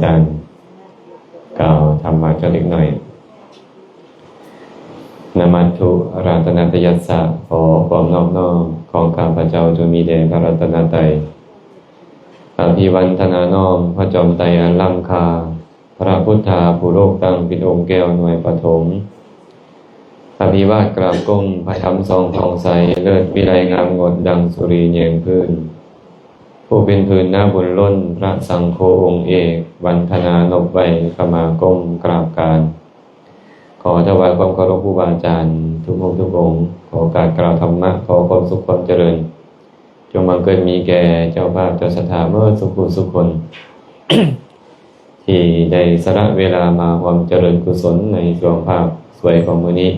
ການກ່າວທຳມະຈັກເລັກນ້ອຍ. ນະມັດຖຸ ລັດຕະນະຕະຍັດສະ ຂໍຄວາມນອບນ້ອມຂອງຂ້າພະເຈົ້າ ຈົ່ງມີແດ່ພະລັດຕະນະໄຕ. ອະພິວັນທະນານ້ອມພະຈອມໄຕອັນລ້ຳຄ່າ, ພະພຸດທາຜູ້ໂລກຕັ້ງເປັນອົງແກ້ວໜ່ວຍປະຖົມ. ອະພິວາດກາບກົ້ມພະທຳສ່ອງຜ່ອງໃສ, ເລີດວິໄລງາມງົດດັ່ງສຸລີແຍງພື້ນ. ຜູ້ເປັນພື້ນນາບຸນລົ້ນ, ພະສັງໂຄອົງເອກ, ວັນທະນານົບໄຫວ້, ຂະມາກົ້ມກາບການ. ຂໍຖວາຍຄວາມເຄົາລົບຄູບາອາຈານທຸກອົງທຸກອົງ, ຂໍໂອກາດກ່າວທຳມະ, ຂໍຄວາມສຸກຄວາມຈະເລີນ ຈົ່ງບັງເກີດມີແກ່ເຈົ້າພາບເຈົ້າສັດທາເໝິດສູ່ຜູ້ສູ່ຄົນ ທີ່ໄດ້ສະຫຼະເວລາມາຮ່ວມຈະເລີນກຸສົນໃນຊ່ວງພາບສວຍຂອງມື້ນີ້.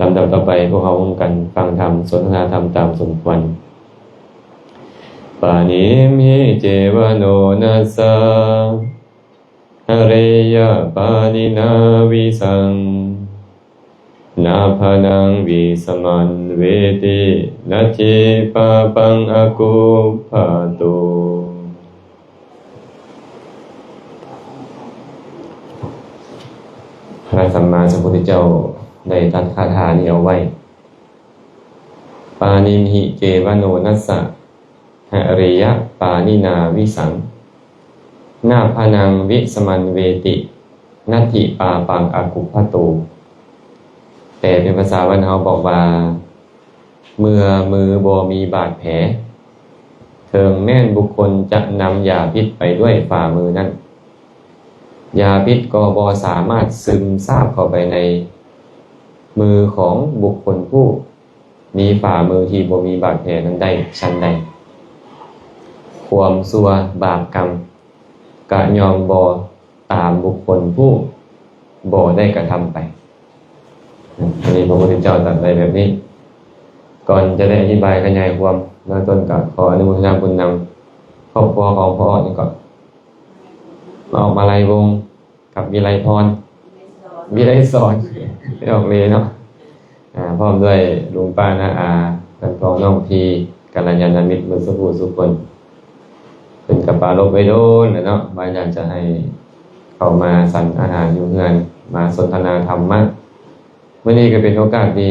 ລຳດັບຕໍ່ໄປ ພວກເຮົາຮ່ວມກັນຟັງທຳ ສົນທະນາທຳຕາມສົມຄວນ. ປານິມຫິ ເຈວະ ໂນ ນັດສະ ຫະເຣຍະ ປານິນາ ວິສັງ ນາພະນັງ ວິສະມັນ ເວຕິ ນັດຖິ ປາປັງ ອະກຸບພະໂຕ. ພະສຳມາສຳພຸດທະເຈົ້າໄດ້ຕັດຄາຖານີ້ເອົາໄວ້. ປານິມຫິ ເຈວະ ໂນ ນັດສະ ຫະເຣຍະ ປານິນາ ວິສັງ ນາພະນັງ ວິສະມັນ ເວຕິ ນັດຖິ ປາປັງ ອະກຸບພະໂຕ. ແປເປັນພາສາບ້ານເຮົາບອກວ່າ ເມື່ອມືບໍ່ມີບາດແຜ, ເຖິງແມ່ນບຸກຄົນຈະນຳຢາພິດໄປດ້ວຍຝ່າມືນັ້ນ, ຢາພິດກໍບໍ່ສາມາດຊຶມຊາບເຂົ້າໄປໃນມືຂອງບຸກຄົນຜູ້ ມີຝ່າມືທີ່ບໍ່ມີບາດແຜນັ້ນໄດ້. ຊັ້ນໃດ ຄວາມຊົ່ວບາບກຳກະຍ່ອມບໍ່ຕາມບຸກຄົນຜູ້ບໍ່ໄດ້ກະທຳໄປ. ອັນນີ້ພະພຸດທະເຈົ້າຕັດໄວ້ແບບນີ້. ກ່ອນຈະໄດ້ອະທິບາຍຂະຫຍາຍຄວາມ ເບື້ອງຕົ້ນກະຂໍອະນຸໂມທະນາບຸນນຳຄອບຄົວຂອງພໍ່ອອກນີ້ກໍ ອອກມາໄລວົງ ກັບວິໄລພອນ ວິໄລສອນ ໄປອອກເລເນາະ ອາ ພ້ອມດ້ວຍລຸງປ້ານ້າອາ ເພື່ອນພ້ອງນ້ອງພີ່ ກັນລະຍານະມິດເບິດສູ່ຜູ້ສູ່ຄົນ. ເພິ່ນກໍປາລົບໄວ້ດົນແລ້ວເນາະ ວ່າຢາກຈະໃຫ້ເຂົ້າມາສັນອາຫານຢູ່ເຮືອນ ມາສົນທະນາທຳມະ. ມື້ນີ້ກໍເປັນໂອກາດດີ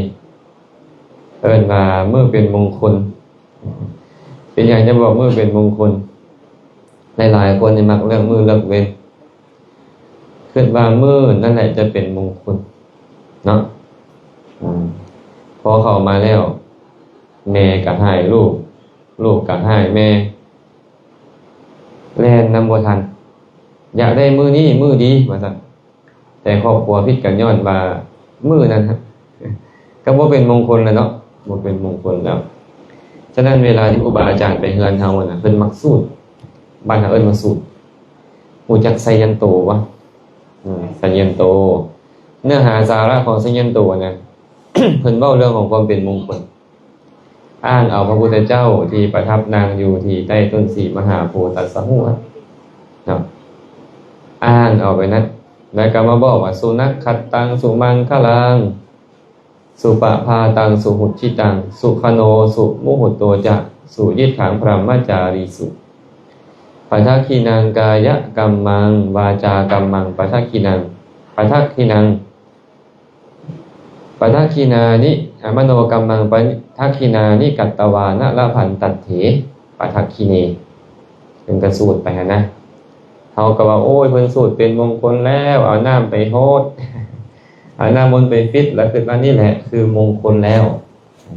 ເອີ້ນວ່າມື້ເປັນມົງຄົນ. ເປັນຫຍັງຈະບອກມື້ເປັນມົງຄົນ? ຫຼາຍໆຄົນນີ້ມັກເລືອກມື້ເລືອກເວັນ ຄິດວ່າມື້ນັ້ນແຫຼະຈະເປັນມົງຄົນເນາະ. ອືມ ພໍເຂົ້າມາແລ້ວ ແມ່ກໍຮ້າຍລູກ ລູກກໍຮ້າຍແມ່ ແລ່ນນຳບໍ່ທັນ ຢາກໄດ້ມື້ນີ້ມື້ດີວ່າຊັ້ນ. ແຕ່ຄອບຄົວຜິດກັນຍ້ອນວ່າມື້ນັ້ນ ກໍບໍ່ເປັນມົງຄົນແລ້ວເນາະ ບໍ່ເປັນມົງຄົນແລ້ວ. ສະນັ້ນເວລາທີ່ຄູບາອາຈານໄປເຮືອນເຮົານະ ເພິ່ນມັກສູດ ບ້ານເຮົາເອີ້ນວ່າສູດ. ຮູ້ຈັກໄຊຍັນໂຕບໍ່? ອືມ ໄຊຍັນໂຕ ເນື້ອຫາສາລະຂອງໄຊຍັນໂຕນະ ເພິ່ນເວົ້າເລື່ອງຂອງຄວາມເປັນມົງຄົນ. ອ້າງເອົາພະພຸດທະເຈົ້າທີ່ປະທັບນັ່ງຢູ່ທີ່ໃຕ້ຕົ້ນສີມະຫາໂພຕັດສະຫົວເນາະ ອ້າງເອົາໄປນັ້ນ ແລ້ວກໍມາບອກວ່າ ສຸນັກຂັດຕັງ ສຸມັງຄະລັງ ສຸປະພາຕັງ ສຸຫຸດທິຕັງ ສຸຂະໂນ ສຸມຸຫຸດໂຕຈະ ສຸຍິດຖັງ ບະຣຳມະຈາລີສຸ ປະທັກຂິນັງ ກາຍະກຳມັງ ວາຈາກຳມັງ ປະທັກຂິນັງ ປະທັກຂິນັງ ປະທັກຂິນານິ ອະ ມະໂນກຳມັງ ປະທັກຂິນານິ ກັດຕະວານະ ລະພັນຕັດເຖ ປະທັກຂິເນ. ເພິ່ນກະສູດໄປຫັ້ນນະ ເຮົາກໍວ່າ ໂອ້ຍ ເພິ່ນສູດເປັນມົງຄົນແລ້ວ ເອົານ້ຳໄປຫົດ ເອົານ້ຳມົນໄປປິດ ແລ້ວຄິດວ່ານີ້ແຫຼະຄືມົງຄົນແລ້ວ.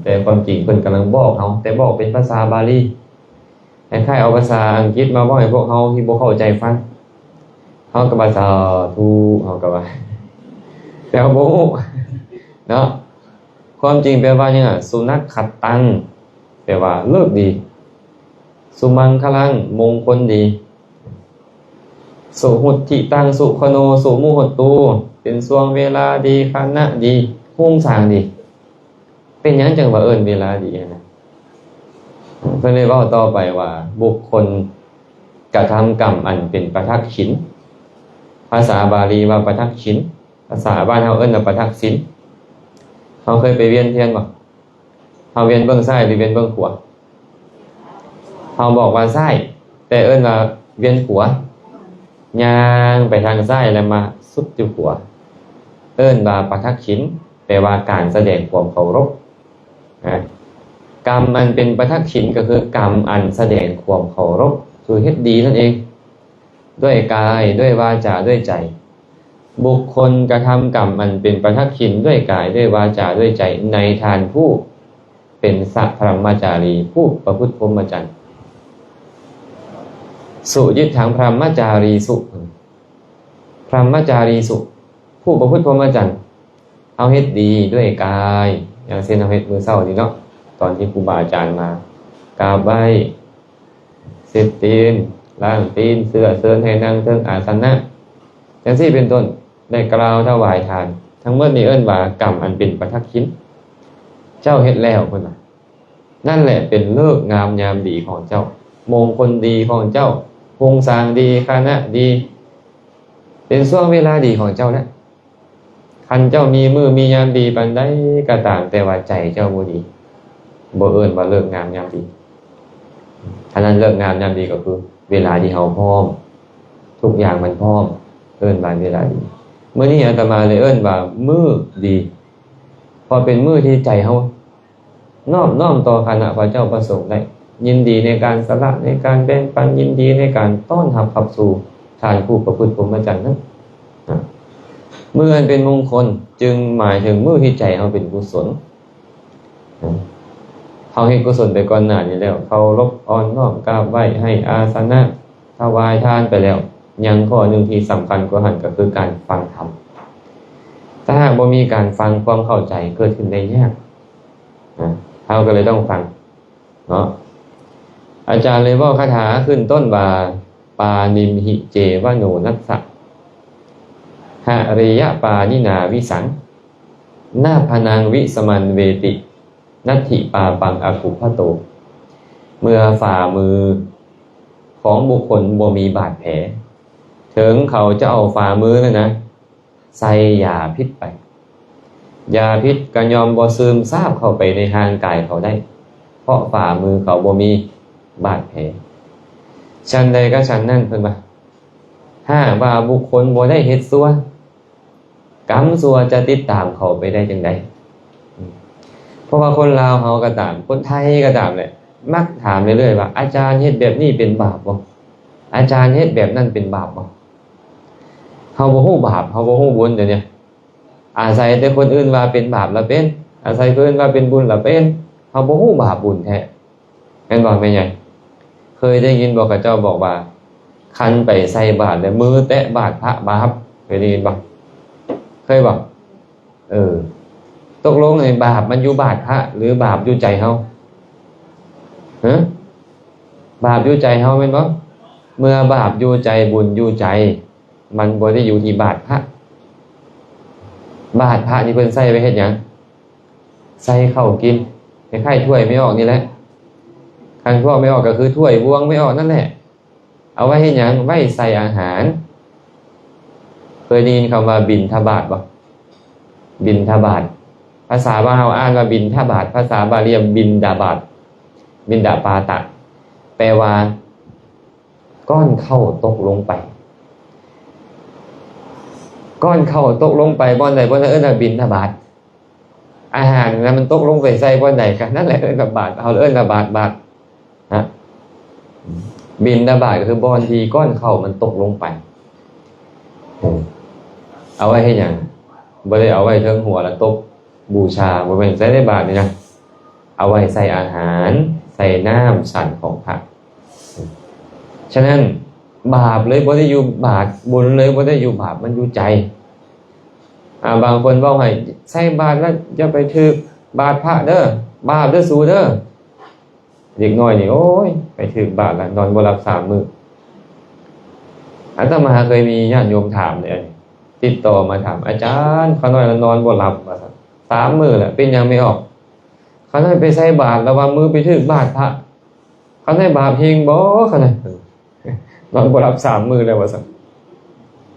ແຕ່ຄວາມຈິງເພິ່ນກຳລັງບອກເຮົາ ແຕ່ບອກເປັນພາສາບາລີ. ຄ້າຍໆເອົາພາສາອັງກິດມາເວົ້າໃຫ້ພວກເຮົາທີ່ບໍ່ເຂົ້າໃຈຟັງ ເຮົາກໍວ່າ ສາທຸ ເຮົາກໍວ່າ ແຕ່ເຮົາບໍ່ຮູ້ເນາະ. ຄວາມຈິງແປວ່າຫຍັງ? ສຸນັກຂັດຕັງ ແປວ່າເລີກດີ ສຸມັງຄະລັງ ມົງຄົນດີ ສຸຫຸດທິຕັງ ສຸຂະໂນ ສຸມຸຫຸດໂຕ ເປັນຊ່ວງເວລາດີ ຄະນະດີ ໂຄງສ້າງດີ. ເປັນຫຍັງຈັ່ງວ່າເອີ້ນເວລາດີຫັ້ນນະ? ເພິ່ນໄດ້ເວົ້າຕໍ່ໄປວ່າ ບຸກຄົນກະທຳກຳອັນເປັນປະທັກຂິນ ພາສາບາລີວ່າປະທັກຂິນ ພາສາບ້ານເຮົາເອີ້ນວ່າປະທັກສິນ. ເຮົາເຄີຍໄປວຽນທຽນບໍ່? ເຮົາວຽນເບື້ອງຊ້າຍ ຫຼື ວຽນເບື້ອງຂວາ? ເຮົາບອກວ່າຊ້າຍ ແຕ່ເອີ້ນວ່າວຽນຂວາ. ຍ່າງໄປທາງຊ້າຍແລ້ວມາສຸດຢູ່ຂວາ ເອີ້ນວ່າປະທັກຂິນ ແປວ່າການສະແດງຄວາມເຄົາລົບ. ນະ ກຳອັນເປັນປະທັກຂິນ ກໍຄືກຳອັນສະແດງຄວາມເຄົາລົບ ຄືເຮັດດີນັ້ນເອງ ດ້ວຍກາຍ ດ້ວຍວາຈາ ດ້ວຍໃຈ. ບຸກຄົນກະທຳກຳອັນເປັນປະທັກຂິນ ດ້ວຍກາຍ ດ້ວຍວາຈາ ດ້ວຍໃຈ ໃນທ່ານຜູ້ເປັນສະພະຣຳມະຈາຣີ ຜູ້ປະພຶດພົມມະຈັນ. ສຸຢິດຖັງພະຣຳມະຈາຣີສຸ ພະຣຳມະຈາຣີສຸ ຜູ້ປະພຶດພົມມະຈັນ. ເຮົາເຮັດດີດ້ວຍກາຍ ຢ່າງເຊັ່ນເຮົາເຮັດມື້ເຊົ້ານີ້ເນາະ ຕອນທີ່ຄູບາອາຈານມາ ກາບໄຫວ້ ເຊັດຕີນ ລ້າງຕີນ ເຊື້ອເຊີນໃຫ້ນັ່ງເທິງອາສະນະ ຈັ່ງຊີ້ເປັນຕົ້ນ ໄດ້ກ່າວຖວາຍທານ. ທັງໝົດນີ້ເອີ້ນວ່າກຳອັນເປັນປະທັກຂິນ ເຈົ້າເຮັດແລ້ວ ເພິ່ນວ່າ. ນັ້ນແຫຼະເປັນເລີກງາມຍາມດີຂອງເຈົ້າ ມົງຄົນດີຂອງເຈົ້າ ໂຮງສ້າງດີ ຄະນະດີ ເປັນຊ່ວງເວລາດີຂອງເຈົ້າແຫຼະ. ຄັນເຈົ້າມີມື້ມີຍາມດີປານໃດກໍຕາມ ແຕ່ວ່າໃຈເຈົ້າບໍ່ດີ ບໍ່ເອີ້ນວ່າເລີກງາມຍາມດີ. ອັນນັ້ນເລີກງາມຍາມດີກໍຄືເວລາທີ່ເຮົາພ້ອມ ທຸກຢ່າງມັນພ້ອມ ເອີ້ນວ່າເວລາດີ. ມື້ນີ້ອາດຕະມາເລີຍເອີ້ນວ່າມື້ດີ ເພາະເປັນມື້ທີ່ໃຈເຮົາ ນອບນ້ອມຕໍ່ຄະນະພະເຈົ້າພະສົງໄດ້ ຍິນດີໃນການສະຫຼະ ໃນການແບ່ງປັນ ຍິນດີໃນການຕ້ອນຮັບຮັບສູ່ທ່ານຜູ້ປະພຶດພົມມະຈັນນັ້ນ. ນະ ມື້ອັນເປັນມົງຄົນຈຶ່ງໝາຍເຖິງມື້ທີ່ໃຈເຮົາເປັນກຸສົນ. ນະ ເຮົາເຮັດກຸສົນໄປກ່ອນໜ້ານີ້ແລ້ວ ເຄົາລົບອ່ອນນ້ອມກາບໄຫວ້ ໃຫ້ອາສະນະ ຖວາຍທານໄປແລ້ວ ຍັງຂໍ້ໜຶ່ງທີ່ສຳຄັນກວ່າຫັ້ນກໍຄືການຟັງທຳ. ຖ້າຫາກບໍ່ມີການຟັງ ຄວາມເຂົ້າໃຈເກີດຂຶ້ນໄດ້ຍາກ. ນະ ເຮົາກໍເລີຍຕ້ອງຟັງເນາະ. ອາຈານເລີຍເວົ້າຄາຖາຂຶ້ນຕົ້ນວ່າ ປານິມຫິເຈວະໂນນັດສະ ຫະເຣຍະປານິນາວິສັງ ນາພະນັງວິສະມັນເວຕິ ນັດຖິປາປັງອະກຸບພະໂຕ. ເມື່ອຝ່າມືຂອງບຸກຄົນບໍ່ມີບາດແຜ ເຖິງເຂົາຈະເອົາຝ່າມືນັ້ນນະ ໃສ່ຢາພິດໄປ ຢາພິດກໍຍ່ອມບໍ່ຊຶມຊາບເຂົ້າໄປໃນຮ່າງກາຍເຂົາໄດ້ ເພາະຝ່າມືເຂົາບໍ່ມີບາດແຜ. ຊັ້ນໃດກໍຊັ້ນນັ້ນ ເພິ່ນວ່າ ຫາກວ່າບຸກຄົນບໍ່ໄດ້ເຮັດຊົ່ວ ກຳຊົ່ວຈະຕິດຕາມເຂົາໄປໄດ້ຈັ່ງໃດ? ເພາະວ່າຄົນລາວເຮົາກໍຕາມ ຄົນໄທກໍຕາມແຫຼະ ມັກຖາມເລື້ອຍໆວ່າ ອາຈານເຮັດແບບນີ້ເປັນບາບບໍ່? ອາຈານເຮັດແບບນັ້ນເປັນບາບບໍ່? ເຮົາບໍ່ຮູ້ບາບ ເຮົາບໍ່ຮູ້ບຸນ ດຽວນີ້ ອາໄສແຕ່ຄົນອື່ນວ່າເປັນບາບລະເປັນ ອາໄສຄົນອື່ນວ່າເປັນບຸນລະເປັນ ເຮົາບໍ່ຮູ້ບາບບຸນແທ້ ແມ່ນບໍ່ແມ່ໃຫຍ່? ເຄີຍໄດ້ຍິນບໍ່ ເຂົາເຈົ້າບອກວ່າ ຄັນໄປໃສ່ບາດແລ້ວມືແຕະບາດພະບາບ ເຄີຍໄດ້ຍິນບໍ່? ເຄີຍບໍ່? ເອີ ຕົກລົງນີ້ບາບມັນຢູ່ບາດພະ ຫຼືບາບຢູ່ໃຈເຮົາ? ຮະ ບາບຢູ່ໃຈເຮົາແມ່ນບໍ່? ເມື່ອບາບຢູ່ໃຈ ບຸນຢູ່ໃຈ ມັນບໍ່ໄດ້ຢູ່ທີ່ບາດພະ. ບາດພະນີ້ເພິ່ນໃຊ້ໄວ້ເຮັດຫຍັງ? ໃສ່ເຂົ້າກິນ ຄ້າຍໆຖ້ວຍແມ່ອອກນີ້ແຫຼະ. ຄັນພວກແມ່ອອກກໍຄືຖ້ວຍບ່ວງແມ່ອອກນັ້ນແຫຼະ. ເອົາໄວ້ເຮັດຫຍັງ? ໄວ້ໃສ່ອາຫານ. ເຄີຍໄດ້ຍິນຄຳວ່າບິນທະບາດບໍ່? ບິນທະບາດ ພາສາບ້ານເຮົາອ່ານວ່າບິນທະບາດ ພາສາບາລີວ່າບິນດາບາດ ບິນດາປາຕະ ແປວ່າ ກ້ອນເຂົ້າຕົກລົງໄປ ກ້ອນເຂົ້າຕົກລົງໄປບ່ອນໃດບ່ອນນັ້ນເອີ້ນວ່າບິນທະບາດ. ອາຫານນັ້ນມັນຕົກລົງໄປໃສ່ບ່ອນໃດ ກໍນັ້ນແຫຼະເອີ້ນວ່າບາດ ເຮົາເອີ້ນວ່າບາດ ບາດນະ. ບິນທະບາດກໍຄືບ່ອນທີ່ກ້ອນເຂົ້າມັນຕົກລົງໄປ. ເອີ ເອົາໄວ້ເຮັດຫຍັງ? ບໍ່ໄດ້ເອົາໄວ້ເທິງຫົວແລ້ວຕົກ ບູຊາ ບໍ່ແມ່ນໃສ່ໃນບາດນີ້ນະ ເອົາໄວ້ໃສ່ອາຫານ ໃສ່ນ້ຳສັນຂອງພະ. ສະນັ້ນ ບາບເລີຍບໍ່ໄດ້ຢູ່ບາດ ບຸນເລີຍບໍ່ໄດ້ຢູ່ບາດ ມັນຢູ່ໃຈ. ອາ ບາງຄົນເວົ້າໃຫ້ໃສ່ບາດແລ້ວຢ່າໄປຖືກບາດພະເດີ ບາບເດີສູເດີ. ເດັກນ້ອຍນີ້ ໂອ້ຍ ໄປຖືກບາດລະນອນບໍ່ຫຼັບສາມມື້. ອາດຕະມາເຄີຍມີຍາດໂຍມຖາມເດ້ ອັນນີ້ ຕິດຕໍ່ມາຖາມ ອາຈານ ຂ້ານ້ອຍລະນອນບໍ່ຫຼັບວ່າຊັ້ນ ສາມມື້ແລ້ວ ເປັນຫຍັງແມ່ອອກ? ຂ້ານ້ອຍໄປໃສ່ບາດລະວ່າມືໄປຖືກບາດພະ ຂ້ານ້ອຍບາບແຮງບໍ່ ຂ້ານ້ອຍ ນອນບໍ່ຫຼັບສາມມື້ແລ້ວວ່າຊັ້ນ.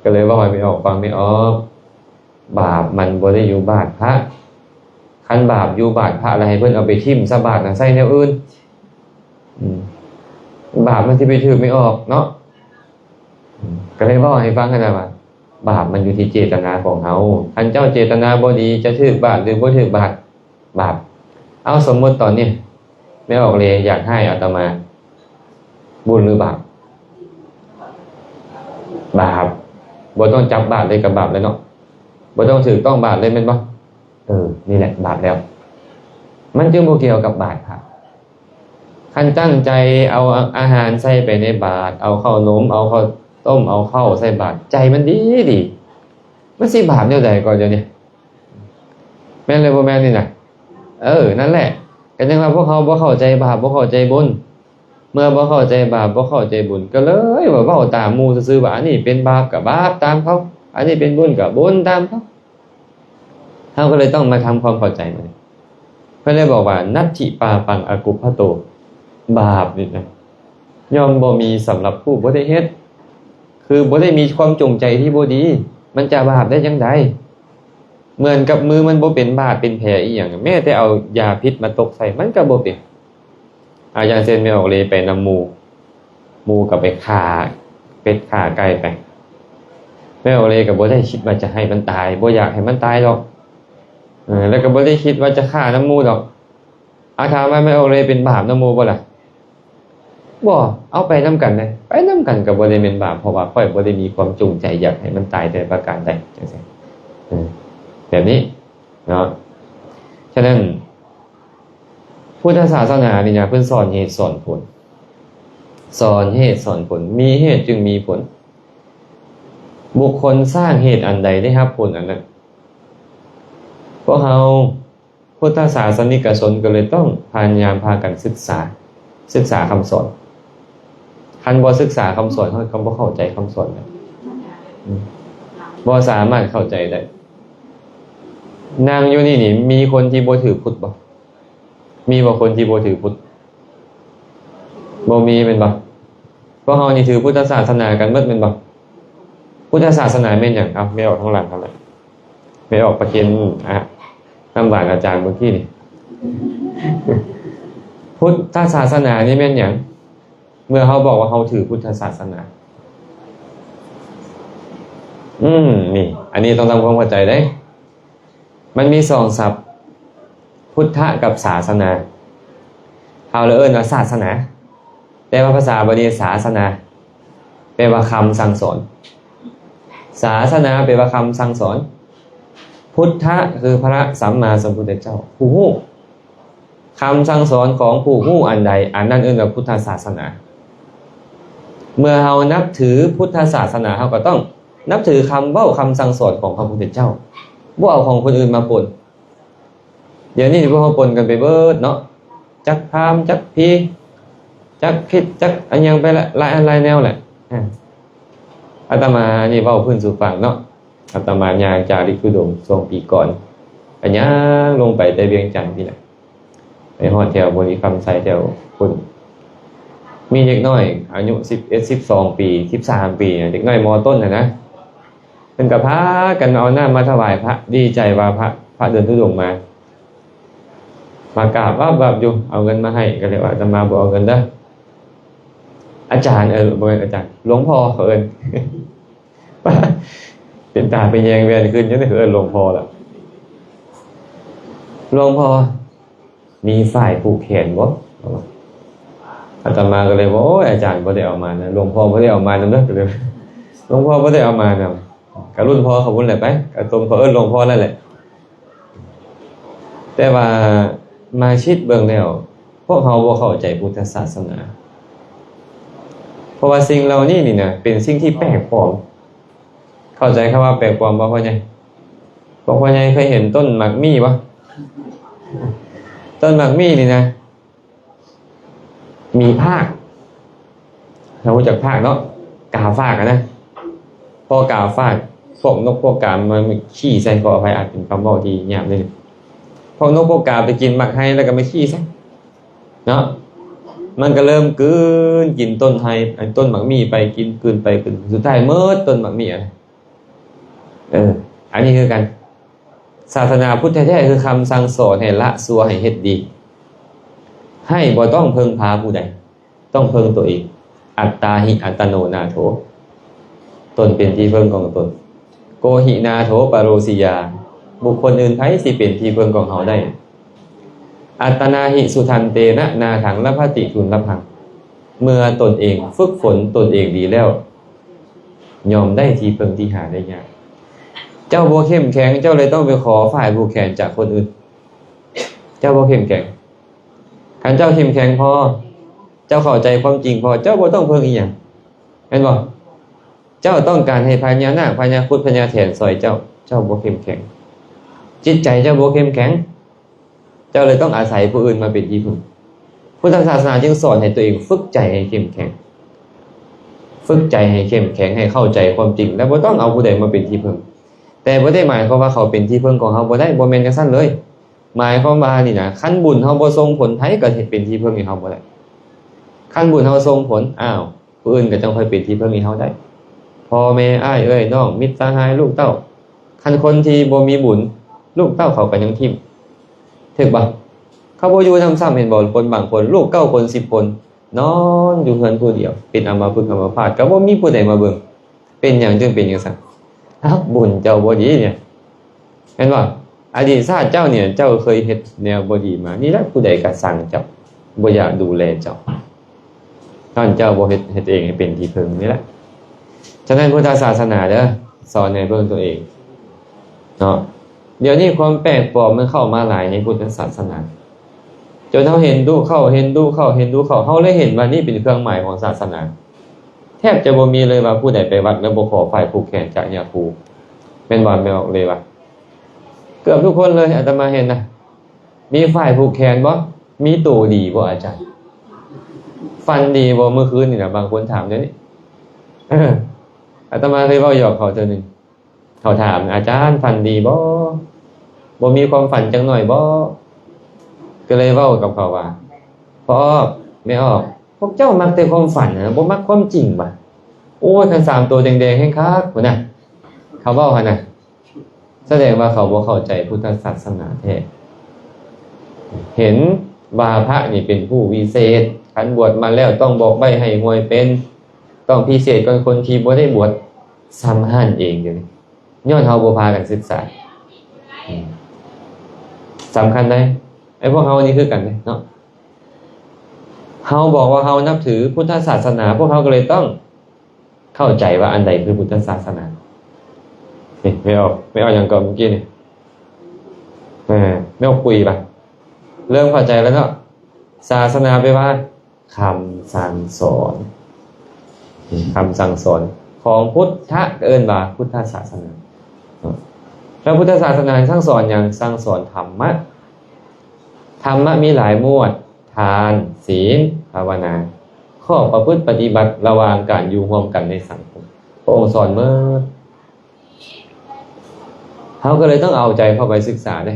ກໍເລີຍເວົ້າໃຫ້ແມ່ອອກຟັງ ແມ່ອອກ ບາບມັນບໍ່ໄດ້ຢູ່ບາດພະ. ຄັນບາບຢູ່ບາດພະລະໃຫ້ເພິ່ນເອົາໄປຖິ້ມຊະ ບາດນະໃສ່ແນວອື່ນ. ອືມ ບາບມັນຊິໄປຖືກແມ່ອອກເນາະ. ກໍເລີຍເວົ້າໃຫ້ຟັງຫັ້ນນະວ່າ ບາບມັນຢູ່ທີ່ເຈດຕະນາຂອງເຮົາ. ຄັນເຈົ້າເຈດຕະນາບໍ່ດີ ຈະຖືກບາດຫຼືບໍ່ຖືກບາດ? ບາບ. ເອົາ ສົມມຸດຕອນນີ້ ແມ່ອອກເລຢາກຮ້າຍອາດຕະມາ ບຸນຫຼືບາບ? ບາບ. ບໍ່ຕ້ອງຈັບບາດເລີຍກໍບາບແລ້ວເນາະ, ບໍ່ຕ້ອງຖືກຕ້ອງບາດເລີຍແມ່ນບໍ່? ເອີ ນີ້ແຫຼະບາບແລ້ວ. ມັນຈຶ່ງບໍ່ກ່ຽວກັບບາດພະ. ຄັນຕັ້ງໃຈເອົາອາຫານໃສ່ໄປໃນບາດ, ເອົາເຂົ້າໜົມ, ເອົາເຂົ້າຕົ້ມ, ເອົາເຂົ້າໃສ່ບາດ, ໃຈມັນດີດີ, ມັນຊິບາບແນວໃດກໍດຽວນີ້? ແມ່ນຫຼືບໍ່ແມ່ນນີ້ນະ? ເອີ ນັ້ນແຫຼະ. ກໍຍັງວ່າພວກເຮົາບໍ່ເຂົ້າໃຈບາບ, ບໍ່ເຂົ້າໃຈບຸນ. ເມື່ອບໍ່ເຂົ້າໃຈບາບ, ບໍ່ເຂົ້າໃຈບຸນ, ກໍເລີຍວ່າເວົ້າຕາມໝູ່ຊື່ໆ ວ່າອັນນີ້ເປັນບາບກໍບາບຕາມເຂົາ, ອັນນີ້ເປັນບຸນກໍບຸນຕາມເຂົາ. ເຮົາກໍເລີຍຕ້ອງມາທຳຄວາມເຂົ້າໃຈມັນ. ເພິ່ນໄດ້ບອກວ່າ ນັດຖິປາປັງອະກຸບພະໂຕ, ບາບນີ້ນະ ຍ່ອມບໍ່ມີສຳລັບຜູ້ບໍ່ໄດ້ເຮັດ. ຄືບໍ່ໄດ້ມີຄວາມຈົງໃຈທີ່ບໍ່ດີ, ມັນຈະບາບໄດ້ຈັ່ງໃດ? ເໝືອນກັບມືມັນບໍ່ເປັນບາດເປັນແຜອີ່ຫຍັງ, ແມ້ແຕ່ເອົາຢາພິດມາຕົກໃສ່ ມັນກໍບໍ່ເປັນ. ອາ ຢ່າງເຊັ່ນ ແມ່ອອກເລໄປນຳໝູ່, ໝູ່ກໍໄປຂ້າເປັດຂ້າໄກ່ໄປ, ແມ່ອອກເລກໍບໍ່ໄດ້ຄິດວ່າຈະໃຫ້ມັນຕາຍ, ບໍ່ຢາກໃຫ້ມັນຕາຍດອກ, ເອີ ແລ້ວກໍບໍ່ໄດ້ຄິດວ່າຈະຂ້ານຳໝູ່ດອກ. ອາ ຖາມວ່າແມ່ອອກເລເປັນບາບນຳໝູ່ບໍ່ລະ? ບໍ່, ເອົາໄປນຳກັນເດ້, ໄປນຳກັນກໍບໍ່ໄດ້ແມ່ນບາບ, ເພາະວ່າຂ້ອຍບໍ່ໄດ້ມີຄວາມຈົງໃຈຢາກໃຫ້ມັນຕາຍແຕ່ປະການໃດ, ຈັ່ງຊີ້. ເອີ ແບບນີ້ເນາະ. ສະນັ້ນ ພຸດທະສາສະໜານີ້ນະ ເພິ່ນສອນເຫດສອນຜົນ, ສອນເຫດສອນຜົນ, ມີເຫດຈຶ່ງມີຜົນ. ບຸກຄົນສ້າງເຫດອັນໃດ ໄດ້ຮັບຜົນອັນນັ້ນ. ພວກເຮົາ ພຸດທະສາສະນິກະຊົນກໍເລີຍຕ້ອງພະຍາຍາມພາກັນສຶກສາ, ສຶກສາຄຳສອນ. ຄັນບໍ່ສຶກສາຄຳສອນ, ເຮົາກໍບໍ່ເຂົ້າໃຈຄຳສອນໄດ້, ອືມ ບໍ່ສາມາດເຂົ້າໃຈໄດ້. ນັ່ງຢູ່ນີ້ນີ້ ມີຄົນທີ່ບໍ່ຖືພຸດບໍ່? ມີບໍ່ຄົນທີ່ບໍ່ຖືພຸດ? ບໍ່ມີແມ່ນບໍ່? ພວກເຮົານີ້ຖືພຸດທະສາສະໜາກັນໝົດແມ່ນບໍ່? ພຸດທະສາສະໜາແມ່ນຫຍັງ? ເອົາ ແມ່ອອກທາງຫຼັງຫັ້ນແຫຼະ, ແມ່ອອກປະເກັນ ອາ ນ້ຳຫວານອາຈານເມື່ອກີ້ນີ້. ພຸດທະສາສະໜານີ້ແມ່ນຫຍັງ? ເມື່ອເຮົາບອກວ່າເຮົາຖືພຸດທະສາສະໜາ, ອືມ ນີ້ ອັນນີ້ຕ້ອງທຳຄວາມເຂົ້າໃຈເດ້. ມັນມີສອງສັບ, ພຸດທະກັບສາສະໜາ. ເຮົາລະເອີ້ນວ່າສາສະໜາ, ແຕ່ວ່າພາສາບາລີສາສະໜາ ແປວ່າຄຳສັ່ງສອນ. ສາສະໜາແປວ່າຄຳສັ່ງສອນ. ພຸດທະຄືພະສຳມາສຳພຸດທະເຈົ້າ ຜູ້ຮູ້. ຄຳສັ່ງສອນຂອງຜູ້ຮູ້ອັນໃດ, ອັນນັ້ນເອີ້ນວ່າພຸດທະສາສະໜາ. ເມື່ອເຮົານັບຖືພຸດທະສາສະໜາ, ເຮົາກໍຕ້ອງນັບຖືຄຳເວົ້າ, ຄຳສັ່ງສອນຂອງພະພຸດທະເຈົ້າ, ບໍ່ເອົາຂອງຄົນອື່ນມາປົນ. ດຽວນີ້ພວກເຮົາປົນກັນໄປເບິດເນາະ, ຈັກພາມ, ຈັກຜີ, ຈັກຄຣິດ, ຈັກອັນຫຍັງໄປລະ, ຫຼາຍອັນຫຼາຍແນວແຫຼະ. ອາ ອາດຕະມານີ້ເວົ້າພື້ນສູ່ຟັງເນາະ, ອາດຕະມາຍ່າງຈາລິກທຸດົງຊ່ວງປີກ່ອນ, ກໍຍ່າງລົງໄປແຕ່ວຽງຈັນພີ້ແຫຼະ. ໄປຮອດແຖວບໍລິຄຳໄຊແຖວພຸ້ນ, ມີເດັກນ້ອຍອາຍຸສິບເອັດ ສິບສອງປີ ສິບສາມປີ, ເດັກນ້ອຍ ມ.ຕົ້ນ ຫັ້ນນະ, ເພິ່ນກໍພາກັນເອົານ້ຳມາຖວາຍພະ, ດີໃຈວ່າພະ, ພະເດີນທຸດົງມາ, ມາກາບວັບໆຢູ່, ເອົາເງິນມາໃຫ້, ກໍເລີຍວ່າ ອາດຕະມາບໍ່ເອົາເງິນເດີ ອາຈານ, ເອີ ບໍ່ແມ່ນອາຈານ, ຫຼວງພໍ່ ເຂົາເອີ້ນ. ເປັນຕາໄປແຍງແວ່ນຄືນຢູ່ນີ້ ເອີ້ນຫຼວງພໍ່ລະ. ຫຼວງພໍ່ ມີຝ້າຍຜູກແຂນບໍ່? ອາດຕະມາກໍເລີຍວ່າ ໂອ້ຍ ອາຈານບໍ່ໄດ້ເອົາມານະ, ຫຼວງພໍ່ບໍ່ໄດ້ເອົາມານຳເດີ. ກໍເລີຍ ຫຼວງພໍ່ບໍ່ໄດ້ເອົາມານຳ, ກໍລຸ້ນພໍ່ເຂົາພຸ້ນແຫຼະໄປ, ກໍສົມເຂົາເອີ້ນຫຼວງພໍ່ນັ້ນແຫຼະ. ແຕ່ວ່າມາຄິດເບິ່ງແລ້ວ ພວກເຮົາບໍ່ເຂົ້າໃຈພຸດທະສາສະໜາ, ເພາະວ່າສິ່ງເຫຼົ່ານີ້ນີ້ນະ ເປັນສິ່ງທີ່ແປກປອມ. ເຂົ້າໃຈຄຳວ່າແປກປອມບໍ່ພໍ່ໃຫຍ່? ພວກພໍ່ໃຫຍ່ເຄີຍເຫັນຕົ້ນໝາກໝີ່ບໍ່? ຕົ້ນໝາກໝີ່ນີ້ນະ ມີຟາກ, ເຮົາຮູ້ຈັກຟາກເນາະ, ກາຟາກຫັ້ນນະ. ພໍກາຟາກ ພວກນົກພວກກາມັນຂີ້ໃສ່, ຂໍອະໄພ ອາດເປັນຄຳເວົ້າທີ່ຫຍາບນິດໜຶ່ງ. ພວກນົກພວກກາໄປກິນໝາກໄຮແລ້ວກໍມາຂີ້ໃສ່ເນາະ, ມັນກໍເລີ່ມກືນກິນຕົ້ນໄຮ, ອັນ ຕົ້ນໝາກໝີ່ໄປ, ກິນ ກືນໄປ ກືນ, ສຸດທ້າຍໝົດຕົ້ນໝາກໝີ່ຫັ້ນ. ເອີ ອັນນີ້ຄືກັນ, ສາສະໜາພຸດແທ້ໆ ຄືຄຳສັ່ງສອນໃຫ້ລະຊົ່ວ ໃຫ້ເຮັດດີ, ໃຫ້ບໍ່ຕ້ອງເພິ່ງພາຜູ້ໃດ, ຕ້ອງເພິ່ງຕົວເອງ. ອັດຕາຫິ ອັດຕະໂນ ນາໂຖ. ຕົນເປັນທີ່ເພິ່ງຂອງຕົນ. ໂກຫິນາໂຖປະໂຣສິຍາ ບຸກຄົນອື່ນໃຜຊິເປັນທີ່ເພິ່ງຂອງເຮົາໄດ້? ອັດຕະນາຫິ ສຸທັນເຕນະ ນາທັງລະພະຕິ ທຸນລະພັງ. ເມື່ອຕົນເອງຝຶກຝົນຕົນເອງດີແລ້ວ ຍ່ອມໄດ້ທີ່ເພິ່ງທີ່ຫາໄດ້ຍາກ. ເຈົ້າບໍ່ເຂັ້ມແຂງ ເຈົ້າເລີຍຕ້ອງໄປຂໍຝ້າຍຜູກແຂນຈາກຄົນອື່ນ. ເຈົ້າບໍ່ເຂັ້ມແຂງ. ຄັນເຈົ້າເຂັ້ມແຂງພໍ, ເຈົ້າເຂົ້າໃຈຄວາມຈິງພໍ, ເຈົ້າບໍ່ຕ້ອງເພິ່ງອີ່ຫຍັງ, ແມ່ນບໍ່? ເຈົ້າຕ້ອງການໃຫ້ພະຍານາກ, ພະຍາຄຸດ, ພະຍາແຖນຊ່ອຍເຈົ້າ, ເຈົ້າບໍ່ເຂັ້ມແຂງ. ຈິດໃຈເຈົ້າບໍ່ເຂັ້ມແຂງ, ເຈົ້າເລີຍຕ້ອງອາໄສຜູ້ອື່ນມາເປັນທີ່ເພິ່ງ. ພຸດທະສາສະໜາຈຶ່ງສອນໃຫ້ຕົວເອງຝຶກໃຈໃຫ້ເຂັ້ມແຂງ, ຝຶກໃຈໃຫ້ເຂັ້ມແຂງ, ໃຫ້ເຂົ້າໃຈຄວາມຈິງ ແລະ ບໍ່ຕ້ອງເອົາຜູ້ໃດມາເປັນທີ່ເພິ່ງ. ແຕ່ບໍ່ໄດ້ໝາຍຄວາມວ່າເຂົາເປັນທີ່ເພິ່ງຂອງເຮົາບໍ່ໄດ້, ບໍ່ແມ່ນຈັ່ງຊັ້ນເລີຍ. ໝາຍຄວາມວ່ານີ້ນະ, ຄັນບຸນເຮົາບໍ່ສົ່ງຜົນ, ໃຜກໍເຮັດເປັນທີ່ເພິ່ງໃຫ້ເຮົາບໍ່ໄດ້. ຄັນບຸນເຮົາສົ່ງຜົນ, ອ້າວ, ຜູ້ອື່ນກໍຈັ່ງຄ່ອຍເປັນທີ່ເພິ່ງໃຫ້ເຮົາໄດ້. ພໍ່ແມ່, ອ້າຍເອື້ອຍນ້ອງ, ມິດສະຫາຍ, ລູກເຕົ້າ, ຄັນຄົນທີ່ບໍ່ມີບຸນ, ລູກເຕົ້າເຂົາກໍຍັງຖິ້ມ, ຖືກບໍ່? ເຂົາບໍ່ຢູ່ນຳຊ້ຳ, ເຫັນບໍ່? ຄົນບາງຄົນ, ລູກເກົ້າຄົນ, ສິບຄົນ, ນອນຢູ່ເຮືອນຜູ້ດຽວ, ເປັນອຳມະພຶກອຳມະພາດ, ກໍບໍ່ມີຜູ້ໃດມາເບິ່ງ. ເປັນຫຍັງຈຶ່ງເປັນຈັ່ງຊັ້ນ? ເອົ້າ, ບຸນເຈົ້າບໍ່ດີນີ້, ແມ່ນບໍ່? ອະດີດຊາດເຈົ້ານີ້ ເຈົ້າເຄີຍເຮັດແນວບໍ່ດີມາ, ນີ້ແຫຼະຜູ້ໃດກະຊັງເຈົ້າ, ບໍ່ຢາກດູແລເຈົ້າ, ຍ້ອນເຈົ້າບໍ່ເຮັດ, ເຮັດເອງໃຫ້ເປັນທີ່ເພິ່ງນີ້ແຫຼະ. ສະນັ້ນ ພຸດທະສາສະໜາເດີ, ສອນໃຫ້ເບິ່ງຕົວເອງເນາະ. ດຽວນີ້ຄວາມແປກປອມມັນເຂົ້າມາຫຼາຍໃນພຸດທະສາສະໜາ. ຈົນເຮົາເຫັນດຸເຂົ້າ, ເຫັນດຸເຂົ້າ, ເຫັນດຸເຂົ້າ, ເຮົາເລີຍເຫັນວ່ານີ້ເປັນເຄື່ອງໝາຍຂອງສາສະໜາ. ແທບຈະບໍ່ມີເລີຍວ່າຜູ້ໃດໄປວັດແລ້ວບໍ່ຂໍຝ້າຍຜູກແຂນຈາກຍາຄູ, ແມ່ນບໍ່? ແມ່ນບໍ່ເລີຍວ່າ ເກືອບທຸກຄົນເລີຍ ອາດຕະມາເຫັນນະ. ມີຝ້າຍຜູກແຂນບໍ່? ມີໂຕດີບໍ່ອາຈານ? ຝັນດີບໍ່ມື້ຄືນນີ້ນະ? ບາງຄົນຖາມແນວນີ້. ເອີ ອາດຕະມາເຄີຍເວົ້າຫຍອກເຂົາເທື່ອໜຶ່ງ. ເຂົາຖາມ, ອາຈານ ຝັນດີບໍ່? ບໍ່ມີຄວາມຝັນຈັກໜ້ອຍບໍ່? ກໍເລີຍເວົ້າກັບເຂົາວ່າ, ພໍ່ອອກ, ແມ່ອອກ, ພວກເຈົ້າມັກແຕ່ຄວາມຝັນນະ, ບໍ່ມັກຄວາມຈິງຫວາ? ໂອ້ຍ, ຄັນສາມໂຕແດງໆ ແຮງຄັກພຸ້ນນະ, ເຂົາເວົ້າຫັ້ນນະ. ສະແດງວ່າເຂົາບໍ່ເຂົ້າໃຈພຸດທະສາສະໜາແທ້. ເຫັນວ່າພະນີ້ເປັນຜູ້ວິເສດ, ຄັນບວດມາແລ້ວຕ້ອງບອກໃບ້ໃຫ້ຫວຍເປັນ, ຕ້ອງພິເສດກວ່າຄົນທີ່ບໍ່ໄດ້ບວດ. ສ່ຳຫັ້ນເອງເດ. ຍ້ອນເຮົາບໍ່ພາກັນສຶກສາ. ອືມ ສຳຄັນໃດ໋. ໄອ້ພວກເຮົານີ້ຄືກັນເດ້ເນາະ. ເຮົາບອກວ່າເຮົານັບຖືພຸດທະສາສະໜາ, ພວກເຮົາກໍເລີຍຕ້ອງເຂົ້າໃຈວ່າອັນໃດຄືພຸດທະສາສະໜາ. ນີ້ ແມ່ອອກ, ແມ່ອອກຫຍັງເກາະເມື່ອກີ້ນີ້? ເອີ ແມ່ອອກປຸຍປະ? ເລີ່ມເຂົ້າໃຈແລ້ວເນາະ. ສາສະໜາແປວ່າ ຄຳສັ່ງສອນ, ຄຳສັ່ງສອນຂອງພຸດທະ ເອີ້ນວ່າພຸດທະສາສະໜາ. ພະພຸດທະສາສະໜາສັ່ງສອນຫຍັງ? ສັ່ງສອນທຳມະ. ທຳມະມີຫຼາຍໝວດ, ທານ, ສີນ, ພາວະນາ, ຂໍ້ປະພຶດປະຕິບັດລະຫວ່າງການຢູ່ຮ່ວມກັນໃນສັງຄົມ, ພະອົງສອນໝົດ. ເຮົາກໍເລີຍຕ້ອງເອົາໃຈເຂົ້າໄປສຶກສາເດ້.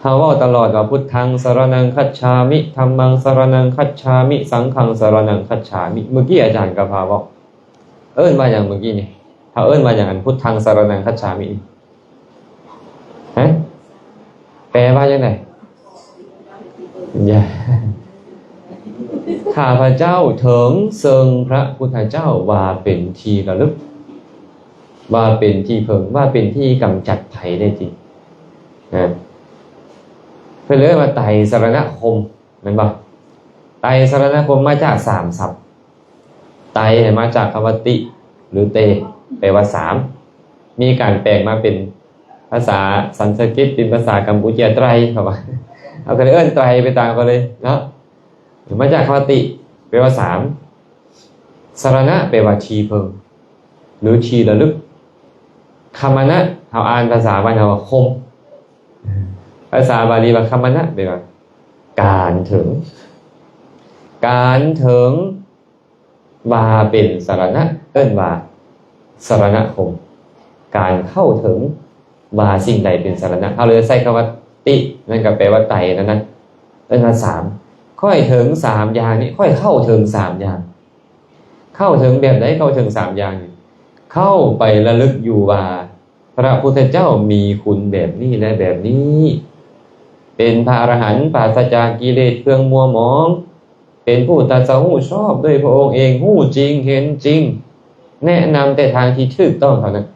ເຮົາເວົ້າຕະຫຼອດວ່າ ພຸດທັງສະຣະນັງຄັດສາມິ, ທຳມັງສະຣະນັງຄັດສາມິ, ສັງຄັງສະຣະນັງຄັດສາມິ. ເມື່ອກີ້ອາຈານກໍພາເວົ້າ, ເອີ້ນວ່າຫຍັງເມື່ອກີ້ນີ້? ເຮົາເອີ້ນວ່າຫຍັງ ອັນ ພຸດທັງສະຣະນັງຄັດສາມິນີ້? ຮະ? ແປວ່າຈັ່ງໃດ? ຂ້າພະເຈົ້າເຖິງເຊິ່ງພະພຸດທະເຈົ້າວ່າເປັນທີ່ລະລຶກ, ວ່າເປັນທີ່ເພິ່ງ, ວ່າເປັນທີ່ກຳຈັດໄພໄດ້ຈິງ. ນະ ເພິ່ນເອີ້ນວ່າໄຕສະຣະນະຄົມ ແມ່ນບໍ່? ໄຕສະຣະນະຄົມມາຈາກສາມສັບ. ໄຕມາຈາກຄຳວ່າຕິ ຫຼື ເຕ ແປວ່າສາມ, ມີການແປງມາເປັນພາສາສັນສະກິດ, ເປັນພາສາກຳປູເຈຍ ໄຕຣ ເຂົາວ່າ. ເຮົາກໍເລີຍເອີ້ນໄຕຣໄປຕາມເຂົາເລີຍເນາະ. ມາຈາກຄຳວ່າຕິ ແປວ່າສາມ, ສະຣະນະ ແປວ່າທີ່ເພິ່ງ ຫຼື ທີ່ລະລຶກ, ຄຳມະນະ ເຮົາອ່ານພາສາບ້ານເຮົາວ່າຄົມ, ພາສາບາລີວ່າຄຳມະນະ ແປວ່າການເຖິງ. ການເຖິງວ່າເປັນສະຣະນະ ເອີ້ນວ່າສະຣະນະຄົມ. ການເຂົ້າເຖິງ ວ່າສິ່ງໃດເປັນສະຣະນະ. ເຮົາເລີຍໃຊ້ຄຳວ່າຕິ ນັ້ນກໍແປວ່າໄຕນັ້ນນະ, ເອີ້ນວ່າສາມ. ຂ້ອຍເຖິງສາມຢ່າງນີ້, ຂ້ອຍເຂົ້າເຖິງສາມຢ່າງ. ເຂົ້າເຖິງແບບໃດ? ເຂົ້າເຖິງສາມຢ່າງນີ້, ເຂົ້າໄປລະລຶກຢູ່ວ່າ ພະພຸດທະເຈົ້າມີຄຸນແບບນີ້ ແລະ ແບບນີ້, ເປັນພະອະລະຫັນ ປາສະຈາກກິເລດເຄື່ອງມົວໝອງ, ເປັນຜູ້ຕັດສະຮູ້ຊອບດ້ວຍພະອົງເອງ, ຮູ້ຈິງເຫັນຈິງ, ແນະນຳແຕ່ທາງທີ່ຖືກຕ້ອງເທົ່ານັ້ນ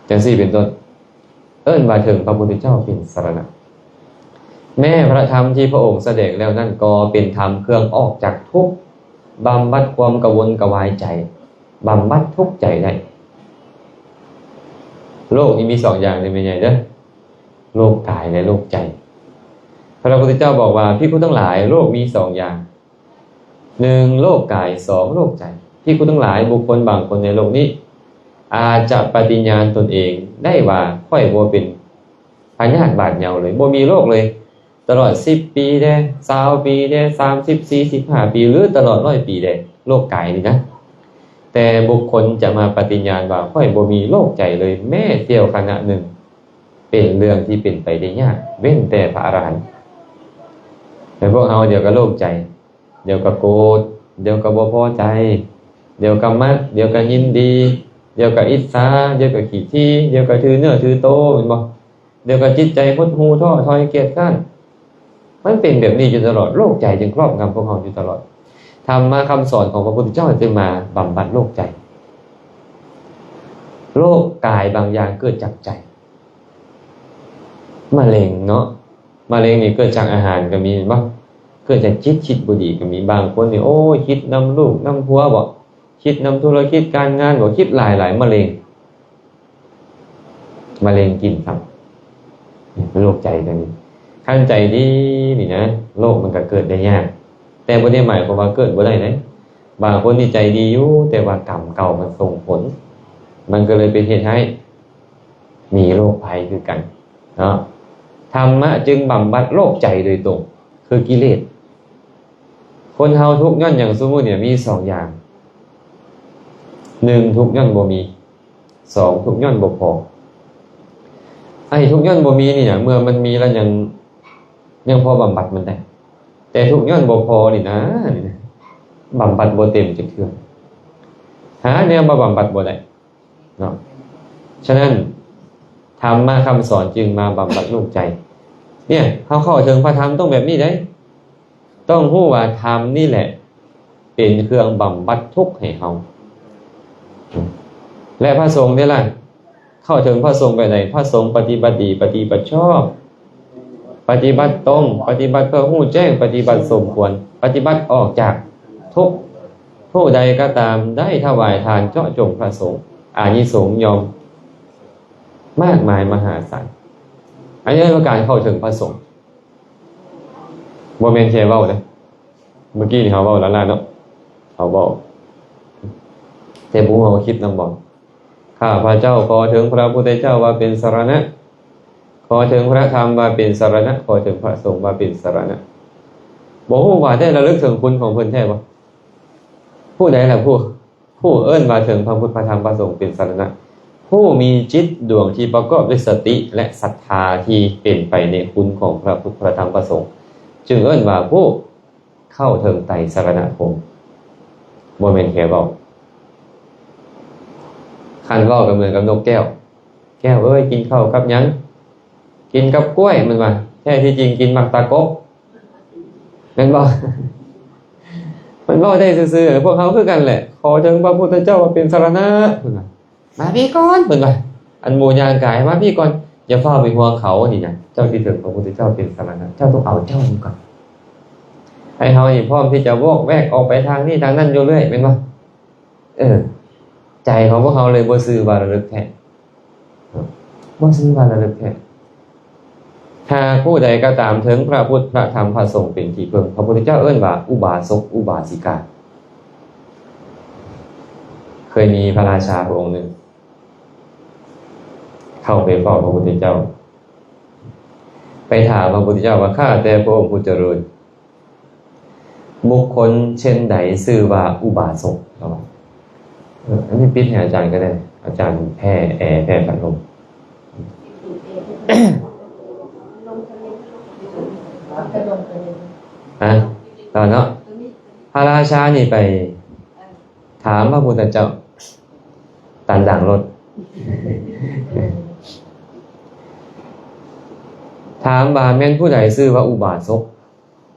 ຈັ່ງຊີ້ເປັນຕົ້ນ ເອີ້ນວ່າເຖິງພະພຸດທະເຈົ້າເປັນສະລະນະ. ແມ້ພະທຳທີ່ພະອົງສະແດງແລ້ວນັ້ນ ກໍເປັນທຳເຄື່ອງອອກຈາກທຸກ, ບຳບັດຄວາມກະວົນກະວາຍໃຈ, ບຳບັດທຸກໃຈໄດ້. ໂລກນີ້ມີສອງຢ່າງເດີແມ່ໃຫຍ່ເດີ, ໂລກກາຍ ແລະ ໂລກໃຈ. ພະພຸດທະເຈົ້າບອກວ່າ, ພິກຂຸທັງຫຼາຍ, ໂລກມີສອງຢ່າງ. ໜຶ່ງ ໂລກກາຍ, ສອງ ໂລກໃຈ. ພິກຂຸທັງຫຼາຍ, ບຸກຄົນບາງຄົນໃນໂລກນີ້ ອາດຈະປະຕິນຍານຕົນເອງໄດ້ວ່າ, ຂ້ອຍບໍ່ເປັນພະຍາດບາດເຍົາເລີຍ, ບໍ່ມີໂລກເລີຍ, ຕະຫຼອດສິບປີແດ່, ຊາວປີແດ່, ສາມສິບ, ສີ່ສິບຫ້າປີ ຫຼື ຕະຫຼອດຮ້ອຍປີແດ່, ໂລກກາຍນີ້ນະ. ແຕ່ບຸກຄົນຈະມາປະຕິນຍານວ່າ, ຂ້ອຍບໍ່ມີໂລກໃຈເລີຍ, ແມ້ສ່ຽວຂະນະໜຶ່ງ, ເປັນເລື່ອງທີ່ເປັນໄປໄດ້ຍາກ, ເວັ້ນແຕ່ພະອະລະຫັນ. ແຕ່ພວກເຮົາດຽວກໍໂລກໃຈ, ດຽວກໍໂກດ, ດຽວກໍບໍ່ພໍໃຈ, ດຽວກໍມັກ, ດຽວກໍຍິນດີ, ດຽວກໍອິດສາ, ດຽວກໍຂີ້ຖີ່, ດຽວກໍຖືເນື້ອຖືໂຕ, ແມ່ນບໍ່? ດຽວກໍຈິດໃຈຫົດຫູ້ທໍ້ຖອຍກຽດຄ້ານ. ມັນເປັນແບບນີ້ຢູ່ຕະຫຼອດ, ໂລກໃຈຈຶ່ງຄອບງຳພວກເຮົາຢູ່ຕະຫຼອດ. ທຳມະຄຳສອນຂອງພະພຸດທະເຈົ້າຈຶ່ງມາບຳບັດໂລກໃຈ. ໂລກກາຍບາງຢ່າງເກີດຈາກໃຈ. ມະເລັງເນາະ, ມະເລັງນີ້ເກີດຈາກອາຫານກໍມີ ແມ່ນບໍ່? ເກີດຈາກຈິດຄິດບໍ່ດີກໍມີ. ບາງຄົນນີ້ ໂອ້ຍ ຄິດນຳລູກນຳຜົວບໍ, ຄິດນຳທຸລະກິດການງານບໍ, ຄິດຫຼາຍໆ ມະເລັງ. ມະເລັງກິນຊ້ຳ. ໂລກໃຈຕົວນີ້, ຄັນໃຈດີນີ້ນະ, ໂລກມັນກໍເກີດໄດ້ຍາກ, ແຕ່ບໍ່ໄດ້ໝາຍຄວາມວ່າເກີດບໍ່ໄດ້ເດ້. ບາງຄົນນີ້ໃຈດີຢູ່, ແຕ່ວ່າກຳເກົ່າມັນສົ່ງຜົນ, ມັນກໍເລີຍເປັນເຫດໃຫ້ມີໂລກໄພຄືກັນເນາະ. ທຳມະຈຶ່ງບຳບັດໂລກໃຈໂດຍຕົງ, ຄືກິເລດ. ຄົນເຮົາທຸກຍ້ອນຫຍັງ? ຊຸມື້ນີ້ມີສອງຢ່າງ, ໜຶ່ງ ທຸກຍ້ອນບໍ່ມີ, ສອງ ທຸກຍ້ອນບໍ່ພໍ. ໄອ້ທຸກຍ້ອນບໍ່ມີນີ້ນະ, ເມື່ອມັນມີແລ້ວຍັງ, ຍັງພໍບຳບັດມັນໄດ້, ແຕ່ທຸກຍ້ອນບໍ່ພໍນີ້ນະ, ນີ້ນະ, ບຳບັດບໍ່ເຕັມຈັກເທື່ອ, ຫາແນວມາບຳບັດບໍ່ໄດ້ເນາະ. ສະນັ້ນ ທຳມະຄຳສອນຈຶ່ງມາບຳບັດໂລກໃຈ. ເນຍ, ເຮົາເຂົ້າເຖິງພະທຳຕ້ອງແບບນີ້ເດ້. ຕ້ອງຮູ້ວ່າທຳນີ້ແຫຼະເປັນເຄື່ອງບຳບັດທຸກໃຫ້ເຮົາ ແລະ ພະສົງເດລະ ເຂົ້າເຖິງພະສົງແບບໃດ? ພະສົງປະຕິບັດດີ, ປະຕິບັດຊອບ, ປະຕິບັດຕົງ, ປະຕິບັດເພື່ອຮູ້ແຈ້ງ, ປະຕິບັດສົມຄວນ, ປະຕິບັດອອກຈາກທຸກ. ຜູ້ໃດກໍຕາມໄດ້ຖວາຍທານເຈາະຈົງພະສົງ, ອານິສົງຍ່ອມມາກມາຍມະຫາສານ. ອັນນີ້ເອີ້ນວ່າການເຂົ້າເຖິງພະສົງ. ບໍ່ແມ່ນແຄ່ເວົ້າເດ້. ເມື່ອກີ້ນີ້ເຮົາເວົ້າລ້າໆເນາະ, ເຮົາເວົ້າ, ແຕ່ບໍ່ຮູ້ເຮົາຄິດນຳບໍ່? ຂ້າພະເຈົ້າຂໍເຖິງພະພຸດທະເຈົ້າວ່າເປັນສະລະນະ, ຂໍເຖິງພະທຳວ່າເປັນສະລະນະ, ຂໍເຖິງພະສົງວ່າເປັນສະລະນະ. ບໍ່ຮູ້ວ່າໄດ້ລະລຶກເຖິງຄຸນຂອງເພິ່ນແທ້ບໍ່? ຜູ້ໃດລະຜູ້ ຜູ້ເອີ້ນວ່າເຖິງພະພຸດ ພະທຳ ພະສົງເປັນສະລະນະ, ຜູ້ມີຈິດດວງທີ່ປະກອບດ້ວຍສະຕິ ແລະ ສັດທາທີ່ເປັນໄປໃນຄຸນຂອງພະພຸດ ພະທຳ ພະສົງ, ຈຶ່ງເອີ້ນວ່າຜູ້ເຂົ້າເຖິງໄຕສະລະນະຄົມ. ບໍ່ແມ່ນແຄ່ເວົ້າ. ຄັນເວົ້າກໍເໝືອນກັບນົກແກ້ວ. ແກ້ວເອີຍ, ກິນເຂົ້າກັບຫຍັງ? ກິນກັບກ້ວຍ, ມັນວ່າ. ແທ້ທີ່ຈິງກິນໝາກຕາກົບ. ແມ່ນບໍ່? ມັນເວົ້າໄດ້ຊື່ໆ, ພວກເຮົາຄືກັນແຫຼະ. ຂໍເຖິງພະພຸດທະເຈົ້າວ່າເປັນສະລະນະ, ເພິ່ນວ່າ. ມາພີ້ກ່ອນ, ເພິ່ນວ່າ. ອັນໝູ່ຍ່າງກາຍ, ມາພີ້ກ່ອນ. ຢ່າຟ້າວໄປຫ່ວງເຂົາ, ນີ້ນະ. ເຈົ້າຊິເຖິງພະພຸດທະເຈົ້າເປັນສະລະນະ, ເຈົ້າຕ້ອງເອົາເຈົ້າກ່ອນ. ໃຫ້ເຮົານີ້ພ້ອມທີ່ຈະວອກແວກອອກໄປທາງນີ້ທາງນັ້ນຢູ່ເລື້ອຍ, ແມ່ນບໍ່? ເອີ, ໃຈຂອງພວກເຮົາເລີຍບໍ່ຊື່ວ່າລະລຶກແທ້. ບໍ່ຊື່ວ່າລະລຶກແທ້. ຫາກຜູ້ໃດກໍຕາມເຖິງພະພຸດ ພະທຳ ພະສົງເປັນທີ່ເພິ່ງ, ພະພຸດທະເຈົ້າເອີ້ນວ່າອຸບາສົກ ອຸບາສິກາ. ເຄີຍມີພະລາຊາພະອົງໜຶ່ງ ເຂົ້າໄປເຝົ້າພະພຸດທະເຈົ້າ, ໄປຖາມພະພຸດທະເຈົ້າວ່າ, ຂ້າແຕ່ພະອົງຜູ້ຈະເລີນ, ບຸກຄົນເຊັ່ນໃດຊື່ວ່າອຸບາສົກ? ເນາະ. ເອີ ອັນນີ້ປິດໃຫ້ອາຈານກໍໄດ້, ອາຈານແຜ່ແອ ແຜ່ພັດລົມ. ຮະ? ຕໍ່ເນາະ. ພະລາຊານີ້ໄປຖາມພະພຸດທະເຈົ້າ, ຕັນດັງໂລດ. ຖາມວ່າແມ່ນຜູ້ໃດຊື່ວ່າອຸບາສົກ?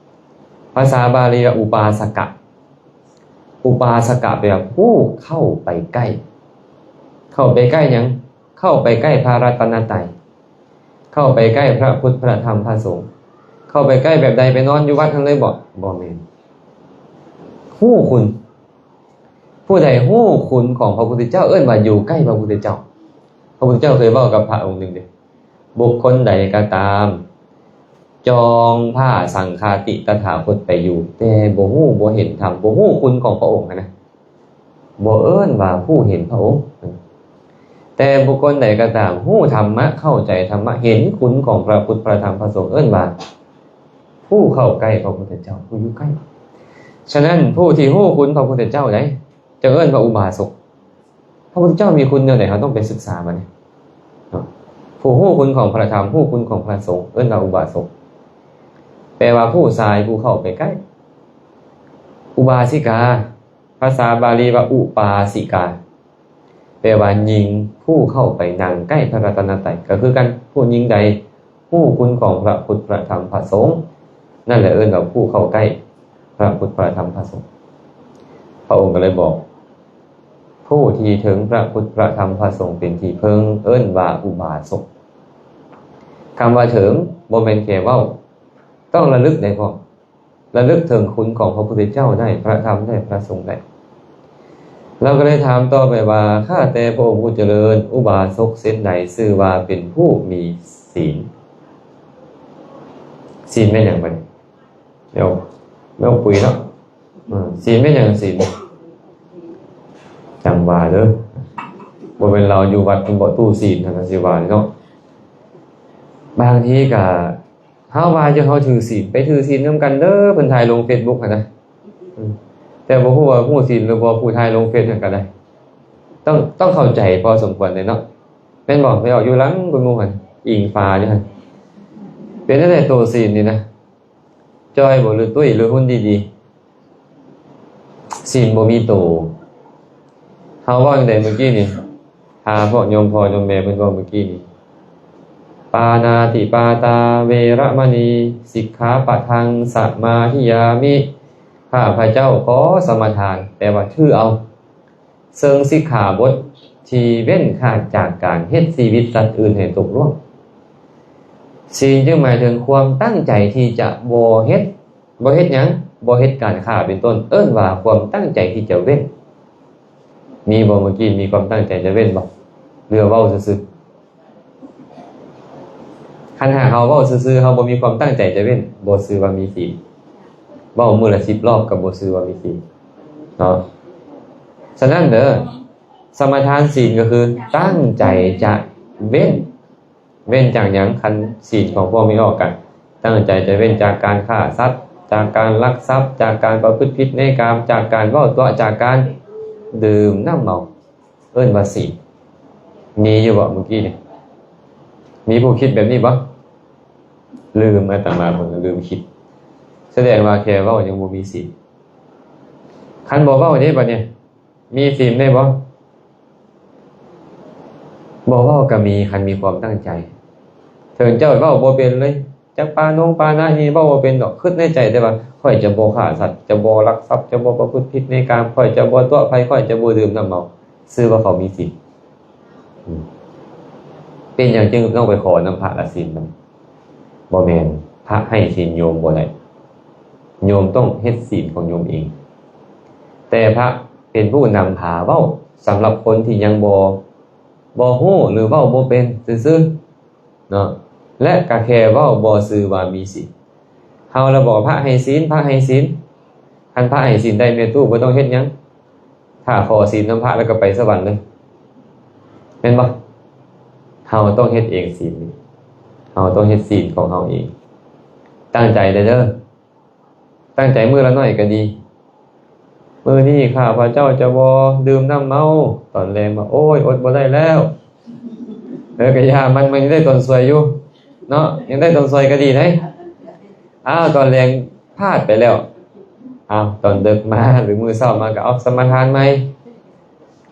ພາສາບາລີວ່າອຸປາສະກະ. ອຸປາສະກະແປວ່າຜູ້ເຂົ້າໄປໃກ້. ເຂົ້າໄປໃກ້ຫຍັງ? ເຂົ້າໄປໃກ້ພະລັດຕະນະໄຕ, ເຂົ້າໄປໃກ້ພະພຸດ ພະທຳ ພະສົງ. ເຂົ້າໄປໃກ້ແບບໃດ? ໄປນອນຢູ່ວັດຫັ້ນເລີຍບໍ? ບໍ່ແມ່ນ. ຮູ້ຄຸນ. ຜູ້ໃດຮູ້ຄຸນຂອງພະພຸດທະເຈົ້າ ເອີ້ນວ່າຢູ່ໃກ້ພະພຸດທະເຈົ້າ. ພະພຸດທະເຈົ້າເຄີຍເວົ້າກັບພະອົງໜຶ່ງເດ້, ບຸກຄົນໃດກໍຕາມ ຈອງພະສັງຄາຕິຕະຖາຄົດໄປຢູ່ ແຕ່ບໍ່ຮູ້ບໍ່ເຫັນທຳ, ບໍ່ຮູ້ຄຸນຂອງພະອົງຫັ້ນນະ, ບໍ່ເອີ້ນວ່າຜູ້ເຫັນພະອົງ. ແຕ່ບຸກຄົນໃດກໍຕາມ ຮູ້ທຳມະ, ເຂົ້າໃຈທຳມະ, ເຫັນຄຸນຂອງພະພຸດ ພະທຳ ພະສົງ, ເອີ້ນວ່າຜູ້ເຂົ້າໃກ້ພະພຸດທະເຈົ້າ, ຜູ້ຢູ່ໃກ້. ສະນັ້ນ ຜູ້ທີ່ຮູ້ຄຸນພະພຸດທະເຈົ້າໃດ ຈະເອີ້ນວ່າອຸບາສົກ. ພະພຸດທະເຈົ້າມີຄຸນແນວໃດ ເຮົາຕ້ອງໄປສຶກສາມານີ້ເນາະ. ຜູ້ຮູ້ຄຸນຂອງພະທຳ, ຮູ້ຄຸນຂອງພະສົງ, ເອີ້ນວ່າອຸບາສົກ, ແປວ່າຜູ້ຊາຍຜູ້ເຂົ້າໄປໃກ້. ອຸບາສິກາ, ພາສາບາລີວ່າອຸປາສິກາ, ແປວ່າຍິງຜູ້ເຂົ້າໄປນັ່ງໃກ້ພະລັດຕະນະໄຕ ກໍຄືກັນ. ຜູ້ຍິງໃດ ຮູ້ຄຸນຂອງພະພຸດ ພະທຳ ພະສົງ, ນັ້ນແຫຼະເອີ້ນວ່າຜູ້ເຂົ້າໃກ້ພະພຸດ ພະທຳ ພະສົງ. ພະອົງກໍເລີຍບອກ ຜູ້ທີ່ເຖິງພະພຸດ ພະທຳ ພະສົງເປັນທີ່ເພິ່ງ ເອີ້ນວ່າອຸບາສົກ. ຄຳວ່າເຖິງ ບໍ່ແມ່ນແຄ່ເວົ້າ, ຕ້ອງລະລຶກໄດ້ພ້ອມ. ລະລຶກເຖິງຄຸນຂອງພະພຸດທະເຈົ້າໄດ້, ພະທຳໄດ້, ພະສົງໄດ້. ລາວກໍເລີຍຖາມຕໍ່ໄປວ່າ ຂ້າແຕ່ພະອົງຜູ້ຈະເລີນ, ອຸບາສົກເຊັ່ນໃດຊື່ວ່າເປັນຜູ້ມີສີນ? ສີນແມ່ນຫຍັງບັດນີ້? ແລ້ວ ແລ້ວປຸຍເນາະ. ເອີ ສີນແມ່ນຫຍັງ? ສີນ ຈັ່ງວ່າເດີ, ບໍ່ແມ່ນລາວຢູ່ວັດບໍ່ຕູ້ສີນ ຫັ້ນນະ ຊິວ່າເນາະ. ບາງທີກໍ ເຮົາວ່າຢູ່ເຮົາຖືສີນ, ໄປຖືສີນນຳກັນເດີ, ເພິ່ນຖ່າຍລົງເຟສບຸກຫັ້ນນະ. ອືມ ແຕ່ບໍ່ຮູ້ວ່າຮູ້ສີນຫຼືບໍ່, ຜູ້ຖ່າຍລົງເຟສຫັ້ນກໍໄດ້. ຕ້ອງ ຕ້ອງເຂົ້າໃຈພໍສົມຄວນເດ້ເນາະ, ແມ່ນບໍ່? ໄປອອກຢູ່ຫຼັງເພິ່ນໝູ່ຫັ້ນ, ອີງຝາຢູ່ຫັ້ນ. ເປັນຈັ່ງໃດໂຕສີນນີ້ນະ? ຈ່ອຍບໍ່ ຫຼືຕຸ້ຍ ຫຼືຫຸ່ນດີໆ? ສີນບໍ່ມີໂຕ. ເຮົາເວົ້າຈັ່ງໃດມື້ກີ້ນີ້? ຫາພວກໂຍມພໍ່ໂຍມແມ່ເພິ່ນເວົ້າມື້ກີ້ນີ້ ປານາຕິປາຕາເວລະມະນີ ສິກຂາປະທັງສະມາທິຍາມິ. ຂ້າພະເຈົ້າຂໍສະມາທານ, ແປວ່າຖືເອົາ ເຊິ່ງສິກຂາບົດທີ່ເວັ້ນຂາດຈາກການເຮັດຊີວິດສັດອື່ນໃຫ້ຕົກລ່ວງ. ສີນຈຶ່ງໝາຍເຖິງຄວາມຕັ້ງໃຈທີ່ຈະບໍ່ເຮັດ ບໍ່ເຮັດຫຍັງ? ບໍ່ເຮັດການຂ້າເປັນຕົ້ນ, ເອີ້ນວ່າຄວາມຕັ້ງໃຈທີ່ຈະເວັ້ນ. ມີບໍ່ ເມື່ອກີ້ ມີຄວາມຕັ້ງໃຈຈະເວັ້ນບໍ່ ຫຼືເວົ້າຊື່ໆ? ຄັນຫາກເຮົາເວົ້າຊື່ໆ ເຮົາບໍ່ມີຄວາມຕັ້ງໃຈຈະເວັ້ນ, ບໍ່ຊື່ວ່າມີສີນ. ເວົ້າມື້ລະສິບລອບກໍບໍ່ຊື່ວ່າມີສີນເນາະ. ສະນັ້ນເດີ ສະມາທານສີນກໍຄືຕັ້ງໃຈຈະເວັ້ນ. ເວັ້ນຈາກຫຍັງ? ຄັນສີນຂອງພວກມີອອກກະ ຕັ້ງໃຈຈະເວັ້ນຈາກການຂ້າສັດ, ຈາກການລັກຊັບ, ຈາກການປະພຶດຜິດໃນກາມ, ຈາກການເວົ້າຕົວະ, ຈາກການດື່ມນ້ຳເມົາ, ເອີ້ນວ່າສີນ. ມີຢູ່ບໍ່ ເມື່ອກີ້ນີ້? ມີຜູ້ຄິດແບບນີ້ບໍ່? ລືມ, ອາດຕະມາເບິ່ງລືມຄິດ. ສະແດງວ່າແຄ່ເວົ້າຍັງບໍ່ມີສີນ. ຄັນບໍ່ເວົ້າເດ ບັດນີ້ ມີສີນໄດ້ບໍ່? ບໍ່ເວົ້າກໍມີ, ຄັນມີຄວາມຕັ້ງໃຈ. ເຖິງເຈົ້າເວົ້າບໍ່ເປັນເລີຍ, ຈັກປານົງປານະນີ້ເວົ້າບໍ່ເປັນດອກ, ຄິດໃນໃຈແຕ່ວ່າ ຂ້ອຍຈະບໍ່ຂ້າສັດ, ຈະບໍ່ລັກຊັບ, ຈະບໍ່ປະພຶດຜິດໃນກາມ, ຂ້ອຍຈະບໍ່ຕົວະໃຜ, ຂ້ອຍຈະບໍ່ດື່ມນ້ຳເມົາ, ຊື່ວ່າເຂົາມີສີນ. ອືມ ເປັນຫຍັງຈຶ່ງຕ້ອງໄປຂໍນຳພະລະສີນ? ບໍ່ແມ່ນ, ພະໃຫ້ສີນໂຍມບໍ່ໄດ້, ໂຍມຕ້ອງເຮັດສີນຂອງໂຍມເອງ. ແຕ່ພະເປັນຜູ້ນຳພາເວົ້າ ສຳລັບຄົນທີ່ຍັງບໍ່ ບໍ່ຮູ້ ຫຼື ເວົ້າບໍ່ເປັນຊື່ໆເນາະ, ແລະ ກະແຄ່ເວົ້າບໍ່ຊື່ວ່າມີສິນ. ເຮົາລະບອກພະໃຫ້ສິນ, ພະໃຫ້ສິນ. ຄັນພະໃຫ້ສິນໄດ້ ແມ່ຕູ້ບໍ່ຕ້ອງເຮັດຫຍັງ, ຖ້າຂໍສິນນຳພະແລ້ວກໍໄປສະຫວັນເລີຍ ແມ່ນບໍ່? ເຮົາຕ້ອງເຮັດເອງສິນນີ້, ເຮົາຕ້ອງເຮັດສິນຂອງເຮົາເອງ. ຕັ້ງໃຈເດີ, ຕັ້ງໃຈມື້ລະໜ້ອຍກໍດີ. ມື້ນີ້ຂ້າພະເຈົ້າຈະບໍ່ດື່ມນ້ຳເມົາ. ຕອນແລງມາ ໂອ້ຍ ອົດບໍ່ໄດ້ແລ້ວ. ເອີ ກະຢ່າມັນ, ມັນຍັງໄດ້ຕົນຊ່ວຍຢູ່ເນາະ, ຍັງໄດ້ຕົນຊ່ວຍກໍດີເດ້. ອ້າວ ຕອນແລງພາດໄປແລ້ວ. ອ້າວ ຕອນເດິກມາ ຫຼື ມື້ເຊົ້າມາກໍເອົາສະມາທານໃໝ່.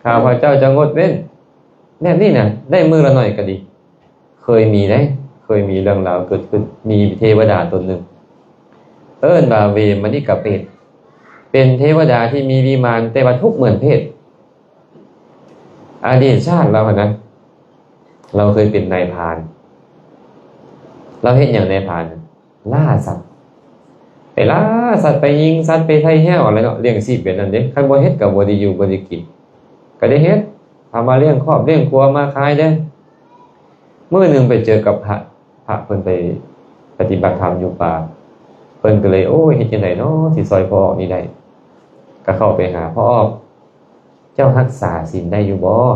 ຂ້າພະເຈົ້າຈະງົດເວັ້ນ. ແບບນີ້ນະ ໄດ້ມື້ລະໜ້ອຍກໍດີ. ເຄີຍມີເດ້, ເຄີຍມີເລື່ອງລາວເກີດຂຶ້ນ. ມີເທວະດາຕົນໜຶ່ງ ເອີ້ນວ່າເວມະນິກະເປດ. ເປັນເທວະດາທີ່ມີວິມານ ແຕ່ວ່າທຸກເໝືອນເປດ. ອະດີດຊາດລາວຫັ້ນນະ ລາວເຄີຍເປັນນາຍພານ. ລາວເຮັດຫຍັງນາຍພານ? ລ່າສັດ. ໄປລ່າສັດ ໄປຍິງສັດ ໄປໄຖ່ແຮ້ວຫັ້ນແຫຼະເນາະ, ລ້ຽງຊີບແບບນັ້ນເດ້. ຄັນບໍ່ເຮັດກໍບໍ່ໄດ້ຢູ່ ບໍ່ໄດ້ກິນ. ກໍໄດ້ເຮັດ ເອົາມາລ້ຽງຄອບລ້ຽງຄົວ ມາຂາຍເດ້. ມື້ໜຶ່ງໄປເຈີກັບພະ ພະເພິ່ນໄປປະຕິບັດທຳຢູ່ປ່າ. ເພິ່ນກໍເລີຍ ໂອ້ຍ ເຮັດຈັ່ງໃດເນາະ ຊິຊ່ອຍພໍ່ອອກນີ້ໄດ້? ກໍເຂົ້າໄປຫາ ພໍ່ອອກ ເຈົ້າຮັກສາສິນໄດ້ຢູ່ບໍ່?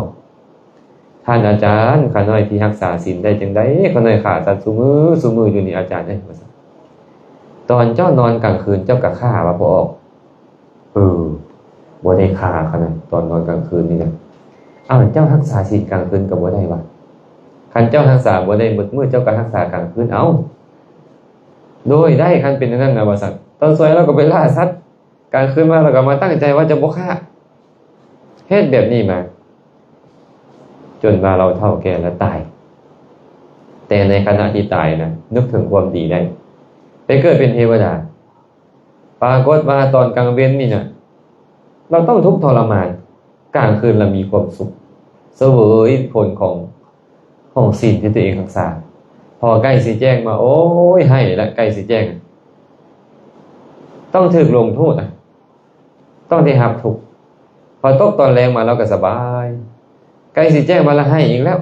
ທ່ານອາຈານ, ຂ້ານ້ອຍຊິຮັກສາສິນໄດ້ຈັ່ງໃດ? ຂ້ານ້ອຍຂ້າສັດຊຸມື້ ຊຸມື້ຢູ່ນີ້ ອາຈານເອີຍ ວ່າຊັ້ນ. ຕອນເຈົ້ານອນກາງຄືນ ເຈົ້າກໍຂ້າວ່າບໍ່ອອກ? ເອີ ບໍ່ໄດ້ຂ້າ ຂ້ານັ້ນ ຕອນນອນກາງຄືນນີ້ນະ. ອ້າວ ເຈົ້າຮັກສາສິນກາງຄືນກໍບໍ່ໄດ້ວະ? ຄັນເຈົ້າຮັກສາບໍ່ໄດ້ໝົດມື້ ເຈົ້າກໍຮັກສາກາງຄືນເອົາ. ໂດຍ ໄດ້ ຄັນເປັນອັນນັ້ນນະ ວ່າຊັ້ນ. ຕອນສວຍລາວກໍໄປລ່າສັດ ກາງຄືນມາລາວກໍມາຕັ້ງໃຈວ່າຈະບໍ່ຂ້າ. ເຮັດແບບນີ້ມາ ຈົນວ່າລາວເຖົ້າແກ່ລະຕາຍ. ແຕ່ໃນຂະນະທີ່ຕາຍນະ ນຶກເຖິງຄວາມດີໄດ້ ໄປເກີດເປັນເທວະດາ. ປາກົດວ່າຕອນກາງເວັນນີ້ນະ ລາວຕ້ອງທຸກທໍລະມານ, ກາງຄືນລະມີຄວາມສຸກ ສະເຫວີຍຜົນຂອງ ຂອງສິນທີ່ຕົວເອງຮັກສາ. ພໍໃກ້ຊິແຈ້ງມາ ໂອ້ຍ ໄຫ້ລະ ໃກ້ຊິແຈ້ງ ຕ້ອງຖືກລົງໂທດນະ ຕ້ອງໄດ້ຮັບທຸກ. ພໍຕົກຕອນແລງມາລາວກໍສະບາຍ, ໃກ້ຊິແຈ້ງມາລະໄຫ້ອີກແລ້ວ.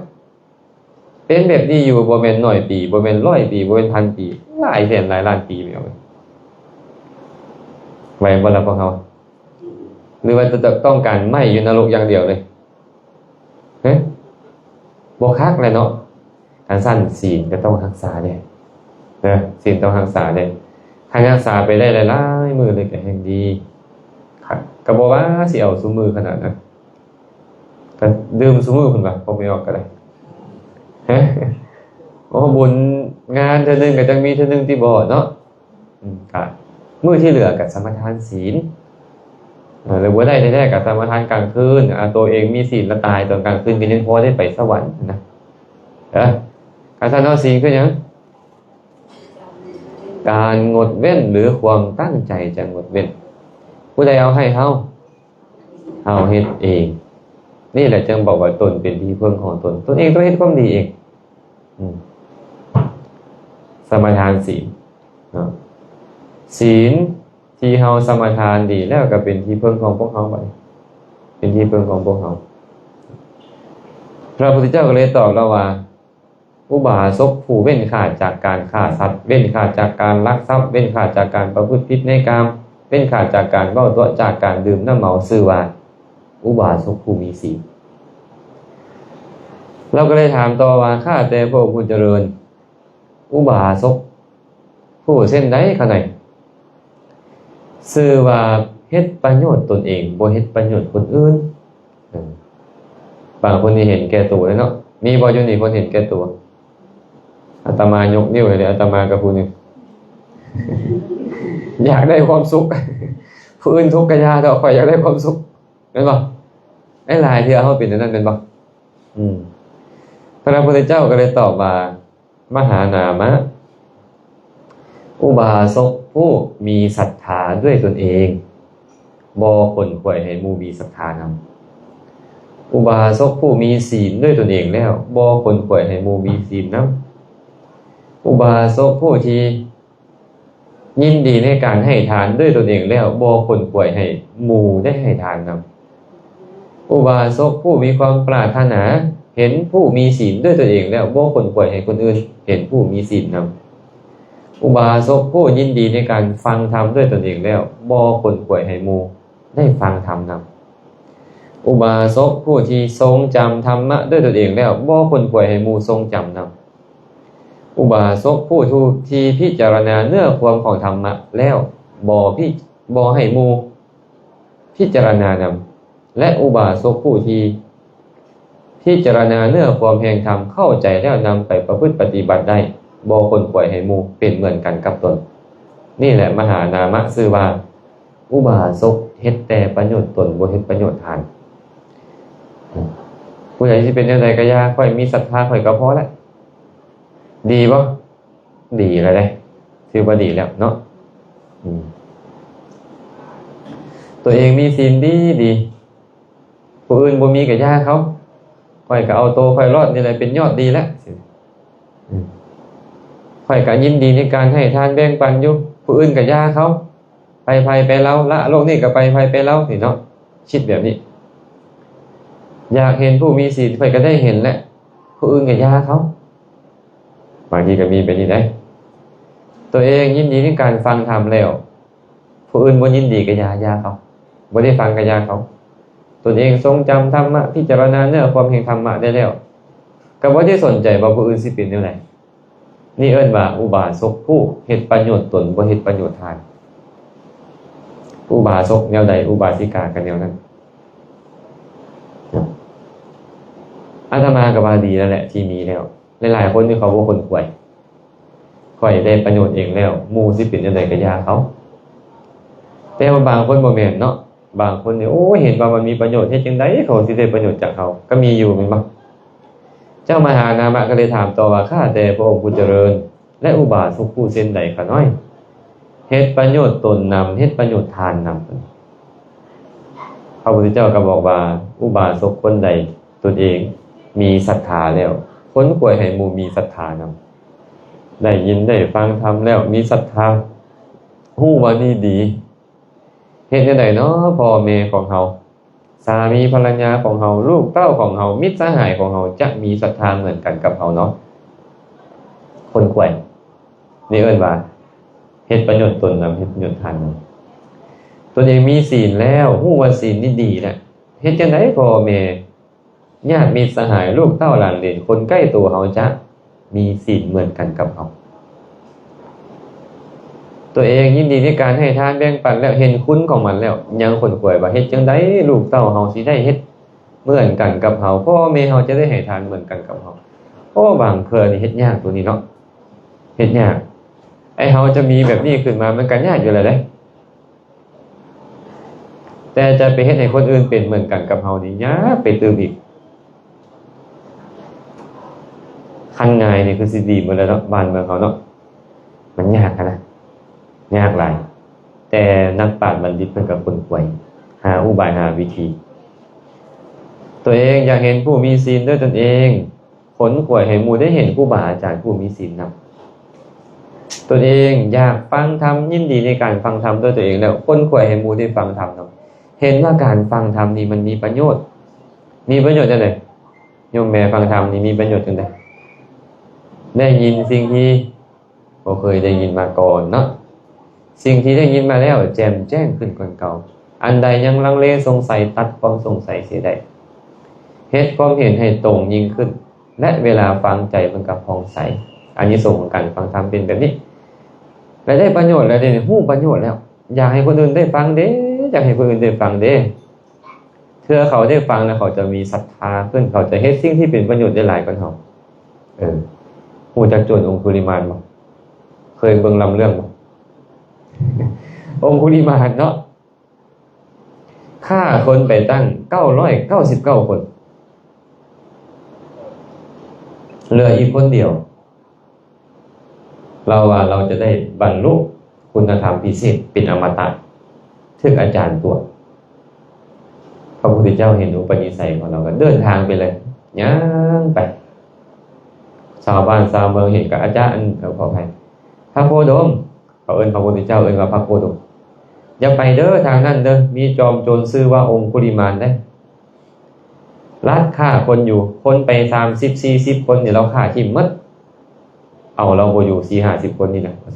ເປັນແບບນີ້ຢູ່ ບໍ່ແມ່ນໜ້ອຍປີ ບໍ່ແມ່ນຮ້ອຍປີ ບໍ່ແມ່ນພັນປີ ຫຼາຍແສນຫຼາຍລ້ານປີແມ່ນບໍ່? ໄຫວບໍ່ລະພວກເຮົາ? ຫຼືວ່າຈະຕ້ອງການໄໝ້ຢູ່ນະລົກຢ່າງດຽວເລີຍ? ຮະ ບໍ່ຄັກແຫຼະເນາະ. ຄັນຊັ້ນ ສິນກໍຕ້ອງຮັກສາເດ້ ເດີ ສິນຕ້ອງຮັກສາເດ້. ຄັນຮັກສາໄປໄດ້ຫຼາຍໆມື້ເລີຍກໍແຮ່ງດີຄັກ. ກໍບໍ່ວ່າຊິເອົາຊຸມື້ຂະໜາດນັ້ນ ກໍດື່ມຊຸມື້ພຸ້ນວ່າ ບໍ່ໄປອອກກໍໄດ້. ຮະ ໂອ້ ບຸນງານເທື່ອໜຶ່ງກໍຈັ່ງມີເທື່ອໜຶ່ງຕິບໍເນາະ. ອືມ ກະມື້ທີ່ເຫຼືອກະສະມາທານສິນ ເອີ ຫຼືບໍ່ໄດ້ແທ້ໆກະສະມາທານກາງຄືນ. ອາ ໂຕເອງມີສິນລະຕາຍຕອນກາງຄືນ ກໍຍັງພໍໄດ້ໄປສະຫວັນນະ. ເອີ ການສັນເນາະ ສິນຄືຫຍັງ? ການງົດເວັ້ນ ຫຼື ຄວາມຕັ້ງໃຈຈະງົດເວັ້ນ. ຜູ້ໃດເອົາໃຫ້ເຮົາ? ເຮົາເຮັດເອງ. ນີ້ແຫຼະຈຶ່ງບອກວ່າຕົນເປັນທີ່ເພິ່ງຂອງຕົນ, ຕົນເອງຕ້ອງເຮັດຄວາມດີເອງ. ອືມ ສະມາທານສິນເນາະ, ສິນທີ່ເຮົາສະມາທານດີແລ້ວກໍເປັນທີ່ເພິ່ງຂອງພວກເຮົາບັດນີ້, ເປັນທີ່ເພິ່ງຂອງພວກເຮົາ. ພະພຸດທະເຈົ້າກໍເລີຍຕອບລາວວ່າ ອຸບາສົກຜູ້ເວັ້ນຂາດຈາກການຂ້າສັດ, ເວັ້ນຂາດຈາກການລັກຊັບ, ເວັ້ນຂາດຈາກການປະພຶດຜິດໃນກາມ, ເວັ້ນຂາດຈາກການເວົ້າຕົວະ, ຈາກການດື່ມນ້ຳເມົາ, ຊື່ວ່າອຸບາສົກຜູ້ມີສິນ. ລາວກໍເລີຍຖາມຕໍ່ວ່າ ຂ້າແຕ່ພະອົງຜູ້ຈະເລີນ, ອຸບາສົກຜູ້ເຊັ່ນໃດຂະໃດ ຊື່ວ່າເຮັດປະໂຫຍດຕົນເອງ, ບໍ່ເຮັດປະໂຫຍດຄົນອື່ນ. ເອີ ບາງຄົນນີ້ເຫັນແກ່ໂຕເດ້ເນາະ. ມີບໍ່ຢູ່ນີ້ຄົນເຫັນແກ່ໂຕ? ອາດຕະມາຍົກນິ້ວໃຫ້ເດ້, ອາດຕະມາກັບຜູ້ໜຶ່ງ ຢາກໄດ້ຄວາມສຸກ, ຜູ້ອື່ນທຸກກະຢ່າເຖາະ, ຂ້ອຍຢາກໄດ້ຄວາມສຸກ. ແມ່ນບໍ່? ຫຼາຍໆເທື່ອເຮົາເປັນແນວນັ້ນແມ່ນບໍ່? ອືມ ພະພຸດທະເຈົ້າກໍເລີຍຕອບວ່າ ມະຫານາມະ, ອຸບາສົກຜູ້ມີສັດທາດ້ວຍຕົນເອງ ບໍ່ຂົນຂວາຍໃຫ້ໝູ່ມີສັດທານຳ. ອຸບາສົກຜູ້ມີສິນດ້ວຍຕົນເອງແລ້ວ ບໍ່ຂົນຂວາຍໃຫ້ໝູ່ມີສິນນຳ. ອຸບາສົກຜູ້ທີ່ ຍິນດີໃນການໃຫ້ທານດ້ວຍຕົນເອງແລ້ວ ບໍ່ຂົນຂວາຍໃຫ້ໝູ່ໄດ້ໃຫ້ທານນຳ. ອຸບາສົກຜູ້ມີຄວາມປາດຖະໜາເຫັນຜູ້ມີສິນດ້ວຍຕົນເອງແລ້ວ ບໍ່ຂົນຂວາຍໃຫ້ຄົນອື່ນເຫັນຜູ້ມີສິນນຳ. ອຸບາສົກຜູ້ຍິນດີໃນການຟັງທຳດ້ວຍຕົນເອງແລ້ວ ບໍ່ຂົນຂວາຍໃຫ້ໝູ່ໄດ້ຟັງທຳນຳ. ອຸບາສົກຜູ້ທີ່ຊົງຈຳທຳມະດ້ວຍຕົນເອງແລ້ວ ບໍ່ຂົນຂວາຍໃຫ້ໝູ່ຊົງຈຳນຳ. ອຸບາສົກຜູ້ທີ່ພິຈາລະນາເນື້ອຄວາມຂອງທຳມະແລ້ວ ບໍ່ພິ ບໍ່ໃຫ້ໝູ່ພິຈາລະນານຳ ແລະ ອຸບາສົກຜູ້ທີ່ພິຈາລະນາເນື້ອຄວາມແຫ່ງທຳເຂົ້າໃຈແລ້ວນຳໄປປະພຶດປະຕິບັດໄດ້ ບໍ່ຂົນຂວາຍໃຫ້ໝູ່ເປັນເໝືອນກັນກັບຕົນ. ນີ້ແຫຼະມະຫານາມະຊື່ວ່າ ອຸບາສົກເຮັດແຕ່ປະໂຫຍດຕົນ ບໍ່ເຮັດປະໂຫຍດທ່ານ. ຜູ້ໃດຊິເປັນແນວໃດກໍຢ່າ, ຂ້ອຍມີສັດທາຂ້ອຍກໍພໍແລ້ວ. ດີບໍ່? ດີແລ້ວເດ້, ຖືວ່າດີແລ້ວເນາະ. ອືມ. ຕົວເອງມີສິນດີໆ ຜູ້ອື່ນບໍ່ມີກໍຢ່າເຂົາ ຂ້ອຍກໍເອົາໂຕຂ້ອຍລອດນີ້ແຫຼະເປັນຍອດດີແລ້ວ ອືມ ຂ້ອຍກໍຍິນດີໃນການໃຫ້ທານແບ່ງປັນຢູ່ ຜູ້ອື່ນກໍຢ່າເຂົາ ໄປໃຜໄປລາວ ລະໂລກນີ້ກໍໄປໃຜໄປລາວ ນີ້ເນາະ ຄິດແບບນີ້ ຢາກເຫັນຜູ້ມີສິນ ຂ້ອຍກໍໄດ້ເຫັນແຫຼະ ຜູ້ອື່ນກໍຢ່າເຂົາ ບາງທີກໍມີແບບນີ້ໄດ໋ ຕົວເອງຍິນດີໃນການຟັງທຳແລ້ວ ຜູ້ອື່ນບໍ່ຍິນດີກໍຢ່າ ຢ່າເຂົາ ບໍ່ໄດ້ຟັງກໍຢ່າເຂົາ ຕົນເອງຊົງຈຳທຳມະ ພິຈາລະນາເນື້ອຄວາມແຫ່ງທຳມະໄດ້ແລ້ວ ກໍບໍ່ໄດ້ສົນໃຈວ່າຜູ້ອື່ນຊິເປັນແນວໃດ ນີ້ເອີ້ນວ່າອຸບາສົກຜູ້ເຮັດປະໂຫຍດຕົນ ບໍ່ເຮັດປະໂຫຍດທ່ານ ອຸບາສົກແນວໃດ ອຸບາສິກາກໍແນວນັ້ນ ອາດຕະມາກໍວ່າດີແລ້ວແຫຼະທີ່ມີແລ້ວ ຫຼາຍໆຄົນນີ້ເຂົາບໍ່ຂົນຂວາຍ ຂ້ອຍໄດ້ປະໂຫຍດເອງແລ້ວ ໝູ່ຊິເປັນຈັ່ງໃດກໍຢ່າເຂົາ ແຕ່ວ່າບາງຄົນບໍ່ແມ່ນເນາະ ບາງຄົນນີ້ ໂອ້ ເຫັນວ່າມັນມີປະໂຫຍດ ເຮັດຈັ່ງໃດເຂົາຊິໄດ້ປະໂຫຍດຈາກເຮົາ ກໍມີຢູ່ແມ່ນບໍ່? ເຈົ້າມະຫານາມະກໍເລີຍຖາມຕໍ່ວ່າ ຂ້າແຕ່ພະອົງຜູ້ຈະເລີນ ແລະ ອຸບາສົກຜູ້ເຊັ່ນໃດຂ້ານ້ອຍ ເຮັດປະໂຫຍດຕົນນຳ ເຮັດປະໂຫຍດທ່ານນຳ ພະພຸດທະເຈົ້າກໍບອກວ່າ ອຸບາສົກຄົນໃດຕົນເອງມີສັດທາແລ້ວ ຂົນຂວາຍໃຫ້ໝູ່ມີສັດທານຳ ໄດ້ຍິນໄດ້ຟັງທຳແລ້ວມີສັດທາ ຮູ້ວ່ານີ້ດີ ເຮັດແນວໃດເນາະ ພໍ່ແມ່ຂອງເຮົາ ສາມີພັນລະຍາຂອງເຮົາ ລູກເຕົ້າຂອງເຮົາ ມິດສະຫາຍຂອງເຮົາ ຈະມີສັດທາເໝືອນກັນກັບເຮົາເນາະ ຂົນຂວາຍ ນີ້ເອີ້ນວ່າເຮັດປະໂຫຍດຕົນນຳ ເຮັດປະໂຫຍດທ່ານນຳ ຕົນເອງມີສິນແລ້ວ ຮູ້ວ່າສິນນີ້ດີແລ້ວ ເຮັດຈັ່ງໃດພໍ່ແມ່ ຍາດມິດສະຫາຍ ລູກເຕົ້າຫຼານເຫຼນ ຄົນໃກ້ໂຕເຮົາຈະມີສິນເໝືອນກັນກັບເຮົາ ຕົວເອງຍິນດີໃນການໃຫ້ທານແບ່ງປັນແລ້ວ ເຫັນຄຸນຂອງມັນແລ້ວ ຍັງຂົນຂວາຍວ່າເຮັດຈັ່ງໃດລູກເຕົ້າເຮົາຊິໄດ້ເຮັດເໝືອນກັນກັບເຮົາ ພໍ່ແມ່ເຮົາຈະໄດ້ໃຫ້ທານເໝືອນກັນກັບເຮົາ ໂອ້ ບາງເທື່ອນີ້ເຮັດຍາກຕົວນີ້ເນາະ ເຮັດຍາກ ໄອ້ເຮົາຈະມີແບບນີ້ຂຶ້ນມາ ມັນກໍຍາກຢູ່ແລ້ວເດ້ ແຕ່ຈະໄປເຮັດໃຫ້ຄົນອື່ນເປັນເໝືອນກັນກັບເຮົານີ້ຍາກໄປຕື່ມອີກ ຄັນງ່າຍນີ້ຄືຊິດີໝົດແລ້ວເນາະ ບ້ານເມືອງເຮົາເນາະ ມັນຍາກຫັ້ນນະ ຍາກຫຼາຍ ແຕ່ນັກປາດບັນດິດເພິ່ນກໍຄົ້ນຄວ້າ ຫາອຸບາຍຫາວິທີ ຕົວເອງຢາກເຫັນຜູ້ມີສິນດ້ວຍຕົນເອງ ຂົນຂວາຍໃຫ້ໝູ່ໄດ້ເຫັນຄູບາອາຈານຜູ້ມີສິນນຳ ຕົນເອງຢາກຟັງທຳ ຍິນດີໃນການຟັງທຳດ້ວຍຕົນເອງແລ້ວ ຂົນຂວາຍໃຫ້ໝູ່ໄດ້ຟັງທຳນຳ ເຫັນວ່າການຟັງທຳນີ້ມັນມີປະໂຫຍດ ມີປະໂຫຍດຈັ່ງໃດ ໂຍມແມ່ຟັງທຳນີ້ມີປະໂຫຍດຈັ່ງໃດ ໄດ້ຍິນສິ່ງທີ່ ບໍ່ເຄີຍໄດ້ຍິນມາກ່ອນເນາະ ສິ່ງທີ່ໄດ້ຍິນມາແລ້ວແຈ່ມແຈ້ງຂຶ້ນກວ່າເກົ່າ ອັນໃດຍັງລັງເລສົງໄສ ຕັດຄວາມສົງໄສເສຍໄດ້ ເຮັດຄວາມເຫັນໃຫ້ຕົງຍິ່ງຂຶ້ນ ແລະ ເວລາຟັງໃຈມັນກໍຜ່ອງໃສ ອານິສົງຂອງການຟັງທຳເປັນແບບນີ້ ແລະ ໄດ້ປະໂຫຍດແລ້ວເດ ຮູ້ປະໂຫຍດແລ້ວ ຢາກໃຫ້ຄົນອື່ນໄດ້ຟັງເດ ຢາກໃຫ້ຄົນອື່ນໄດ້ຟັງເດ ເທື່ອເຂົາໄດ້ຟັງແລ້ວ ເຂົາຈະມີສັດທາຂຶ້ນ ເຂົາຈະເຮັດສິ່ງທີ່ເປັນປະໂຫຍດໄດ້ຫຼາຍກວ່າເຮົາ ເອີ ຮູ້ຈັກໂຈນອົງຄຸລິມານບໍ່? ເຄີຍເບິ່ງລຳເລື່ອງບໍ່? ອົງຄຸລິມານເນາະ ຂ້າຄົນໄປຕັ້ງເກົ້າຮ້ອຍເກົ້າສິບເກົ້າຄົນ ເຫຼືອອີກຄົນດຽວ ລາວວ່າລາວຈະໄດ້ບັນລຸຄຸນນະທຳພິເສດເປັນອະມະຕະ ຖືກອາຈານຕົວະ ພະພຸດທະເຈົ້າເຫັນອຸປະນິໄສຂອງລາວ ກໍເດີນທາງໄປເລີຍ ຍ່າງໄປ ຊາວບ້ານຊາວເມືອງເຫັນກໍ ອາຈານ ເອີ ຂໍອະໄພ ພະໂຄດົມ ເຂົາເອີ້ນພະພຸດທະເຈົ້າ ເອີ້ນວ່າພະໂຄດົມ ຢ່າໄປເດີ ທາງນັ້ນເດີ ມີຈອມໂຈນຊື່ວ່າອົງຄຸລິມານເດ້ ລັດຂ້າຄົນຢູ່ ຄົນໄປສາມສິບສີ່ສິບຄົນນີ້ ລາວຂ້າຖິ້ມໝົດ ເອົາລາວບໍ່ຢູ່ສີ່ຫ້າສິບຄົນນີ້ນະ ພະ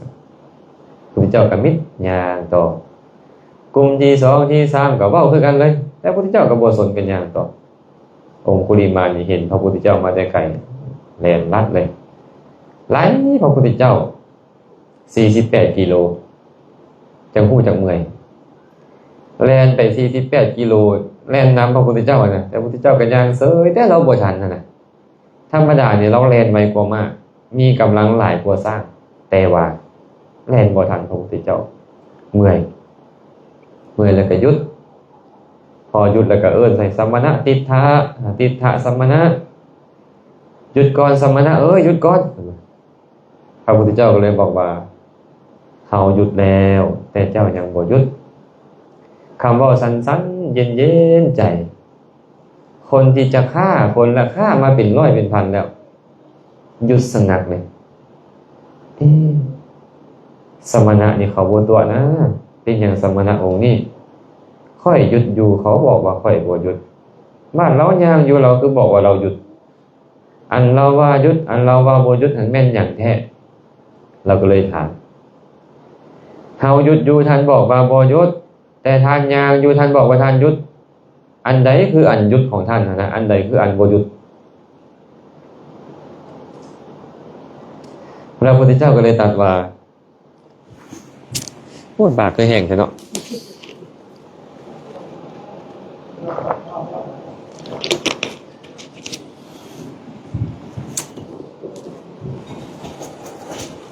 ພຸດທະເຈົ້າກໍມິດຍ່າງຕໍ່ ກຸ່ມທີສອງທີສາມກໍເວົ້າຄືກັນເລີຍ ແຕ່ພະພຸດທະເຈົ້າກໍບໍ່ສົນ ກໍຍ່າງຕໍ່ ອົງຄຸລິມານນີ້ເຫັນພະພຸດທະເຈົ້າມາແຕ່ໄກ ແລ່ນລັດເລີຍ ໄລ່ພະພຸດທະເຈົ້າ ສີ່ສິບແປດກິໂລ ຈັ່ງຮູ້ຈັກເມື່ອຍ ແລ່ນໄປສີ່ສິບແປດກິໂລ ແລ່ນນຳພະພຸດທະເຈົ້າຫັ້ນນະ ແຕ່ພະພຸດທະເຈົ້າກໍຍ່າງເສີຍ ແຕ່ລາວບໍ່ທັນຫັ້ນນະ ທຳມະດານີ້ລາວແລ່ນໄວກວ່າມ້າ ມີກຳລັງຫຼາຍກວ່າຊ້າງ ແຕ່ວ່າແລ່ນບໍ່ທັນພະພຸດທະເຈົ້າ ເມື່ອຍ ເມື່ອຍແລ້ວກໍຢຸດ ພໍຢຸດແລ້ວກໍເອີ້ນໃສ່ ສະມະນະ ຕິດຖະ ຕິດຖະ ສະມະນະ ຢຸດກ່ອນ ສະມະນະເອີຍ ຢຸດກ່ອນ ພະພຸດທະເຈົ້າກໍເລີຍບອກວ່າ ເຮົາຢຸດແລ້ວ ແຕ່ເຈົ້າຍັງບໍ່ຢຸດ ຄຳເວົ້າສັ້ນໆ ເຢັນໆໃຈ. ຄົນທີ່ຈະຂ້າຄົນລະຂ້າມາເປັນຮ້ອຍເປັນພັນແລ້ວ. ຢຸດສະງັກເລີຍ. ເອ ສະມະນະນີ້ເຂົາບໍ່ຕົວະນາ. ເປັນຫຍັງສະມະນະອົງນີ້ ຂ້ອຍຢຸດຢູ່ ເຂົາບອກວ່າຂ້ອຍບໍ່ຢຸດ. ບາດລາວຍ່າງຢູ່ ລາວຄືບອກວ່າລາວຢຸດ. ອັນລາວວ່າຢຸດ ອັນລາວວ່າບໍ່ຢຸດຫັ້ນແມ່ນຫຍັງແທ້? ລາວກໍເລີຍຖາມ. ເຮົາຢຸດຢູ່ ທ່ານບອກວ່າບໍ່ຢຸດ, ແຕ່ທ່ານຍ່າງຢູ່ ທ່ານບອກວ່າທ່ານຢຸດ. ອັນໃດຄືອັນຢຸດຂອງທ່ານຫັ້ນນະ? ອັນໃດຄືອັນບໍ່ຢຸດ? ແລ້ວພະພຸດທະເຈົ້າກໍເລີຍຕັດວ່າ ໂອ້ຍ ປາກຄືແຫ້ງແທ້ເນາະ.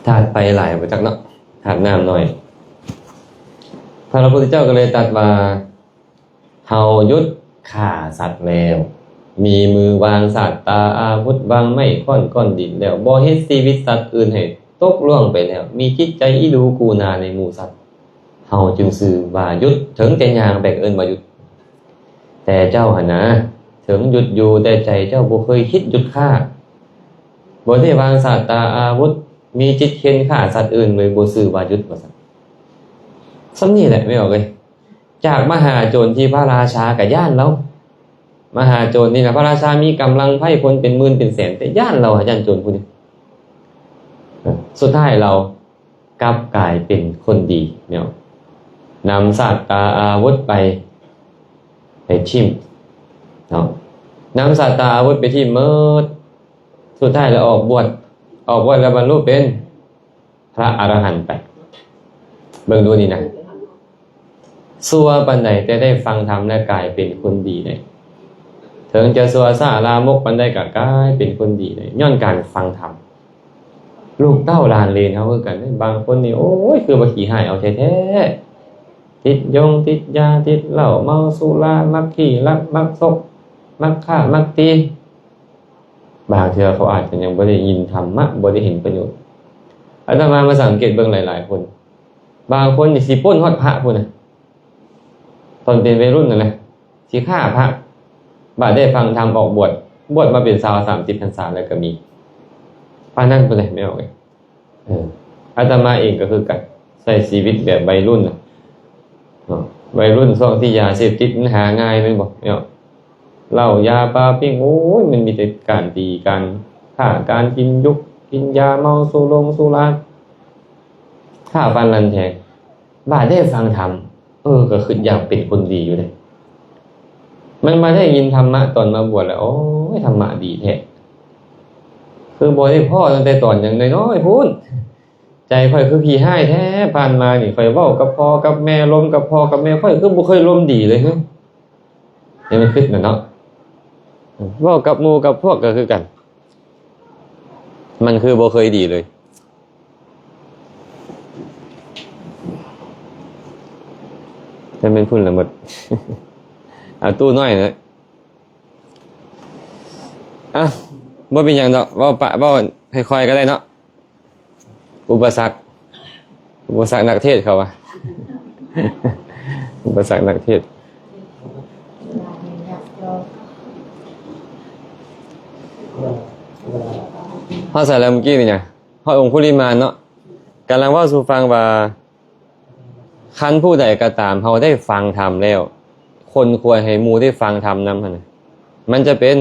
ທາດໄຟຫຼາຍບໍ່ຈັກເນາະ ທາດນ້ຳໜ້ອຍ. ພະພຸດທະເຈົ້າກໍເລີຍຕັດວ່າ ເຮົາຢຸດຂ້າສັດແລ້ວ, ມີມືວາງສາດຕາອາວຸດ, ວາງໄມ້ຄ້ອນກ້ອນດິນແລ້ວ, ບໍ່ເຮັດຊີວິດສັດອື່ນໃຫ້ຕົກລ່ວງໄປແລ້ວ, ມີຈິດໃຈອີ່ດູກູນາໃນໝູ່ສັດ, ເຮົາຈຶ່ງຊື່ວ່າຢຸດ. ເຖິງແຕ່ຍ່າງໄປກໍເອີ້ນວ່າຢຸດ. ແຕ່ເຈົ້າຫັ້ນນະ ເຖິງຢຸດຢູ່, ແຕ່ໃຈເຈົ້າບໍ່ເຄີຍຄິດຢຸດຂ້າ, ບໍ່ໄດ້ວາງສາດຕາອາວຸດ, ມີຈິດເຂັນຂ້າສັດອື່ນເລີຍ, ບໍ່ຊື່ວ່າຢຸດ ວ່າຊັ້ນ. ສ່ຳນີ້ແຫຼະ ແມ່ອອກເອີຍ. ຈາກມະຫາໂຈນທີ່ພະລາຊາກໍຢ້ານລາວ. ມະຫາໂຈນນີ້ນະ ພະລາຊາມີກຳລັງໄພຄົນເປັນໝື່ນເປັນແສນ ແຕ່ຢ້ານລາວ ຢ້ານໂຈນຜູ້ນີ້. ສຸດທ້າຍລາວກັບກາຍເປັນຄົນດີເນາະ. ນຳສາດຕາອາວຸດໄປ ໄປຖິ້ມເນາະ. ນຳສາດຕາອາວຸດໄປຖິ້ມໝົດ. ສຸດທ້າຍລາວອອກບວດ. ອອກບວດແລ້ວບັນລຸເປັນ ພະອະລະຫັນໄປ. ເບິ່ງດູນີ້ນະ, ຊົ່ວປານໃດແຕ່ໄດ້ຟັງທຳແລະກາຍເປັນຄົນດີໄດ້. ເຖິງຈະຊົ່ວຊ້າລາມົກປານໃດກໍກາຍເປັນຄົນດີໄດ້ ຍ້ອນການຟັງທຳ. ລູກເຕົ້າຫຼານເລນເຮົາຄືກັນເດ້, ບາງຄົນນີ້ ໂອ້ຍ ຄືວ່າຂີ້ຮ້າຍເອົາແທ້ໆ, ຕິດຢົງຕິດຢາ ຕິດເຫຼົ້າເມົາສຸລາ ມັກຂີ້ລັກ ມັກຊົກ ມັກຂ້າ ມັກຕີ. ບາງເທື່ອເຂົາອາດຈະຍັງບໍ່ໄດ້ຍິນທຳມະ, ບໍ່ໄດ້ເຫັນປະໂຫຍດ. ອາດຕະມາມາສັງເກດເບິ່ງຫຼາຍໆຄົນ, ບາງຄົນນີ້ຊິປຸ້ນຮອດພະພຸ້ນນະ, ຕອນເປັນໄວລຸ້ນຫັ້ນນະ ຊິຂ້າພະ, ບາດໄດ້ຟັງທຳອອກບວດ, ບວດມາເປັນຊາວສາມສິບພັນສາແລ້ວກໍມີ. ປານນັ້ນພຸ້ນແຫຼະ ແມ່ອອກເອີຍ. ເອີ ອາດຕະມາເອງກໍຄືກັນ, ໃຊ້ຊີວິດແບບໄວລຸ້ນນະ ເນາະ. ໄວລຸ້ນຊ່ວງທີ່ຢາເສບຕິດມັນຫາງ່າຍແມ່ນບໍ່ເນາະ? ເຫຼົ້າ ຢາ ປາ ປີ້ງ ໂອ້ຍ ມັນມີແຕ່ການຕີ ການຂ້າ ການກິນຢຸກກິນຢາ ເມົາສຸລົງສຸລາ ຂ້າຟັນລັນແທງ. ບາດໄດ້ຟັງທຳ ເອີ ກໍຄິດຢາກເປັນຄົນດີຢູ່ເດ້. ມັນມາໄດ້ຍິນທຳມະຕອນມາບວດແລ້ວ ໂອ້ຍ ທຳມະດີແທ້, ຄືບໍ່ໄດ້ພໍ້ຕັ້ງແຕ່ຕອນຍັງນ້ອຍໆພຸ້ນ. ໃຈຂ້ອຍຄືຂີ້ຮ້າຍແທ້, ຜ່ານມານີ້ຂ້ອຍເວົ້າກັບພໍ່ກັບແມ່, ລົມກັບພໍ່ກັບແມ່, ຂ້ອຍຄືບໍ່ເຄີຍລົມດີເລີຍ. ຫຶ ໃຫ້ມັນຄິດນະເນາະ, ເວົ້າກັບໝູ່ກັບພວກກໍຄືກັນ, ມັນຄືບໍ່ເຄີຍດີເລີຍ. ແຕ່ແມ່ນພຸ້ນລະໝົດ. ເອົາຕູ້ນ້ອຍນະ. ອ່ະ ບໍ່ເປັນຫຍັງດອກ, ເວົ້າປະ ເວົ້າຄ່ອຍໆກໍໄດ້ເນາະ. ອຸປະສັກ ອຸປະສັກນັກເທດເຂົາວ່າ ອຸປະສັກນັກເທດ. ຮອດໃສແລ້ວເມື່ອກີ້ນີ້ນະ? ຮອດອົງຄຸລິມານເນາະ. ກຳລັງເວົ້າສູ່ຟັງວ່າ ຄັນຜູ້ໃດກໍຕາມເຮົາໄດ້ຟັງທຳແລ້ວ, ຄົນຄວນໃຫ້ໝູ່ໄດ້ຟັງທຳນຳຫັ້ນນະ, ມັນຈະເປັນ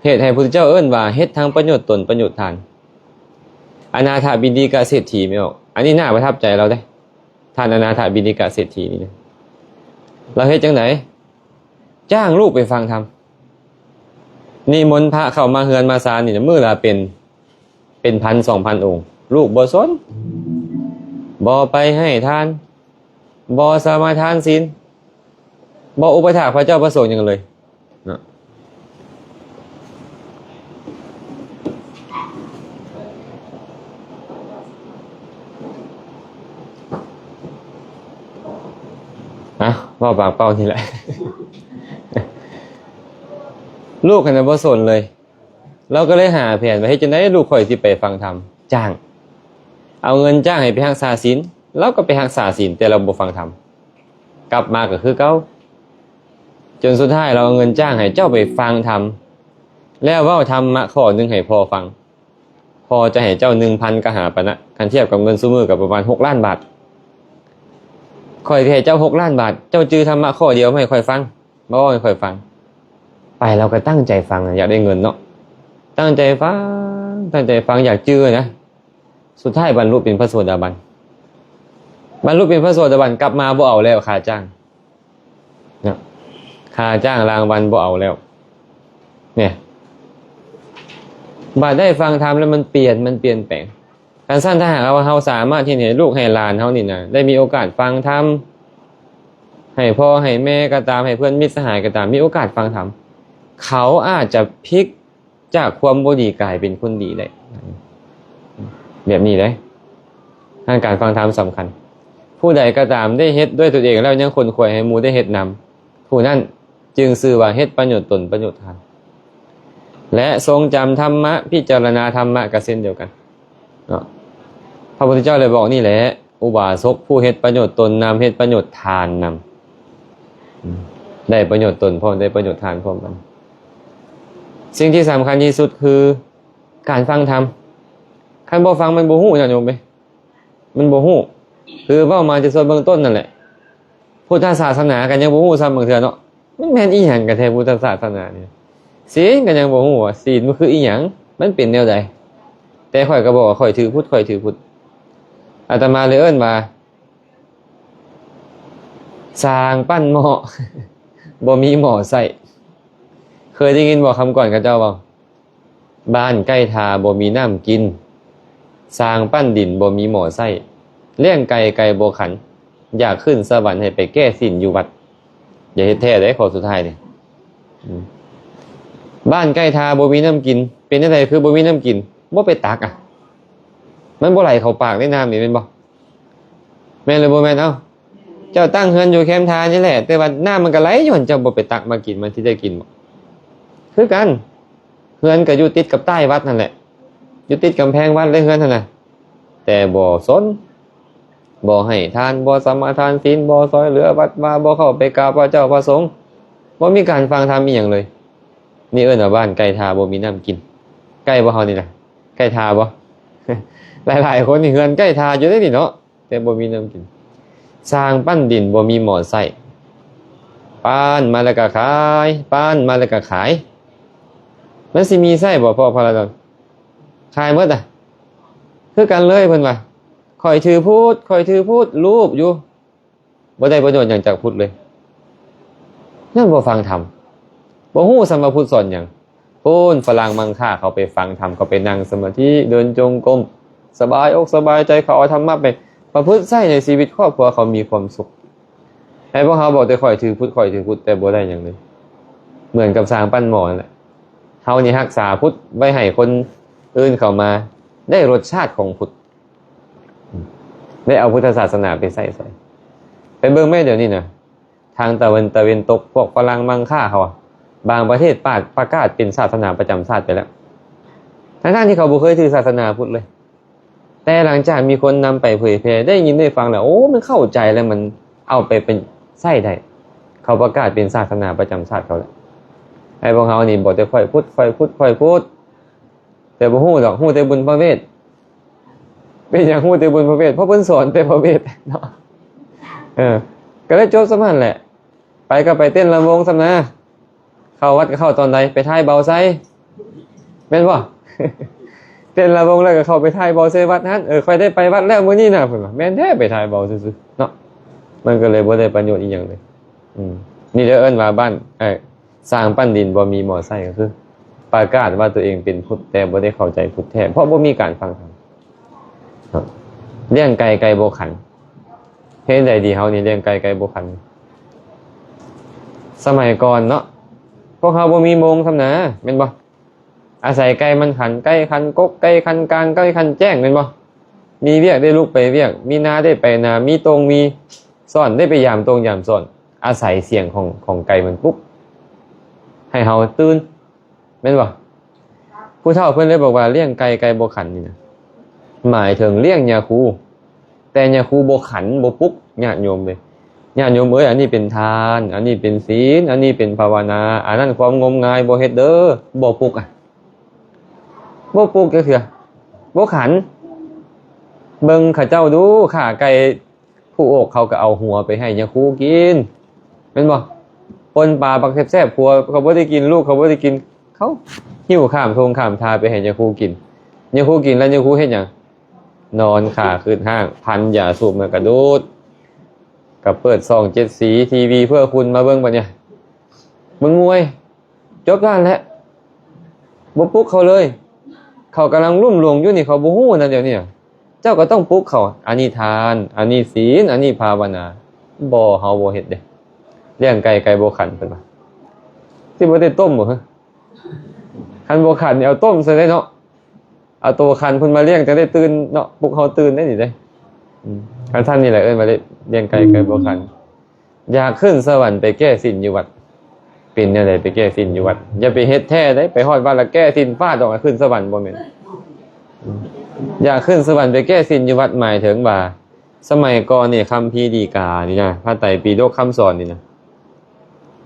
ເຫດໃຫ້ພຸດທະເຈົ້າເອີ້ນວ່າເຮັດທັງປະໂຫຍດຕົນປະໂຫຍດທ່ານ. ອະນາຖະບິນດິກະເສດຖີແມ່ນບໍ່? ອັນນີ້ໜ້າປະທັບໃຈລາວເດ້, ທ່ານອະນາຖະບິນດິກະເສດຖີນີ້ນະ. ລາວເຮັດຈັ່ງໃດ? ຈ້າງລູກໄປຟັງທຳ, ນິມົນພະເຂົ້າມາເຮືອນມາຊານນີ້ນະ ມື້ລະເປັນ ເປັນພັນສອງພັນອົງ, ລູກບໍ່ສົນ, ບໍ່ໄປໃຫ້ທານ, ບໍ່ສະມາທານສິນ, ບໍ່ອຸປະຖາກພະເຈົ້າພະສົງຫຍັງເລີຍເນາະ. ອ່ະ ເວົ້າປາກເປົ້ານີ້ແຫຼະ, ລູກຫັ້ນນະບໍ່ສົນເລີຍ. ລາວກໍເລີຍຫາແຜນວ່າເຮັດຈັ່ງໃດລູກຂ້ອຍຊິໄປຟັງທຳ, ຈ້າງ ເອົາເງິນຈ້າງໃຫ້ໄປຮັກສາສິນ, ລາວກໍໄປຮັກສາສິນ ແຕ່ລາວບໍ່ຟັງທຳ. ກັບມາກໍຄືເກົ່າ. ຈົນສຸດທ້າຍລາວເອົາເງິນຈ້າງໃຫ້ເຈົ້າໄປຟັງທຳ ແລ້ວເວົ້າທຳມະຂໍ້ໜຶ່ງໃຫ້ພໍ່ຟັງ. ພໍ່ຈະໃຫ້ເຈົ້າໜຶ່ງພັນກະຫາປານະ, ຄັນທຽບກັບເງິນຊຸມື້ກໍປະມານຫົກລ້ານບາດ. ຂ້ອຍຊິໃຫ້ເຈົ້າຫົກລ້ານບາດ, ເຈົ້າຈື່ທຳມະຂໍ້ດຽວມາໃຫ້ຂ້ອຍຟັງ, ມາເວົ້າໃຫ້ຂ້ອຍຟັງ. ໄປລາວກໍຕັ້ງໃຈຟັງ, ຢາກໄດ້ເງິນເນາະ, ຕັ້ງໃຈຟັງ, ຕັ້ງໃຈຟັງ, ຢາກຈື່ນະ. ສຸດທ້າຍບັນລຸເປັນພະໂສດາບັນ. ບັນລຸເປັນພະໂສດາບັນ, ກັບມາບໍ່ເອົາແລ້ວຄ່າຈ້າງ. ເນາະ ຄ່າຈ້າງລາງວັນບໍ່ເອົາແລ້ວ ເນຍ. ບາດໄດ້ຟັງທຳແລ້ວມັນປ່ຽນ, ມັນປ່ຽນແປງ. ຄັນຊັ້ນ ຖ້າຫາກວ່າເຮົາສາມາດເຮັດໃຫ້ລູກໃຫ້ຫຼານເຮົານີ້ນະ ໄດ້ມີໂອກາດຟັງທຳ, ໃຫ້ພໍ່ໃຫ້ແມ່ກໍຕາມ, ໃຫ້ເພື່ອນມິດສະຫາຍກໍຕາມ ມີໂອກາດຟັງທຳ, ເຂົາອາດຈະພິກ ຈາກຄວາມບໍ່ດີກາຍເປັນຄົນດີໄດ້ ແບບນີ້ເດ້. ທາງການຟັງທຳສຳຄັນ. ຜູ້ໃດກໍຕາມໄດ້ເຮັດດ້ວຍຕົນເອງແລ້ວຍັງຂົນຂວາຍໃຫ້ໝູ່ໄດ້ເຮັດນຳ, ຜູ້ນັ້ນຈຶ່ງຊື່ວ່າເຮັດປະໂຫຍດຕົນປະໂຫຍດທ່ານ. ແລະ ຊົງຈຳທຳມະ, ພິຈາລະນາທຳມະກໍເຊັ່ນດຽວກັນເນາະ. ພະພຸດທະເຈົ້າໄດ້ບອກນີ້ແຫຼະ. ອຸບາສົກຜູ້ເຮັດປະໂຫຍດຕົນນຳ, ເຮັດປະໂຫຍດທ່ານນຳ. ອືມ ໄດ້ປະໂຫຍດຕົນພ້ອມ, ໄດ້ປະໂຫຍດທ່ານພ້ອມກັນ. ສິ່ງທີ່ສຳຄັນທີ່ສຸດຄືການຟັງທຳ. ຄັນບໍ່ຟັງມັນບໍ່ຮູ້ນະໂຍມເອີຍ, ມັນບໍ່ຮູ້. ຄືເວົ້າມາແຕ່ສ່ວນເບື້ອງຕົ້ນນັ້ນແຫຼະ. ພຸດທະສາສະໜາກໍຍັງບໍ່ຮູ້ຊ້ຳບາງເທື່ອເນາະ. ມັນແມ່ນອີ່ຫຍັງກັນແທ້ພຸດທະສາສະໜານີ້? ສີນກໍຍັງບໍ່ຮູ້ວ່າສີນມັນຄືອີ່ຫຍັງ, ມັນເປັນແນວໃດ? ແຕ່ຂ້ອຍກໍບອກວ່າຂ້ອຍຖືພຸດ, ຂ້ອຍຖືພຸດ. ອາດຕະມາເລີຍເອີ້ນວ່າ ຊ່າງປັ້ນໝໍ້ ບໍ່ມີໝໍ້ໃຊ້. ເຄີຍໄດ້ຍິນບໍ່ຄຳຂວັນເຂົາເຈົ້າເວົ້າ? ບ້ານໃກ້ທ່າບໍ່ມີນ້ຳກິນ, ຊ່າງປັ້ນດິນບໍ່ມີໝໍ້ໃຊ້, ລ້ຽງໄກ່ໄກ່ບໍ່ຂັນ, ຢາກຂຶ້ນສະຫວັນໃຫ້ໄປແກ້ສິນຢູ່ວັດ. ຢ່າເຮັດແທ້ເດ້ຂໍ້ສຸດທ້າຍນີ້. ອືມ ບ້ານໃກ້ທ່າບໍ່ມີນ້ຳກິນ, ເປັນຈັ່ງໃດຄືບໍ່ມີນ້ຳກິນ? ບໍ່ໄປຕັກອະ, ມັນບໍ່ໄຫຼເຂົ້າປາກເດ້ນ້ຳນີ້ ແມ່ນບໍ່? ແມ່ນຫຼືບໍ່ແມ່ນ? ເອົ້າ ເຈົ້າຕັ້ງເຮືອນຢູ່ແຄມທ່ານີ້ແຫຼະ, ແຕ່ວ່ານ້ຳມັນກໍໄຫຼ ຍ້ອນເຈົ້າບໍ່ໄປຕັກມາກິນ, ມັນຊິໄດ້ກິນບໍ່? ຄືກັນ, ເຮືອນກໍຢູ່ຕິດກັບທ້າຍວັດຫັ້ນແຫຼະ, ຢູ່ຕິດກຳແພງວັດເລີຍເຮືອນຫັ້ນນະ, ແຕ່ບໍ່ສົນ, ບໍ່ໃຫ້ທານ, ບໍ່ສະມາທານສິນ, ບໍ່ຊ່ອຍເຫຼືອວັດວາ, ບໍ່ເຂົ້າໄປກາບພະເຈົ້າພະສົງ, ບໍ່ມີການຟັງທຳອີ່ຫຍັງເລີຍ. ນີ້ເອີ້ນວ່າບ້ານໃກ້ທ່າບໍ່ມີນ້ຳກິນ. ໃກ້ບໍ່ເຮົານີ້ນະ? ໃກ້ທ່າບໍ່? ຫຼາຍໆຄົນນີ້ເຮືອນໃກ້ທ່າຢູ່ເດ້ນີ້ເນາະ, ແຕ່ບໍ່ມີນ້ຳກິນ. ຊ່າງປັ້ນດິນບໍ່ມີໝໍ້ໃຊ້, ປັ້ນມາແລ້ວກໍຂາຍ, ປັ້ນມາແລ້ວກໍຂາຍ. ມັນຊິມີໃຊ້ບໍ່? ເພາະພະລາດອນຂາຍໝົດນະ. ຄືກັນເລີຍເພິ່ນວ່າ ຂ້ອຍຖືພຸດ, ຂ້ອຍຖືພຸດ, ລູບຢູ່. ບໍ່ໄດ້ປະໂຫຍດຫຍັງຈາກພຸດເລີຍ. ຍ້ອນບໍ່ຟັງທຳ, ບໍ່ຮູ້ຊ້ຳວ່າພຸດສອນຫຍັງ. ໂອ້ນ ຝຣັ່ງມັງຄ່າ ເຂົາໄປຟັງທຳ, ເຂົາໄປນັ່ງສະມາທິ, ເດີນຈົງກົມ, ສະບາຍອົກສະບາຍໃຈ, ເຂົາເອົາທຳມະໄປປະພຶດໃຊ້ໃນຊີວິດຄອບຄົວ, ເຂົາມີຄວາມສຸກ. ໃຫ້ພວກເຮົາບອກແຕ່ຂ້ອຍຖືພຸດ, ຂ້ອຍຖືພຸດ, ແຕ່ບໍ່ໄດ້ຫຍັງເລີຍ. ເໝືອນກັບຊ່າງປັ້ນໝໍ້ນັ້ນແຫຼະ. ເຮົານີ້ຮັກສາພຸດໄວ້ໃຫ້ຄົນອື່ນເຂົ້າມາໄດ້ລົດຊາດຂອງພຸດ. ໄດ້ເອົາພຸດທະສາສະໜາໄປໃຊ້ໃສ. ໄປເບິ່ງແມ້ດຽວນີ້ນະ, ທາງຕາເວັນ, ຕາເວັນຕົກ, ພວກຝຣັ່ງມັງຄ່າເຂົາອະ, ບາງປະເທດປາດ, ປະກາດເປັນສາສະໜາປະຈຳຊາດໄປແລ້ວ, ທັງໆທີ່ເຂົາບໍ່ເຄີຍຖືສາສະໜາພຸດເລີຍ. ແຕ່ຫຼັງຈາກມີຄົນນຳໄປເຜີຍແຜ່, ໄດ້ຍິນໄດ້ຟັງແລ້ວ, ໂອ້, ມັນເຂົ້າໃຈແລ້ວ, ມັນເອົາໄປເປັນໃຊ້ໄດ້. ເຂົາປະກາດເປັນສາສະໜາປະຈຳຊາດເຂົາແລ້ວ. ໃຫ້ພວກເຮົານີ້ບອກແຕ່ຂ້ອຍພຸດ, ຂ້ອຍພຸດ, ຂ້ອຍພຸດ, ແຕ່ບໍ່ຮູ້ດອກ, ຮູ້ແຕ່ບຸນພະເວດ. ເປັນຫຍັງຮູ້ແຕ່ບຸນພະເວດ? ເພາະເພິ່ນສອນແຕ່ພະເວດເນາະ. ເອີ ກໍເລີຍຈົບສ່ຳນັ້ນແຫຼະ. ໄປກໍໄປເຕັ້ນລຳວົງສ່ຳນາ. ເຂົ້າວັດກໍເຂົ້າຕອນໃດ? ໄປຖ່າຍເບົາໃສ? ແມ່ນບໍ່? ເຕັ້ນລຳວົງແລ້ວກໍເຂົ້າໄປຖ່າຍເບົາໃສ່ວັດຫັ້ນ. ເອີ ຂ້ອຍໄດ້ໄປວັດແລ້ວມື້ນີ້ນະ, ເພິ່ນວ່າ. ແມ່ນແທ້, ໄປຖ່າຍເບົາຊື່ໆເນາະ. ມັນກໍເລີຍບໍ່ໄດ້ປະໂຫຍດອີ່ຫຍັງເລີຍ. ອືມ ນີ້ເດີ ເອີ້ນວ່າບ້ານ, ເອີ ສ້າງປັ້ນດິນບໍ່ມີໝໍ້ໃຊ້ ກໍຄືປະກາດວ່າຕົວເອງເປັນພຸດ ແຕ່ບໍ່ໄດ້ເຂົ້າໃຈພຸດແທ້ ເພາະບໍ່ມີການຟັງທຳ. ລ້ຽງໄກ່ໄກ່ບໍ່ຂັນ. ເຮັດໃດດີເຮົານີ້ ລ້ຽງໄກ່ໄກ່ບໍ່ຂັນ? ສະໄໝກ່ອນເນາະ ພວກເຮົາບໍ່ມີໂມງສ່ຳນາ ແມ່ນບໍ່? ອາໄສໄກ່ມັນຂັນ, ໄກ່ຂັນກົກ, ໄກ່ຂັນກາງ, ໄກ່ຂັນແຈ້ງ ແມ່ນບໍ່? ມີວຽກໄດ້ລຸກໄປວຽກ, ມີນາໄດ້ໄປນາ, ມີຕົງມີຊ່ອນໄດ້ໄປຢາມຕົງຢາມຊ່ອນ. ອາໄສສຽງຂອງ, ຂອງໄກ່ມັນປຸກໃຫ້ເຮົາຕື່ນ ແມ່ນບໍ່? ຜູ້ເຖົ້າເພິ່ນເລີຍບອກວ່າ ລ້ຽງໄກ່ໄກ່ບໍ່ຂັນນີ້ນະ ໝາຍເຖິງລ້ຽງຍາຄູ, ແຕ່ຍາຄູບໍ່ຂັນບໍ່ປຸກ ຍາດໂຍມເອີຍ. ຍາດໂຍມເອີຍ, ອັນນີ້ເປັນທານ, ອັນນີ້ເປັນສິນ, ອັນນີ້ເປັນພາວະນາ, ອັນນັ້ນຄວາມງົມງາຍ, ບໍ່ເຮັດເດີ, ບໍ່ປຸກອະ, ບໍ່ປຸກຈັກເທື່ອ, ບໍ່ຂັນ. ເບິ່ງເຂົາເຈົ້າດູ, ຂ້າໄກ່ຜູ້ອົກເຂົາກໍເອົາຫົວໄປໃຫ້ຍາຄູກິນ, ແມ່ນບໍ່? ປົ່ນປາບັກແຊບໆ, ຜົວເຂົາບໍ່ໄດ້ກິນ, ລູກເຂົາບໍ່ໄດ້ກິນ, ເຂົາຫິ້ວຂ້າມທົ່ງຂ້າມທ່າໄປໃຫ້ຍາຄູກິນ. ຍາຄູກິນແລ້ວ ຍາຄູເຮັດຫຍັງ? ນອນຂາຄືດຫ້າງ, ພັນຢາສູບມາກະດູດ, ກໍເປີດຊ່ອງເຈັດສີ ທີວີເພື່ອຄຸນມາເບິ່ງບັດນີ້, ເບິ່ງມວຍ, ຈົບນັ້ນແຫຼະ, ບໍ່ປຸກເຂົາເລີຍ. ເຂົາກຳລັງລຸ່ມຫຼວງຢູ່ນີ້, ເຂົາບໍ່ຮູ້ນະດຽວນີ້. ເຈົ້າກໍຕ້ອງປຸກເຂົາ, ອັນນີ້ທານ, ອັນນີ້ສິນ, ອັນນີ້ພາວະນາ. ບໍ່, ເຮົາບໍ່ເຮັດເດ້. ລ້ຽງໄກ່, ໄກ່ບໍ່ຂັນ, ເພິ່ນວ່າ. ຊິບໍ່ໄດ້ຕົ້ມບໍ່ເຮີ? ຄັນບໍ່ຂັນນີ້ ເອົາຕົ້ມຊະໄດ້ເນາະ. ເອົາໂຕຂັນເພິ່ນມາລ້ຽງ ຈັ່ງໄດ້ຕື່ນເນາະ, ປຸກເຮົາຕື່ນໄດ້ນີ້ເດ້. ອືມ ຄັນຊັ້ນນີ້ແຫຼະເອີ້ນວ່າລ້ຽງໄກ່ ໄກ່ບໍ່ຂັນ. ຢາກຂຶ້ນສະຫວັນໄປແກ້ສິນຢູ່ວັດ. ເປັນແນວໃດໄປແກ້ສິນຢູ່ວັດ? ຢ່າໄປເຮັດແທ້ເດ້, ໄປຮອດວັດລະແກ້ສິນຟາດອອກມາຂຶ້ນສະຫວັນ, ບໍ່ແມ່ນ. ອືມ ຢາກຂຶ້ນສະຫວັນໄປແກ້ສິນຢູ່ວັດ ໝາຍເຖິງວ່າ ສະໄໝກ່ອນນີ້ ຄຳພີດີການີ້ນະ, ພະໄຕປິດົກຄຳສອນນີ້ນະ,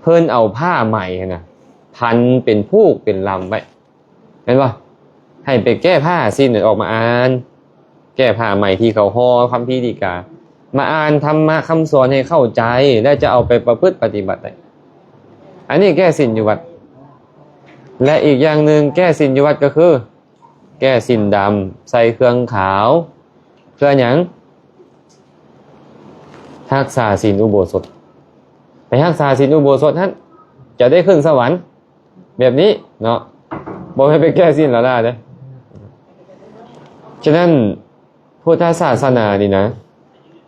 ເພິ່ນເອົາຜ້າໄໝຫັ້ນນະ ພັນເປັນພູກເປັນລຳໄວ້. ແມ່ນບໍ່? ໃຫ້ໄປແກ້ຜ້າສິ້ນອອກມາອ່ານ, ແກ້ຜ້າໄໝທີ່ເຂົາຫໍ່ຄຳພີດີກາ, ມາອ່ານທຳມະຄຳສອນໃຫ້ເຂົ້າໃຈ ແລະ ຈະເອົາໄປປະພຶດປະຕິບັດໄດ້. ອັນນີ້ແກ້ສິນຢູ່ວັດ. ແລະ ອີກຢ່າງໜຶ່ງ ແກ້ສິນຢູ່ວັດກໍຄື ແກ້ສິ້ນດຳ ໃສ່ເຄື່ອງຂາວ. ເພື່ອຫຍັງ? ຮັກສາສິນອຸໂບສົດ. ໄປຮັກສາສິນອຸໂບສົດຫັ້ນ ຈະໄດ້ຂຶ້ນສະຫວັນ. ແບບນີ້ເນາະ, ບໍ່ແມ່ນໄປແກ້ສິ້ນລະລາເດ້. ສະນັ້ນ ພຸດທະສາສະໜານີ້ນະ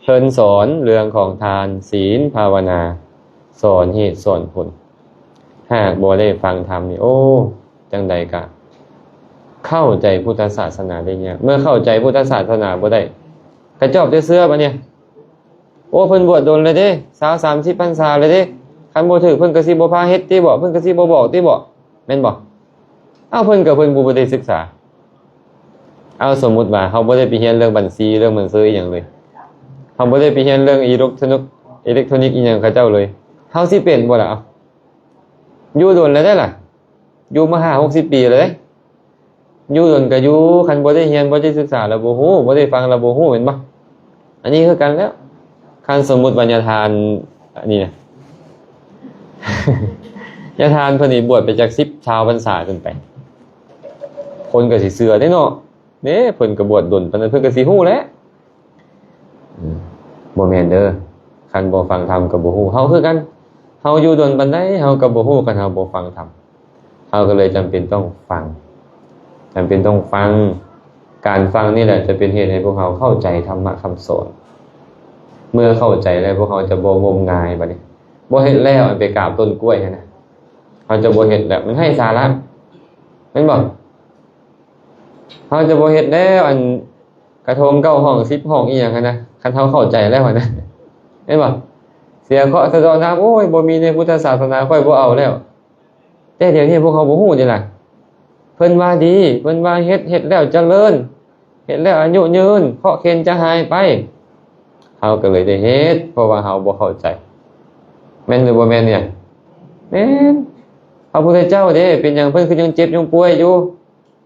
ເພິ່ນສອນເລື່ອງຂອງທານ, ສິນ, ພາວະນາ, ສອນເຫດສອນຜົນ. ຫາກບໍ່ໄດ້ຟັງທຳນີ້ ໂອ້ ຈັ່ງໃດກະເຂົ້າໃຈພຸດທະສາສະໜາໄດ້ຍາກ. ເມື່ອເຂົ້າໃຈພຸດທະສາສະໜາບໍ່ໄດ້ ກະຈອບແຕ່ເຊື່ອບາດນີ້. ໂອ້ ເພິ່ນບວດດົນແລ້ວເດ້, ຊາວສາມສິບພັນສາແລ້ວເດ້, ຄັນບໍ່ຖືກເພິ່ນກໍຊິບໍ່ພາເຮັດຕິບໍ, ເພິ່ນກໍຊິບໍ່ບອກຕິບໍ, ແມ່ນບໍ່? ເອົ້າ ເພິ່ນກໍເພິ່ນບໍ່ໄດ້ສຶກສາ. ເອົາ ສົມມຸດວ່າເຮົາບໍ່ໄດ້ໄປຮຽນເລື່ອງບັນຊີ ເລື່ອງບັນເຊີອີ່ຫຍັງເລີຍ, ເຮົາບໍ່ໄດ້ໄປຮຽນເລື່ອງອີເລັກໂທຣນິກ ອີເລັກໂທຣນິກອີ່ຫຍັງເຂົາເຈົ້າເລີຍ, ເຮົາຊິເປັນບໍ່ລະ? ເອົ້າ ຢູ່ດົນແລ້ວເດ້ລະ, ຢູ່ມາຫ້າຫົກສິບປີແລ້ວເດ້. ຢູ່ດົນກະຢູ່, ຄັນບໍ່ໄດ້ຮຽນ ບໍ່ໄດ້ສຶກສາລະບໍ່ຮູ້, ບໍ່ໄດ້ຟັງລະບໍ່ຮູ້ ແມ່ນບໍ່? ອັນນີ້ຄືກັນແລ້ວ. ຄັນສົມມຸດວ່າຍາທ່ານ ອັນນີ້ນະ ຍາທ່ານເພິ່ນນີ້ບວດໄປຈັກສິບຊາວພັນສາຂຶ້ນໄປ, ຄົນກໍຊິເຊື່ອເດ້ເນາະ. ເດ້ ເພິ່ນກໍບວດດົນປານນັ້ນ ເພິ່ນກໍຊິຮູ້ແຫຼະ. ອືມ ບໍ່ແມ່ນເດີ, ຄັນບໍ່ຟັງທຳກໍບໍ່ຮູ້. ເຮົາຄືກັນ, ເຮົາຢູ່ດົນປານໃດ ເຮົາກໍບໍ່ຮູ້ ຄັນເຮົາບໍ່ຟັງທຳ. ເຮົາກໍເລີຍຈຳເປັນຕ້ອງຟັງ, ຈຳເປັນຕ້ອງຟັງ. ການຟັງນີ້ແຫຼະຈະເປັນເຫດໃຫ້ພວກເຮົາເຂົ້າໃຈທຳມະຄຳສອນ. ເມື່ອເຂົ້າໃຈແລ້ວ ພວກເຮົາຈະບໍ່ງົມງາຍ. ບັດນີ້ບໍ່ເຮັດແລ້ວ ອັນໄປກາບຕົ້ນກ້ວຍຫັ້ນນະ, ເຮົາຈະບໍ່ເຮັດແລ້ວ, ມັນໄຮ້ສາລະ ແມ່ນບໍ່? ເຮົາຈະບໍ່ເຮັດແລ້ວ ອັນກະທົງເກົ້າຫ້ອງ ສິບຫ້ອງ ອີ່ຫຍັງຫັ້ນນະ, ຄັນເຮົາເຂົ້າໃຈແລ້ວຫັ້ນນະ ແມ່ນບໍ່? ເສຍເຄາະສະເດາະນາມ, ໂອ້ຍ ບໍ່ມີໃນພຸດທະສາສະໜາ, ຂ້ອຍບໍ່ເອົາແລ້ວ. ແຕ່ດຽວນີ້ພວກເຮົາບໍ່ຮູ້ເດ້ລະ, ເພິ່ນວ່າດີ, ເພິ່ນວ່າເຮັດ, ເຮັດແລ້ວຈະເລີນ, ເຮັດແລ້ວອາຍຸຍືນ, ເຄາະເຂັນຈະຫາຍໄປ. ເຮົາກໍເລີຍໄດ້ເຮັດ ເພາະວ່າເຮົາບໍ່ເຂົ້າໃຈ. ແມ່ນຫຼືບໍ່ແມ່ນນີ້? ແມ່ນ. ພະພຸດທະເຈົ້າເດ້ ເປັນຫຍັງເພິ່ນຄືຍັງເຈັບຍັງປ່ວຍຢູ່?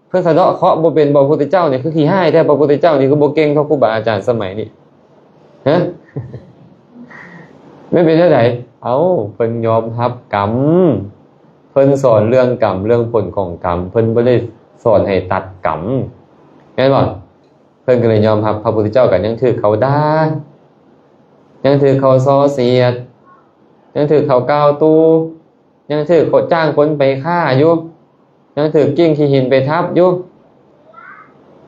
ເພິ່ນສະເດາະເຄາະບໍ່ເປັນບໍ? ພະພຸດທະເຈົ້ານີ້ຄືຂີ້ຮ້າຍແທ້, ພະພຸດທະເຈົ້ານີ້ຄືບໍ່ເກັ່ງເທົ່າຄູບາອາຈານສະໄໝນີ້? ຮະ? ແມ່ນເປັນແນວໃດ? ເອົ້າ ເພິ່ນຍອມຮັບກຳ, ເພິ່ນສອນເລື່ອງກຳ ເລື່ອງຜົນຂອງກຳ, ເພິ່ນບໍ່ໄດ້ສອນໃຫ້ຕັດກຳ ແມ່ນບໍ່? ເພິ່ນກໍເລີຍຍອມຮັບ. ພະພຸດທະເຈົ້າກໍຍັງຖືກເຂົາດ່າ, ຍັງຖືກເຂົາສໍ້ສຽດ, ຍັງຖືກເຂົາກ່າວຕູ, ຍັງຖືກເຂົາຈ້າງຄົນໄປຂ້າຢູ່, ຍັງຖືກກິ້ງຂີ້ຫີນໄປທັບຢູ່.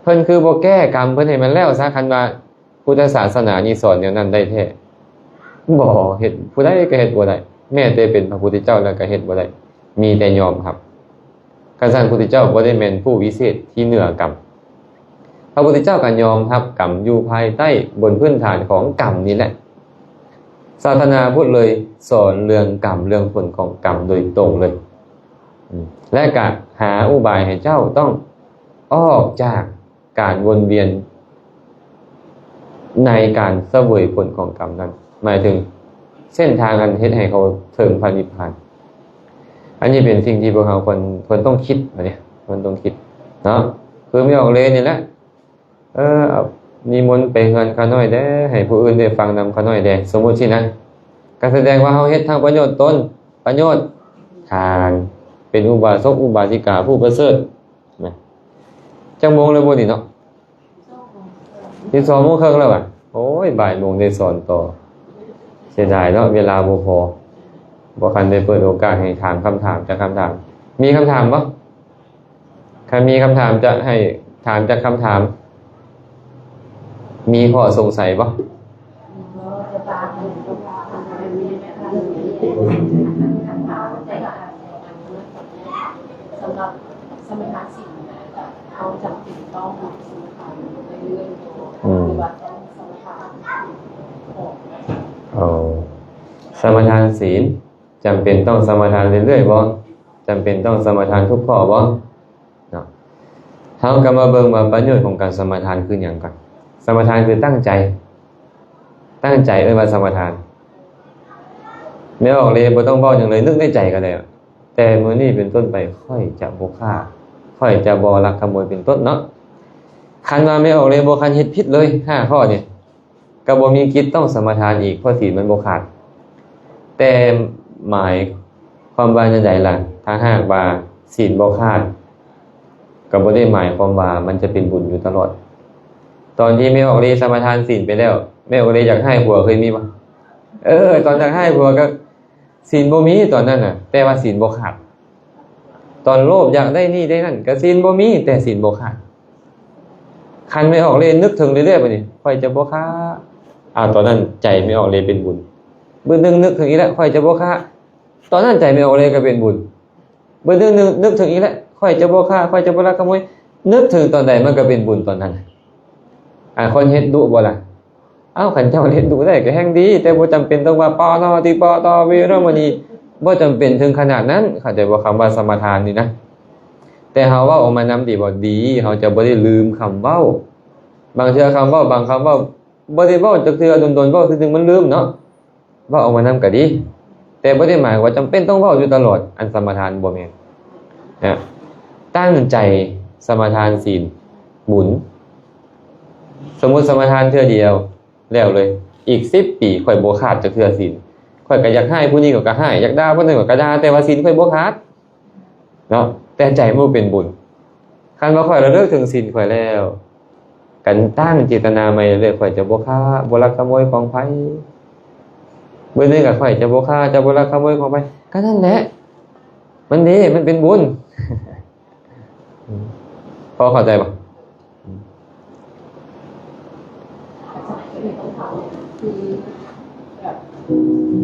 ເພິ່ນຄືບໍ່ແກ້ກຳເພິ່ນໃຫ້ມັນແລ້ວຊະ? ຄັນວ່າພຸດທະສາສະໜານີ້ສອນແນວນັ້ນໄດ້ແທ້? ບໍ່, ເຮັດ, ຜູ້ໃດກໍເຮັດບໍ່ໄດ້, ແມ້ແຕ່ເປັນພະພຸດທະເຈົ້າແລ້ວກໍເຮັດບໍ່ໄດ້, ມີແຕ່ຍອມຮັບ. ຄັນຊັ້ນ ພະພຸດທະເຈົ້າບໍ່ໄດ້ແມ່ນຜູ້ວິເສດທີ່ເໜືອກຳ. ພະພຸດທະເຈົ້າກໍຍອມຮັບກຳຢູ່ພາຍໃຕ້ ບົນພື້ນຖານຂອງກຳນີ້ແຫຼະ. ສາສະໜາພຸດເລີຍສອນເລື່ອງກຳ ເລື່ອງຜົນຂອງກຳໂດຍຕົງເລີຍ. ອືມ ແລະກະຫາອຸບາຍໃຫ້ເຈົ້າຕ້ອງອອກຈາກການວົນວຽນໃນການສະເຫວີຍຜົນຂອງກຳນັ້ນ. ໝາຍເຖິງ ເສັ້ນທາງອັນເຮັດໃຫ້ເຂົາເຖິງພະນິບພານ. ອັນນີ້ເປັນສິ່ງທີ່ພວກເຮົາຄວນ ຄວນຕ້ອງຄິດ ອັນນີ້ຄວນຕ້ອງຄິດເນາະ. ຄືແມ່ອອກເລນີ້ແຫຼະ ເອີ ນິມົນໄປເຮືອນຂ້ານ້ອຍແດ່ ໃຫ້ຜູ້ອື່ນໄດ້ຟັງນຳຂ້ານ້ອຍແດ່ ສົມມຸດຊີ້ນະ, ກໍສະແດງວ່າເຮົາເຮັດທັງປະໂຫຍດຕົນ ປະໂຫຍດທານ ເປັນອຸບາສົກອຸບາສິກາຜູ້ປະເສີດນະ. ຈັກໂມງແລ້ວບໍ່ນີ້ເນາະ? ສິບສອງໂມງເຄິ່ງແລ້ວຫວາ? ໂອ້ຍ ບ່າຍໂມງໄດ້ສອນຕໍ່. ເສຍດາຍເນາະ ເວລາບໍ່ພໍ ບໍ່ທັນໄດ້ເປີດໂອກາດໃຫ້ຖາມຄຳຖາມຈັກຄຳຖາມ. ມີຄຳຖາມບໍ່? ຄັນມີຄຳຖາມຈະໃຫ້ຖາມຈັກຄຳຖາມ? ມີຂໍ້ສົງໄສບໍ່? ສຳລັບສະມະທານສິນນະ ເຮົາຈຳເປັນຕ້ອງສະມະທານເລື້ອຍໆ ອືມ ຫຼືວ່າຕ້ອງສະມະທານ ອໍ ສະມະທານສິນ ຈຳເປັນຕ້ອງສະມາທານເລື້ອຍໆບໍ່? ຈຳເປັນຕ້ອງສະມາທານທຸກຂໍ້ບໍ່? ເນາະ ເຮົາກໍມາເບິ່ງວ່າປະໂຫຍດຂອງການສະມາທານຄືຫຍັງກ່ອນ. ສະມາທານຄືຕັ້ງໃຈ, ຕັ້ງໃຈເອີ້ນວ່າສະມາທານ. ແມ່ອອກເລບໍ່ຕ້ອງເວົ້າຫຍັງເລີຍ, ນຶກໃນໃຈກໍໄດ້, ແຕ່ມື້ນີ້ເປັນຕົ້ນໄປ ຂ້ອຍຈະບໍ່ຄ້າ, ຂ້ອຍຈະບໍ່ລັກຂະໂມຍ ເປັນຕົ້ນເນາະ. ຄັນວ່າແມ່ອອກເລບໍ່ຄັນເຮັດຜິດເລີຍ ຫ້າຂໍ້ນີ້ ກໍບໍ່ມີກິດຕ້ອງສະມາທານອີກ ເພາະສິນມັນບໍ່ຂາດ. ແຕ່ໝາຍຄວາມວ່າແນວໃດລະ? ຖ້າຫາກວ່າສິນບໍ່ຂາດ ກໍບໍ່ໄດ້ໝາຍຄວາມວ່າມັນຈະເປັນບຸນຢູ່ຕະຫຼອດ. ຕອນທີ່ແມ່ອອກເລສະມາທານສິນໄປແລ້ວ ແມ່ອອກເລຢາກຮ້າຍຜົວ ເຄີຍມີບໍ່? ເອີ ຕອນຢາກຮ້າຍຜົວກໍ ສິນບໍ່ມີຕອນນັ້ນນະ ແຕ່ວ່າສິນບໍ່ຂາດ. ຕອນໂລບຢາກໄດ້ນີ້ໄດ້ນັ້ນ ກໍສິນບໍ່ມີ ແຕ່ສິນບໍ່ຂາດ. ຄັນແມ່ອອກເລນຶກເຖິງເລື້ອຍໆ ບາດນີ້ ຂ້ອຍຈະບໍ່ຄ້າ. ອາ ຕອນນັ້ນໃຈແມ່ອອກເລເປັນບຸນ. ບຶດໜຶ່ງນຶກເຖິງອີກແລ້ວ ຂ້ອຍຈະບໍ່ຄ້າ. ຕອນນັ້ນໃຈແມ່ອອກເລກໍເປັນບຸນ. ບຶດໜຶ່ງນຶກເຖິງອີກແລ້ວ ຂ້ອຍຈະບໍ່ຄ້າ, ຂ້ອຍຈະບໍ່ລັກຂະໂມຍ. ນຶກເຖິງຕອນໃດມັນກໍເປັນບຸນຕອນນັ້ນ. ອາ ຄົນເຮັດດຸບໍ່ລະ? ເອົ້າ ຄັນເຈົ້າເຮັດດຸໄດ້ກໍແຮ່ງດີ, ແຕ່ບໍ່ຈຳເປັນຕ້ອງວ່າປະນາຕິປະຕາເວລະມະນີ, ບໍ່ຈຳເປັນເຖິງຂະໜາດນັ້ນ, ເຂົ້າໃຈບໍ່? ຄຳວ່າສະມາທານນີ້ນະ, ແຕ່ເຮົາເວົ້າອອກມານຳດີບໍ່? ດີ, ເຮົາຈະບໍ່ໄດ້ລືມຄຳເວົ້າ. ບາງເທື່ອຄຳເວົ້າ, ບາງຄຳເວົ້າບໍ່ໄດ້ເວົ້າຈັກເທື່ອ, ດົນໆເວົ້າເທື່ອໜຶ່ງມັນລືມເນາະ, ເວົ້າອອກມານຳກໍດີ, ແຕ່ບໍ່ໄດ້ໝາຍວ່າຈຳເປັນຕ້ອງເວົ້າຢູ່ຕະຫຼອດ, ອັນສະມາທານບໍ່ແມ່ນ. ນະ, ຕັ້ງໃຈສະມາທານສິນ, ບຸນ. ສົມມຸດສະມາທານເທື່ອດຽວ ແລ້ວເລີຍ, ອີກສິບປີຂ້ອຍບໍ່ຂາດຈັກເທື່ອສິນ. ຂ້ອຍກໍຢາກຮ້າຍຜູ້ນີ້ກໍ ກໍຮ້າຍ, ຢາກດ່າຜູ້ນັ້ນກໍ ກໍດ່າ, ແຕ່ວ່າສິນຂ້ອຍບໍ່ຂາດເນາະ, ແຕ່ໃຈບໍ່ເປັນບຸນ. ຄັນວ່າຂ້ອຍລະເລີກເຖິງສິນຂ້ອຍແລ້ວ, ກັນຕັ້ງເຈດຕະນາໃໝ່ເລີຍ, ຂ້ອຍຈະບໍ່ຄ້າ, ບໍ່ລັກຂະໂມຍຂອງໃຜ. ບຶດໜຶ່ງກໍ ຂ້ອຍຈະບໍ່ຄ້າ, ຈະບໍ່ລັກຂະໂມຍຂອງໃຜ. ກໍນັ້ນແຫຼະ, ມັນດີ, ມັນເປັນບຸນ. ພໍເຂົ້າໃຈບໍ່? ອາຈານ ກໍມີຄຳຖາມ ຄືແບບ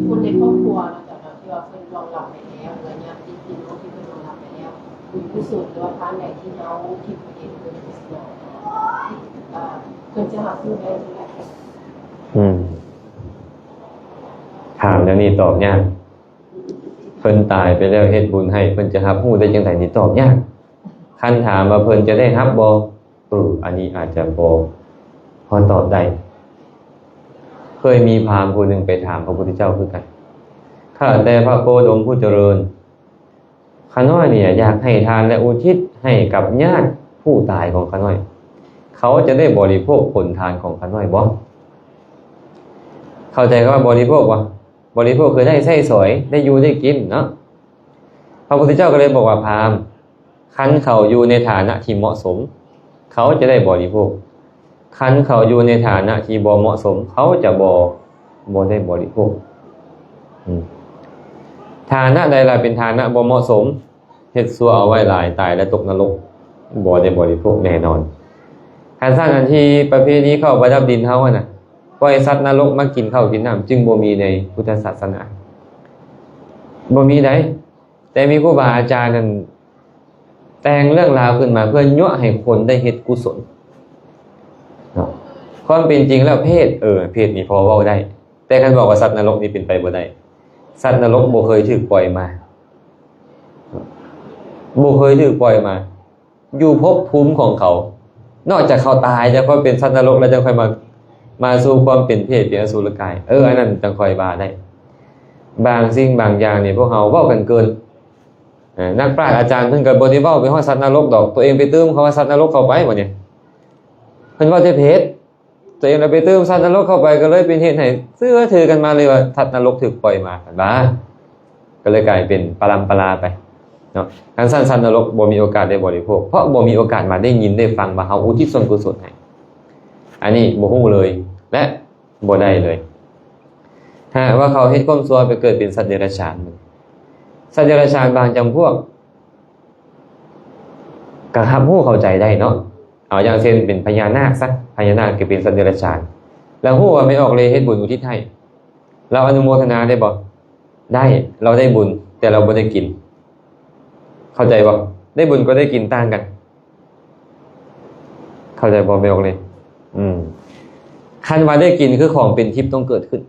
ຄົນໃນຄອບຄົວເນາະ ເຈົ້າເນາະ ທີ່ວ່າເພິ່ນລ່ວງລັບໄປແລ້ວ ຫຼືວ່າຍາດຕິພີ່ນ້ອງທີ່ເພິ່ນລ່ວງລັບໄປແລ້ວ ບຸນກຸສົນ ຫຼືວ່າທານໃດທີ່ເຮົາທິມໄປເຮັດເພິ່ນ ເອີ ເພິ່ນຈະຮັບຮູ້ໄດ້ຈັ່ງໃດ? ອືມ ຖາມແນວນີ້ຕອບຍາກ. ເພິ່ນຕາຍໄປແລ້ວເຮັດບຸນໃຫ້ ເພິ່ນຈະຮັບຮູ້ໄດ້ຈັ່ງໃດນີ້ຕອບຍາກ. ຄັນຖາມວ່າເພິ່ນຈະໄດ້ຮັບບໍ່? ເອີ ອັນນີ້ອາດຈະບໍ່ພໍຕອບໄດ້. ເຄີຍມີພາມຜູ້ໜຶ່ງໄປຖາມພະພຸດທະເຈົ້າຄືກັນ, ຂ້າແຕ່ພະໂຄດົມຜູ້ຈະເລີນ, ຂ້ານ້ອຍນີ້ຢາກໃຫ້ທານ ແລະ ອຸທິດໃຫ້ກັບຍາດຜູ້ຕາຍຂອງຂ້ານ້ອຍ, ເຂົາຈະໄດ້ບໍລິໂພກຜົນທານຂອງຂ້ານ້ອຍບໍ່? ເຂົ້າໃຈຄຳວ່າບໍລິໂພກບໍ່? ບໍລິໂພກຄືໄດ້ໃຊ້ສອຍ, ໄດ້ຢູ່ໄດ້ກິນເນາະ. ພະພຸດທະເຈົ້າກໍເລີຍບອກວ່າ ພາມ, ຄັນເຂົາຢູ່ໃນຖານະທີ່ເໝາະສົມ, ເຂົາຈະໄດ້ບໍລິໂພກ. ຄັນເຂົາຢູ່ໃນຖານະທີ່ບໍ່ເໝາະສົມ, ເຂົາຈະບໍ່, ບໍ່ໄດ້ບໍລິໂພກ. ອືມ. ຖານະໃດລະເປັນຖານະບໍ່ເໝາະສົມ? ເຮັດຊົ່ວເອົາໄວ້ຫຼາຍ, ຕາຍແລ້ວຕົກນະລົກ, ບໍ່ໄດ້ບໍລິໂພກແນ່ນອນ. ຄັນຊັ້ນ ອັນທີ່ປະເພນີເຂົ້າປະດັບດິນເຮົາຫັ້ນນະ, ປ່ອຍສັດນະລົກມາກິນເຂົ້າກິນນ້ຳ ຈຶ່ງບໍ່ມີໃນພຸດທະສາສະໜາ. ບໍ່ມີໃດ. ແຕ່ມີຄູບາອາຈານນັ້ນແຕ່ງເລື່ອງລາວຂຶ້ນມາເພື່ອຍົວະໃຫ້ຄົນໄດ້ເຮັດກຸສົນເນາະ. ຄວາມເປັນຈິງແລ້ວເປດ, ເອີ, ເປດນີ້ພໍເວົ້າໄດ້, ແຕ່ຄັນບອກວ່າສັດນະລົກນີ້ເປັນໄປບໍ່ໄດ້. ສັດນະລົກບໍ່ເຄີຍຖືກປ່ອຍມາ, ບໍ່ເຄີຍຖືກປ່ອຍມາ. ຢູ່ພົບພູມຂອງເຂົາ, ນອກຈາກເຂົາຕາຍຈາກຄວາມເປັນສັດນະລົກແລ້ວ ຈັ່ງຄ່ອຍມາ, ມາສູ່ຄວາມເປັນເປດ ເປັນອະສຸລະກາຍ, ເອີ, ອັນນັ້ນຈັ່ງຄ່ອຍວ່າໄດ້. ບາງສິ່ງບາງຢ່າງນີ້ພວກເຮົາເວົ້າກັນເກີນ. ເອີ ນັກປາດອາຈານເພິ່ນກໍບໍ່ໄດ້ເວົ້າໄປຮອດສັດນະລົກດອກ, ຕົວເອງໄປຕື່ມເຂົາວ່າສັດນະລົກເຂົ້າໄປ ບັດນີ້ເພິ່ນເວົ້າແຕ່ເພດ, ຕົວເອງລະໄປຕື່ມສັດນະລົກເຂົ້າໄປ ກໍເລີຍເປັນເຫດໃຫ້ເຊື່ອຖືກັນມາເລີຍວ່າສັດນະລົກຖືກປ່ອຍມາ ເພິ່ນວ່າ. ກໍເລີຍກາຍເປັນປະລຳປະລາໄປເນາະ. ຄັນຊັ້ນສັດນະລົກບໍ່ມີໂອກາດໄດ້ບໍລິໂພກ ເພາະບໍ່ມີໂອກາດມາໄດ້ຍິນໄດ້ຟັງວ່າເຮົາອຸທິດສ່ວນກຸສົນໃຫ້. ອັນນີ້ບໍ່ຮູ້ເລີຍ ແລະ ບໍ່ໄດ້ເລີຍ. ຖ້າຫາກວ່າເຂົາເຮັດຄວາມຊົ່ວໄປເກີດເປັນສັດເດຍລະສານ, ສັດເດຍລະສານບາງຈຳພວກກໍຮັບຮູ້ເຂົ້າໃຈໄດ້ເນາະ. ເອົາຢ່າງເຊັ່ນເປັນພະຍານາກຊະ, ພະຍານາກກໍເປັນສັດເດຍລະສານ ແລ້ວຮູ້ວ່າແມ່ອອກເລເຮັດບຸນອຸທິດໃຫ້, ລາວອະນຸໂມທະນາໄດ້ບໍ່? ໄດ້, ລາວໄດ້ບຸນ ແຕ່ລາວບໍ່ໄດ້ກິນ. ເຂົ້າໃຈບໍ່? ໄດ້ບຸນກັບໄດ້ກິນຕ່າງກັນ. ເຂົ້າໃຈບໍ່ແມ່ອອກເລ? ອືມ ຄັນວ່າໄດ້ກິນຄືຂອງເປັນທິບຕ້ອງເກີດຂຶ້ນ,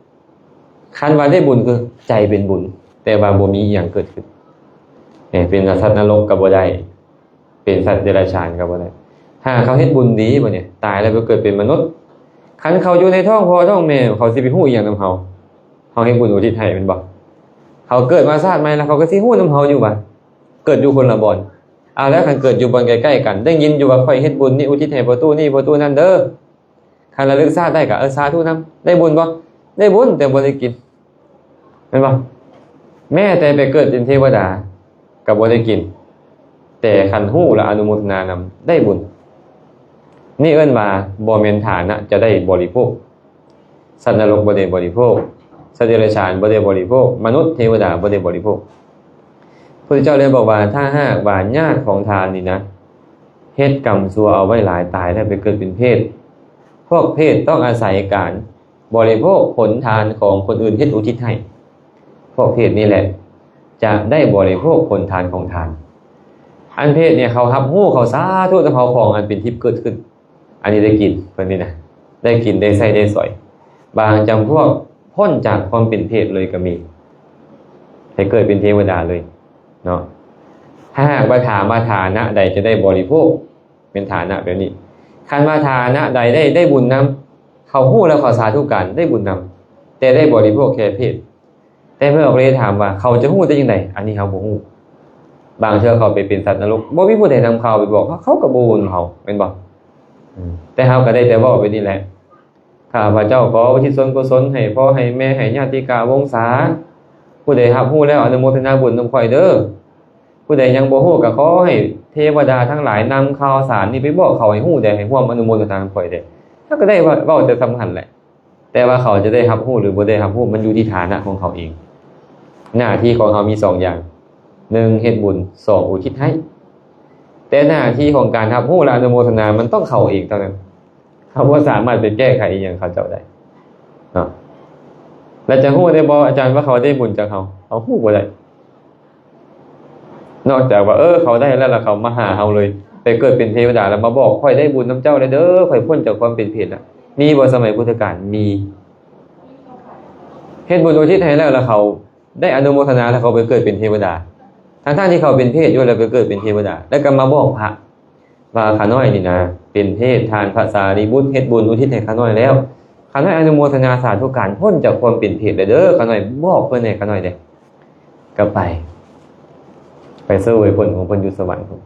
ຄັນວ່າໄດ້ບຸນຄືໃຈເປັນບຸນ ແຕ່ວ່າບໍ່ມີອີ່ຫຍັງເກີດຂຶ້ນ. ເປັນສັດນະລົກກໍບໍ່ໄດ້, ເປັນສັດເດຍລະສານກໍບໍ່ໄດ້. ຖ້າເຂົາເຮັດບຸນດີບັດນີ້ ຕາຍແລ້ວໄປເກີດເປັນມະນຸດ, ຄັນເຂົາຢູ່ໃນທ້ອງພໍ່ທ້ອງແມ່ ເຂົາຊິໄປຮູ້ອີ່ຫຍັງນຳເຮົາ? ເຮົາເຮັດບຸນອຸທິດໃຫ້ແມ່ນບໍ່? ເຂົາເກີດມາຊາດໃໝ່ແລ້ວ ເຂົາກໍຊິຮູ້ນຳເຮົາຢູ່ວ່າເກີດຢູ່ຄົນລະບ່ອນ. ເອົາແລ້ວ ຄັນເກີດຢູ່ບ່ອນໃກ້ໆກັນ ໄດ້ຍິນຢູ່ວ່າຂ້ອຍເຮັດບຸນນີ້ອຸທິດໃຫ້ພໍ່ຕູ້ນີ້ພໍ່ຕູ້ນັ້ນເດີ, ຄັນລະລຶກຊາດໄດ້ກໍ ເອີ ສາທຸນຳ. ໄດ້ບຸນບໍ່? ໄດ້ບຸນ ແຕ່ບໍ່ໄດ້ກິນ ແມ່ນບໍ່? ແມ້ແຕ່ໄປເກີດເປັນເທວະດາກໍບໍ່ໄດ້ກິນ, ແຕ່ຄັນຮູ້ລະອະນຸໂມທະນານຳ ໄດ້ບຸນ. ນີ້ເອີ້ນວ່າບໍ່ແມ່ນຖານະຈະໄດ້ບໍລິໂພກ. ສັດນະລົກບໍ່ໄດ້ບໍລິໂພກ, ສັດເດຍລະສານບໍ່ໄດ້ບໍລິໂພກ, ມະນຸດເທວະດາບໍ່ໄດ້ບໍລິໂພກ. ພະພຸດທະເຈົ້າເລີຍບອກວ່າ ຖ້າຫາກວ່າຍາດຂອງທ່ານນີ້ນະ ເຮັດກຳຊົ່ວເອົາໄວ້ຫຼາຍ, ຕາຍແລ້ວໄປເກີດເປັນເຜດ, ພວກເຜດຕ້ອງອາໄສການບໍລິໂພກຜົນທານຂອງຄົນອື່ນເຮັດອຸທິດໃຫ້. ພວກເຜດນີ້ແຫຼະຈະໄດ້ບໍລິໂພກຜົນທານຂອງທ່ານ. ອັນເຜດນີ້ເຂົາຮັບຮູ້, ເຂົາສາທຸນຳເຮົາຂອງອັນເປັນທິບເກີດຂຶ້ນ. ອັນນີ້ໄດ້ກິນ ເພິ່ນນີ້ນະ ໄດ້ກິນ ໄດ້ໃຊ້ ໄດ້ສອຍ. ບາງຈຳພວກພົ້ນຈາກຄວາມເປັນເຜດເລີຍກໍມີ, ໄປເກີດເປັນເທວະດາເລີຍເນາະ. ຖ້າຫາກວ່າຖາມວ່າຖານະໃດຈະໄດ້ບໍລິໂພກ ເປັນຖານະແບບນີ້, ຄັນວ່າຖານະໃດໄດ້ ໄດ້ບຸນນຳ, ເຂົາຮູ້ແລ້ວເຂົາສາທຸການ ໄດ້ບຸນນຳ, ແຕ່ໄດ້ບໍລິໂພກແຄ່ເຜດ. ແຕ່ເພິ່ນອອກເລຖາມວ່າ ເຂົາຈະຮູ້ໄດ້ຈັ່ງໃດ? ອັນນີ້ເຮົາບໍ່ຮູ້. ບາງເທື່ອເຂົາໄປເປັນສັດນະລົກ ບໍ່ມີຜູ້ໃດນຳຂ່າວໄປບອກເຂົາ, ເຂົາກໍບໍ່ຮູ້ນຳເຮົາ ແມ່ນບໍ່? ອືມ ແຕ່ເຮົາກໍໄດ້ແຕ່ເວົ້າໄປນີ້ແຫຼະ. ຂ້າພະເຈົ້າຂໍອຸທິດສ່ວນກຸສົນໃຫ້ພໍ່ໃຫ້ແມ່ ໃຫ້ຍາຕິກາວົງສາ, ຜູ້ໃດຮັບຮູ້ແລ້ວອະນຸໂມທະນາບຸນນຳຂ້ອຍເດີ. ຜູ້ໃດຍັງບໍ່ຮູ້ກໍຂໍໃຫ້ເທວະດາທັງຫຼາຍນຳຂ່າວສານນີ້ໄປບອກເຂົາໃຫ້ຮູ້ແດ່, ໃຫ້ຮ່ວມອະນຸໂມທະນານຳຂ້ອຍແດ່. ເຮົາກໍໄດ້ເວົ້າ ເວົ້າແຕ່ສ່ຳນັ້ນແຫຼະ. ແຕ່ວ່າເຂົາຈະໄດ້ຮັບຮູ້ ຫຼື ບໍ່ໄດ້ຮັບຮູ້ ມັນຢູ່ທີ່ຖານະຂອງເຂົາເອງ. ໜ້າທີ່ຂອງເຮົາມີສອງຢ່າງ, ໜຶ່ງ ເຮັດບຸນ, ສອງ ອຸທິດໃຫ້. ແຕ່ໜ້າທີ່ຂອງການຮັບຮູ້ ແລະ ອະນຸໂມທະນາ ມັນຕ້ອງເຂົ້າເອງເທົ່ານັ້ນ. ເຮົາບໍ່ສາມາດໄປແກ້ໄຂອີ່ຫຍັງເຂົາເຈົ້າໄດ້ເນາະ. ແລະ ຈະຮູ້ໄດ້ບໍ່ ອາຈານ, ວ່າເຂົາໄດ້ບຸນຈາກເຮົາ? ເຮົາຮູ້ບໍ່ໄດ້. ນອກຈາກວ່າ ເອີ ເຂົາໄດ້ແລ້ວ ແລ້ວເຂົາມາຫາເຮົາເລີຍ, ໄປເກີດເປັນເທວະດາ ແລ້ວມາບອກ ຂ້ອຍໄດ້ບຸນນຳເຈົ້າແລ້ວເດີ, ຂ້ອຍພົ້ນຈາກຄວາມເປັນເຜດລະ. ມີບໍ່ສະໄໝພຸດທະການ? ມີ. ເຮັດບຸນອຸທິດໃຫ້ແລ້ວ ແລ້ວເຂົາໄດ້ອະນຸໂມທະນາ ແລ້ວເຂົາໄປເກີດເປັນເທວະດາ, ທັງໆທີ່ເຂົາເປັນເຜດຢູ່ ແລ້ວໄປເກີດເປັນເທວະດາ, ແລ້ວກໍມາບອກພະ ວ່າຂ້ານ້ອຍນີ້ນະເປັນເຜດ, ທ່ານພະສາລີບຸດເຮັດບຸນອຸທິດໃຫ້ຂ້ານ້ອຍແລ້ວ, ຂ້ານ້ອຍອະນຸໂມທະນາສາທຸການ ພົ້ນຈາກຄວາມເປັນເຜດແລ້ວເດີ. ຂ້ານ້ອຍບອກເພິ່ນໃຫ້ຂ້ານ້ອຍແດ່, ກໍໄປ ໄປເຊີຍຜົນຂອງເພິ່ນຢູ່ສະຫວັນພຸ້ນ.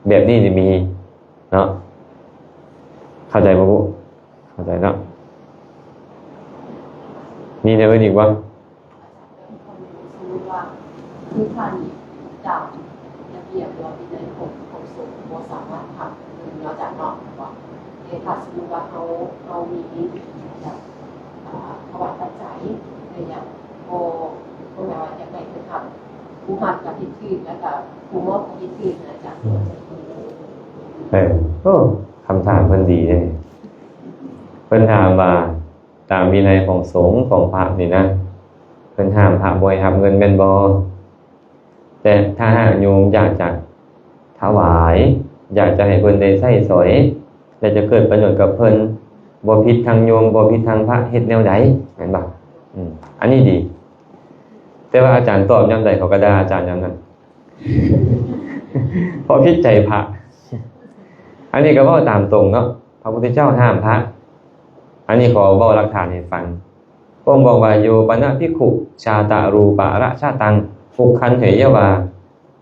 ແບບນີ້ນີ້ມີເນາະ. ເຂົ້າໃຈບໍ່ບຸ? ເຂົ້າໃຈເນາະ. ມີແນວອື່ນອີກບໍ່? ສົມມຸດວ່າຄືທ່ານນີ້ຕາມລະບຽບ ຫຼືວ່າວິໄນຂອງ ຂອງສົງບໍ່ສາມາດທຳເງິນນອກຈາກເນາະ ແຕ່ຖ້າສົມມຸດວ່າເຮົາ ເຮົາມີແບບ ອ່າ ຖວາຍປັດໄຈ ແຕ່ຍັງບໍ່ ບໍ່ແມ່ນວ່າຢາກໄດ້ເພິ່ນທຳ ຜູ້ຮັບກໍເຮັດຖືກ ແລ້ວກໍຜູ້ມອບກໍເຮັດຖືກນະ ຈາກຫົວໃຈ. ເອີ ໂອ້ ຄຳຖາມເພິ່ນດີເດ້. ເພິ່ນຖາມວ່າ ຕາມວິໄນຂອງສົງຂອງພະນີ້ນະ ເພິ່ນຫ້າມພະບໍ່ໃຫ້ຮັບເງິນແມ່ນບໍ່? ແຕ່ຖ້າຫາກໂຍມຢາກຈະຖວາຍ ຢາກຈະໃຫ້ເພິ່ນໄດ້ໃຊ້ສອຍ ແລະ ຈະເກີດປະໂຫຍດກັບເພິ່ນ ບໍ່ຜິດທາງໂຍມ ບໍ່ຜິດທາງພະ ເຮັດແນວໃດ? ແມ່ນບໍ່? ອືມ ອັນນີ້ດີ. ແຕ່ວ່າອາຈານຕອບຍາມໃດ ເຂົາກໍດ່າອາຈານຍາມນັ້ນ ເພາະຜິດໃຈພະ. ອັນນີ້ກໍເວົ້າຕາມຕົງເນາະ, ພະພຸດທະເຈົ້າຫ້າມພະ. ອັນນີ້ຂໍເວົ້າຫຼັກຖານໃຫ້ຟັງ. ພະອົງບອກວ່າ ໂຍປະນະພິກຂຸ ຊາຕະຣູປະຣະຊະຕັງ ປຸກຂັນເຫຍະວາ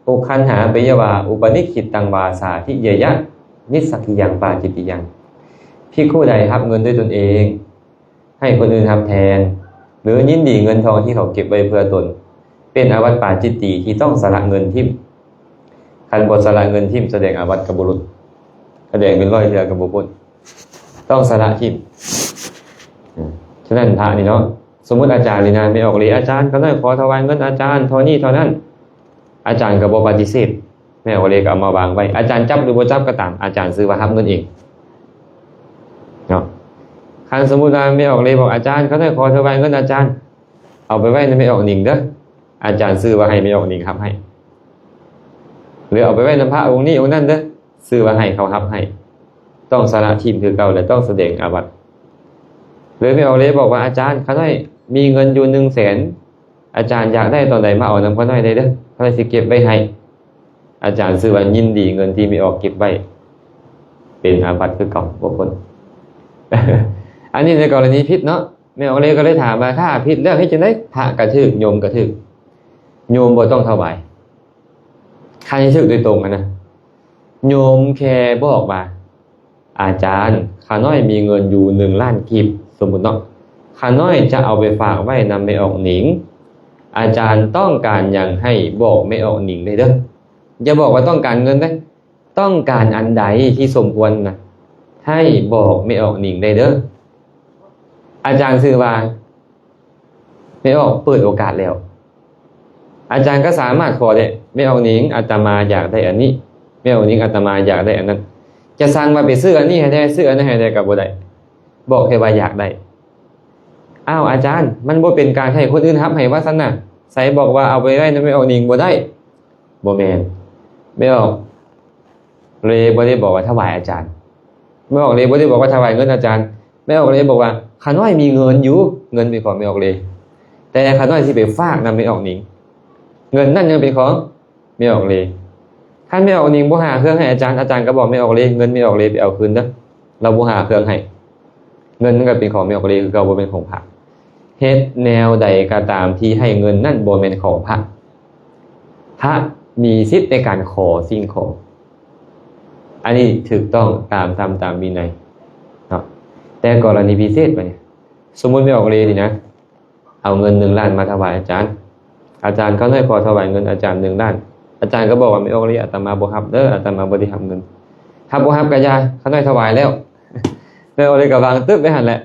ປຸກຂັນຫາເປຍະວາ ອຸປະນິກຂິດຕັງວາສາທິເຍຍະ ນິດສັກກິຍັງປາຈິດຕິຍັງ. ພິກຂຸໃດຮັບເງິນດ້ວຍຕົນເອງ ໃຫ້ຄົນອື່ນຮັບແທນ ຫຼື ຍິນດີເງິນທອງທີ່ເຂົາເກັບໄວ້ເພື່ອຕົນ ເປັນອາວັດປາຈິດຕິທີ່ຕ້ອງສະລະເງິນຖິ້ມ. ຄັນບໍ່ສະລະເງິນຖິ້ມ ສະແດງອາວັດກໍບໍ່ຫຼຸດ ສະແດງເປັນຮ້ອຍເທື່ອກໍບໍ່ພົ້ນ. ຕ້ອງສະລະຖິ້ມ. ອາ ສະນັ້ນພະນີ້ເນາະ ສົມມຸດອາຈານນີ້ນະ ແມ່ອອກເລ ອາຈານ ຂ້ານ້ອຍຂໍຖວາຍເງິນອາຈານເທົ່ານີ້ເທົ່ານັ້ນ ອາຈານກໍບໍ່ປະຕິເສດ ແມ່ອອກເລກໍເອົາມາວາງໄວ້. ອາຈານຈັບຫຼືບໍ່ຈັບກໍຕາມ ອາຈານຊື່ວ່າຮັບເງິນເອງເນາະ. ຄັນສົມມຸດວ່າແມ່ອອກເລບອກ ອາຈານ ຂ້ານ້ອຍຂໍຖວາຍເງິນອາຈານ ເອົາໄປໄວ້ນຳແມ່ອອກໜິງເດີ ອາຈານຊື່ວ່າໃຫ້ແມ່ອອກໜິງຮັບໃຫ້ ຫຼື ເອົາໄປໄວ້ນຳພະອົງນີ້ອົງນັ້ນເດີ ຊື່ວ່າໃຫ້ເຂົາຮັບໃຫ້. ຕ້ອງສະລະຖິ້ມຄືເກົ່າ ແລະ ຕ້ອງສະແດງອາວັດ. ຫຼື ແມ່ອອກເລບອກວ່າ ອາຈານ ຂ້ານ້ອຍມີເງິນຢູ່ໜຶ່ງແສນ ອາຈານຢາກໄດ້ຕອນໃດມາເອົານຳຂ້ານ້ອຍໄດ້ເດີ ຂ້ານ້ອຍຊິເກັບໄວ້ໃຫ້. ອາຈານຊື່ວ່າຍິນດີເງິນທີ່ແມ່ອອກເກັບໄວ້ ເປັນອາບັດຄືເກົ່າ ບໍ່ພົ້ນ. ອັນນີ້ໃນກໍລະນີຜິດເນາະ ແມ່ອອກເລກໍເລີຍຖາມວ່າ ຖ້າຜິດແລ້ວເຮັດຈັ່ງໃດ? ພະກໍຖືກ ໂຍມກໍຖືກ ໂຍມບໍ່ຕ້ອງຖວາຍ ຄັນໃຫ້ຖືກໂດຍຕົງຫັ້ນນະ ໂຍມແຄ່ບອກວ່າ ອາຈານ ຂ້ານ້ອຍມີເງິນຢູ່ໜຶ່ງລ້ານກີບ ສົມມຸດເນາະ ຂ້ານ້ອຍຈະເອົາໄປຝາກໄວ້ນຳແມ່ອອກໜິງ ອາຈານຕ້ອງການຫຍັງໃຫ້ບອກແມ່ອອກໜິງໄດ້ເດີ. ຢ່າບອກວ່າຕ້ອງການເງິນເດ້ ຕ້ອງການອັນໃດທີ່ສົມຄວນນະ ໃຫ້ບອກແມ່ອອກໜິງໄດ້ເດີ. ອາຈານຊື່ວ່າ ແມ່ອອກເປີດໂອກາດແລ້ວ ອາຈານກໍສາມາດຂໍໄດ້ ແມ່ອອກໜິງ ອາດຕະມາຢາກໄດ້ອັນນີ້ ແມ່ອອກໜິງ ອາດຕະມາຢາກໄດ້ອັນນັ້ນ. ຈະສັ່ງວ່າໄປຊື້ອັນນີ້ໃຫ້ແດ່ ຊື້ອັນນັ້ນໃຫ້ແດ່ກໍບໍ່ໄດ້ ບອກແຄ່ວ່າຢາກໄດ້. ອ້າວ ອາຈານ ມັນບໍ່ເປັນການໃຫ້ຄົນອື່ນຮັບໃຫ້ວ່າຊັ້ນນະ ໃສບອກວ່າເອົາໄປໄວ້ນຳແມ່ອອກໜິງບໍ່ໄດ້? ບໍ່ແມ່ນ ແມ່ອອກເລບໍ່ໄດ້ບອກວ່າຖວາຍອາຈານ ແມ່ອອກເລບໍ່ໄດ້ບອກວ່າຖວາຍເງິນອາຈານ ແມ່ອອກເລບອກວ່າ ຂ້ານ້ອຍມີເງິນຢູ່ ເງິນເປັນຂອງແມ່ອອກເລ ແຕ່ຂ້ານ້ອຍຊິໄປຝາກນຳແມ່ອອກໜິງ ເງິນນັ້ນຍັງເປັນຂອງແມ່ອອກເລ. ຄັນແມ່ອອກໜິງບໍ່ຫາເຄື່ອງໃຫ້ອາຈານ ອາຈານກໍບອກແມ່ອອກເລ ເງິນແມ່ອອກເລໄປເອົາຄືນເດີ ລາວບໍ່ຫາເຄື່ອງໃຫ້ ເງິນມັນກໍເປັນຂອງແມ່ອອກເລຄືເກົ່າ ບໍ່ແມ່ນຂອງພະ. ເຮັດແນວໃດກໍຕາມທີ່ໃຫ້ເງິນນັ້ນບໍ່ແມ່ນຂອງພະ ພະມີສິດໃນການຂໍສິ່ງຂອງ ອັນນີ້ຖືກຕ້ອງຕາມທຳຕາມວິໄນເນາະ. ແຕ່ກໍລະນີພິເສດບາດນີ້ ສົມມຸດແມ່ອອກເລນີ້ນະ ເອົາເງິນໜຶ່ງລ້ານມາຖວາຍອາຈານ ອາຈານ ຂ້ານ້ອຍຂໍຖວາຍເງິນອາຈານໜຶ່ງລ້ານ ອາຈານກໍບອກວ່າ ແມ່ອອກເລ ອາດຕະມາບໍ່ຮັບເດີ ອາດຕະມາບໍ່ໄດ້ຮັບເງິນ. ຮັບບໍ່ຮັບກໍຢ່າ ຂ້ານ້ອຍຖວາຍແລ້ວ ແມ່ອອກເລກໍວາງຕຶບໄວ້ຫັ້ນແຫຼະ.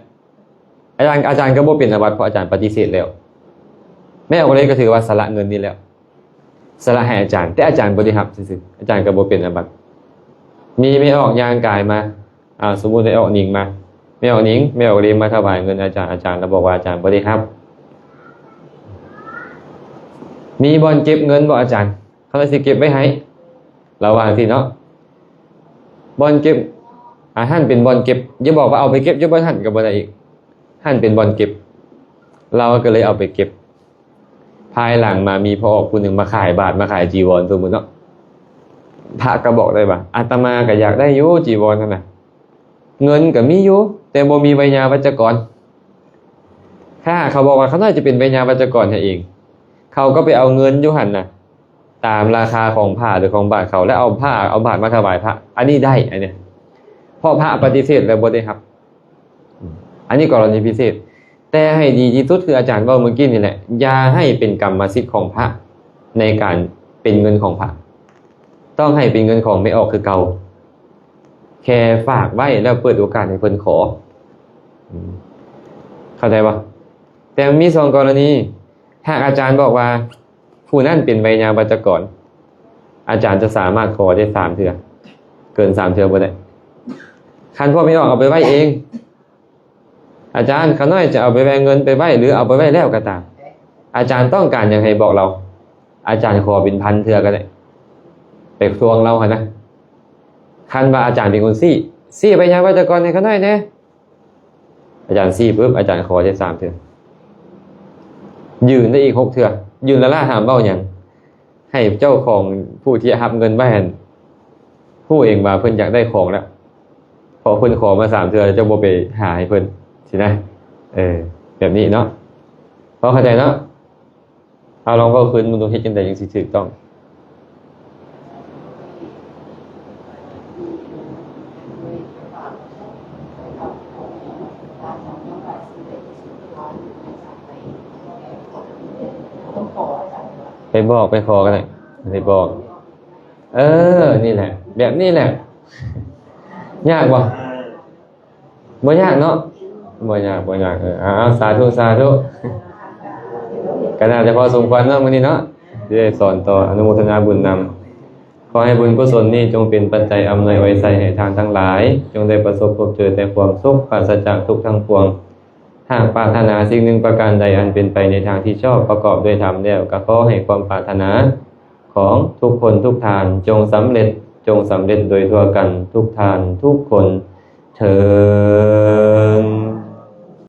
ອາຈານ ອາຈານກໍບໍ່ເປັນອາບັດ ເພາະອາຈານປະຕິເສດແລ້ວ ແມ່ອອກເລກໍຖືວ່າສະຫຼະເງິນນີ້ແລ້ວ ສະຫຼະໃຫ້ອາຈານ ແຕ່ອາຈານບໍ່ໄດ້ຮັບຊື່ໆ ອາຈານກໍບໍ່ເປັນອາບັດ. ມີແມ່ອອກຍ່າງກາຍມາ ອາ ສົມມຸດແມ່ອອກໜິງມາ ແມ່ອອກໜິງ ແມ່ອອກເລມາຖວາຍເງິນອາຈານ ອາຈານລະບອກວ່າອາຈານບໍ່ໄດ້ຮັບ. ມີບ່ອນເກັບເງິນບໍ່ອາຈານ? ຂ້ານ້ອຍຊິເກັບໄວ້ໃຫ້ ລະວ່າຈັ່ງຊີ້ເນາະ. ບ່ອນເກັບ ອາ ຫັ້ນເປັນບ່ອນເກັບ ຢ່າບອກວ່າເອົາໄປເກັບຢູ່ບ່ອນຫັ້ນກໍບໍ່ໄດ້ອີກ ຫັ້ນເປັນບ່ອນເກັບ ລາວກໍເລີຍເອົາໄປເກັບ. ພາຍຫຼັງມາມີພໍ່ອອກຜູ້ໜຶ່ງມາຂາຍບາດ ມາຂາຍຈີວອນ ສົມມຸດເນາະ ພະກໍບອກໄດ້ວ່າ ອາດຕະມາກໍຢາກໄດ້ຢູ່ຈີວອນຫັ້ນນະ ເງິນກໍມີຢູ່ ແຕ່ບໍ່ມີໄວຍາວັດຈະກອນ. ຖ້າເຂົາບອກວ່າເຂົານ້ອຍຈະເປັນໄວຍາວັດຈະກອນໃຫ້ເອງ ເຂົາກໍໄປເອົາເງິນຢູ່ຫັ້ນນະ ຕາມລາຄາຂອງຜ້າ ຫຼື ຂອງບາດເຂົາ ແລ້ວເອົາຜ້າເອົາບາດມາຖວາຍພະ ອັນນີ້ໄດ້ ອັນນີ້ ເພາະພະປະຕິເສດແລ້ວບໍ່ໄດ້ຮັບ. ອັນນີ້ກໍລະນີພິເສດ ແຕ່ໃຫ້ດີທີ່ສຸດຄືອາຈານເວົ້າມື້ກີ້ນີ້ແຫຼະ ຢ່າໃຫ້ເປັນກຳມະສິດຂອງພະ ໃນການເປັນເງິນຂອງພະ ຕ້ອງໃຫ້ເປັນເງິນຂອງແມ່ອອກຄືເກົ່າ ແຄ່ຝາກໄວ້ແລ້ວເປີດໂອກາດໃຫ້ເພິ່ນຂໍ ເຂົ້າໃຈບໍ່? ແຕ່ມັນມີສອງກໍລະນີ ຫາກອາຈານບອກວ່າ ຜູ້ນັ້ນເປັນໄວຍາວັດຈະກອນ ອາຈານຈະສາມາດຂໍໄດ້ສາມເທື່ອ ເກີນສາມເທື່ອບໍ່ໄດ້. ຄັນພວກແມ່ອອກເອົາໄປໄວ້ເອງ ອາຈານ ຂ້ານ້ອຍຈະເອົາໄປແບ່ງເງິນໄປໄວ້ ຫຼື ເອົາໄປໄວ້ແລ້ວກໍຕາມ ອາຈານຕ້ອງການຫຍັງໃຫ້ບອກລາວ ອາຈານຂໍເປັນພັນເທື່ອກໍໄດ້ ໄປທວງລາວຫັ້ນນະ. ຄັນວ່າອາຈານເປັນຄົນຊີ້ ຊີ້ໄວຍາວັດຈະກອນໃຫ້ຂ້ານ້ອຍແດ່ ອາຈານຊີ້ປຶບ ອາຈານຂໍໄດ້ສາມເທື່ອ ຢືນໄດ້ອີກຫົກເທື່ອ ຢືນລ້າໆ ຫ້າມເວົ້າຫຍັງ ໃຫ້ເຈົ້າຂອງຜູ້ທີ່ຮັບເງິນໄວ້ຫັ້ນຮູ້ເອງວ່າເພິ່ນຢາກໄດ້ຂອງແລ້ວ ເພາະເພິ່ນຂໍມາສາມເທື່ອ ແລ້ວເຈົ້າບໍ່ໄປຫາໃຫ້ເພິ່ນຊີ້ນະ ເອີ ແບບນີ້ເນາະ. ພໍເຂົ້າໃຈເນາະ? ເອົາ ລອງເວົ້າຄືນເບິ່ງດູ ເຮັດຈັ່ງໃດຈັ່ງຊິຖືກຕ້ອງ? ໄປບອກໄປຂໍກໍໄດ້ ໄປບອກ. ເອີ ນີ້ແຫຼະ ແບບນີ້ແຫຼະ. ຍາກບໍ່? ບໍ່ຍາກເນາະ ບໍ່ຍາກ ບໍ່ຍາກ. ເອີ ເອົາ ສາທຸ ສາທຸ. ກໍໜ້າຈະພໍສົມຄວນເນາະ ມື້ນີ້ເນາະ ທີ່ໄດ້ສອນຕໍ່ ອະນຸໂມທະນາບຸນນຳ. ຂໍໃຫ້ບຸນກຸສົນນີ້ຈົ່ງເປັນປັດໄຈອຳນວຍອວຍໄຊໃຫ້ທ່ານທັງຫຼາຍ ຈົ່ງໄດ້ປະສົບພົບເຈີແຕ່ຄວາມສຸກ ປາສະຈາກທຸກທັງປວງ. ຫາກປາດຖະໜາສິ່ງໜຶ່ງປະການໃດອັນເປັນໄປໃນທາງທີ່ຊອບ ປະກອບດ້ວຍທຳແລ້ວ ກໍຂໍໃຫ້ຄວາມປາດຖະໜາຂອງທຸກຄົນທຸກທ່ານ ຈົ່ງສຳເລັດ ຈົ່ງສຳເລັດໂດຍທົ່ວກັນທຸກທ່ານທຸກຄົນເທີ້ນ.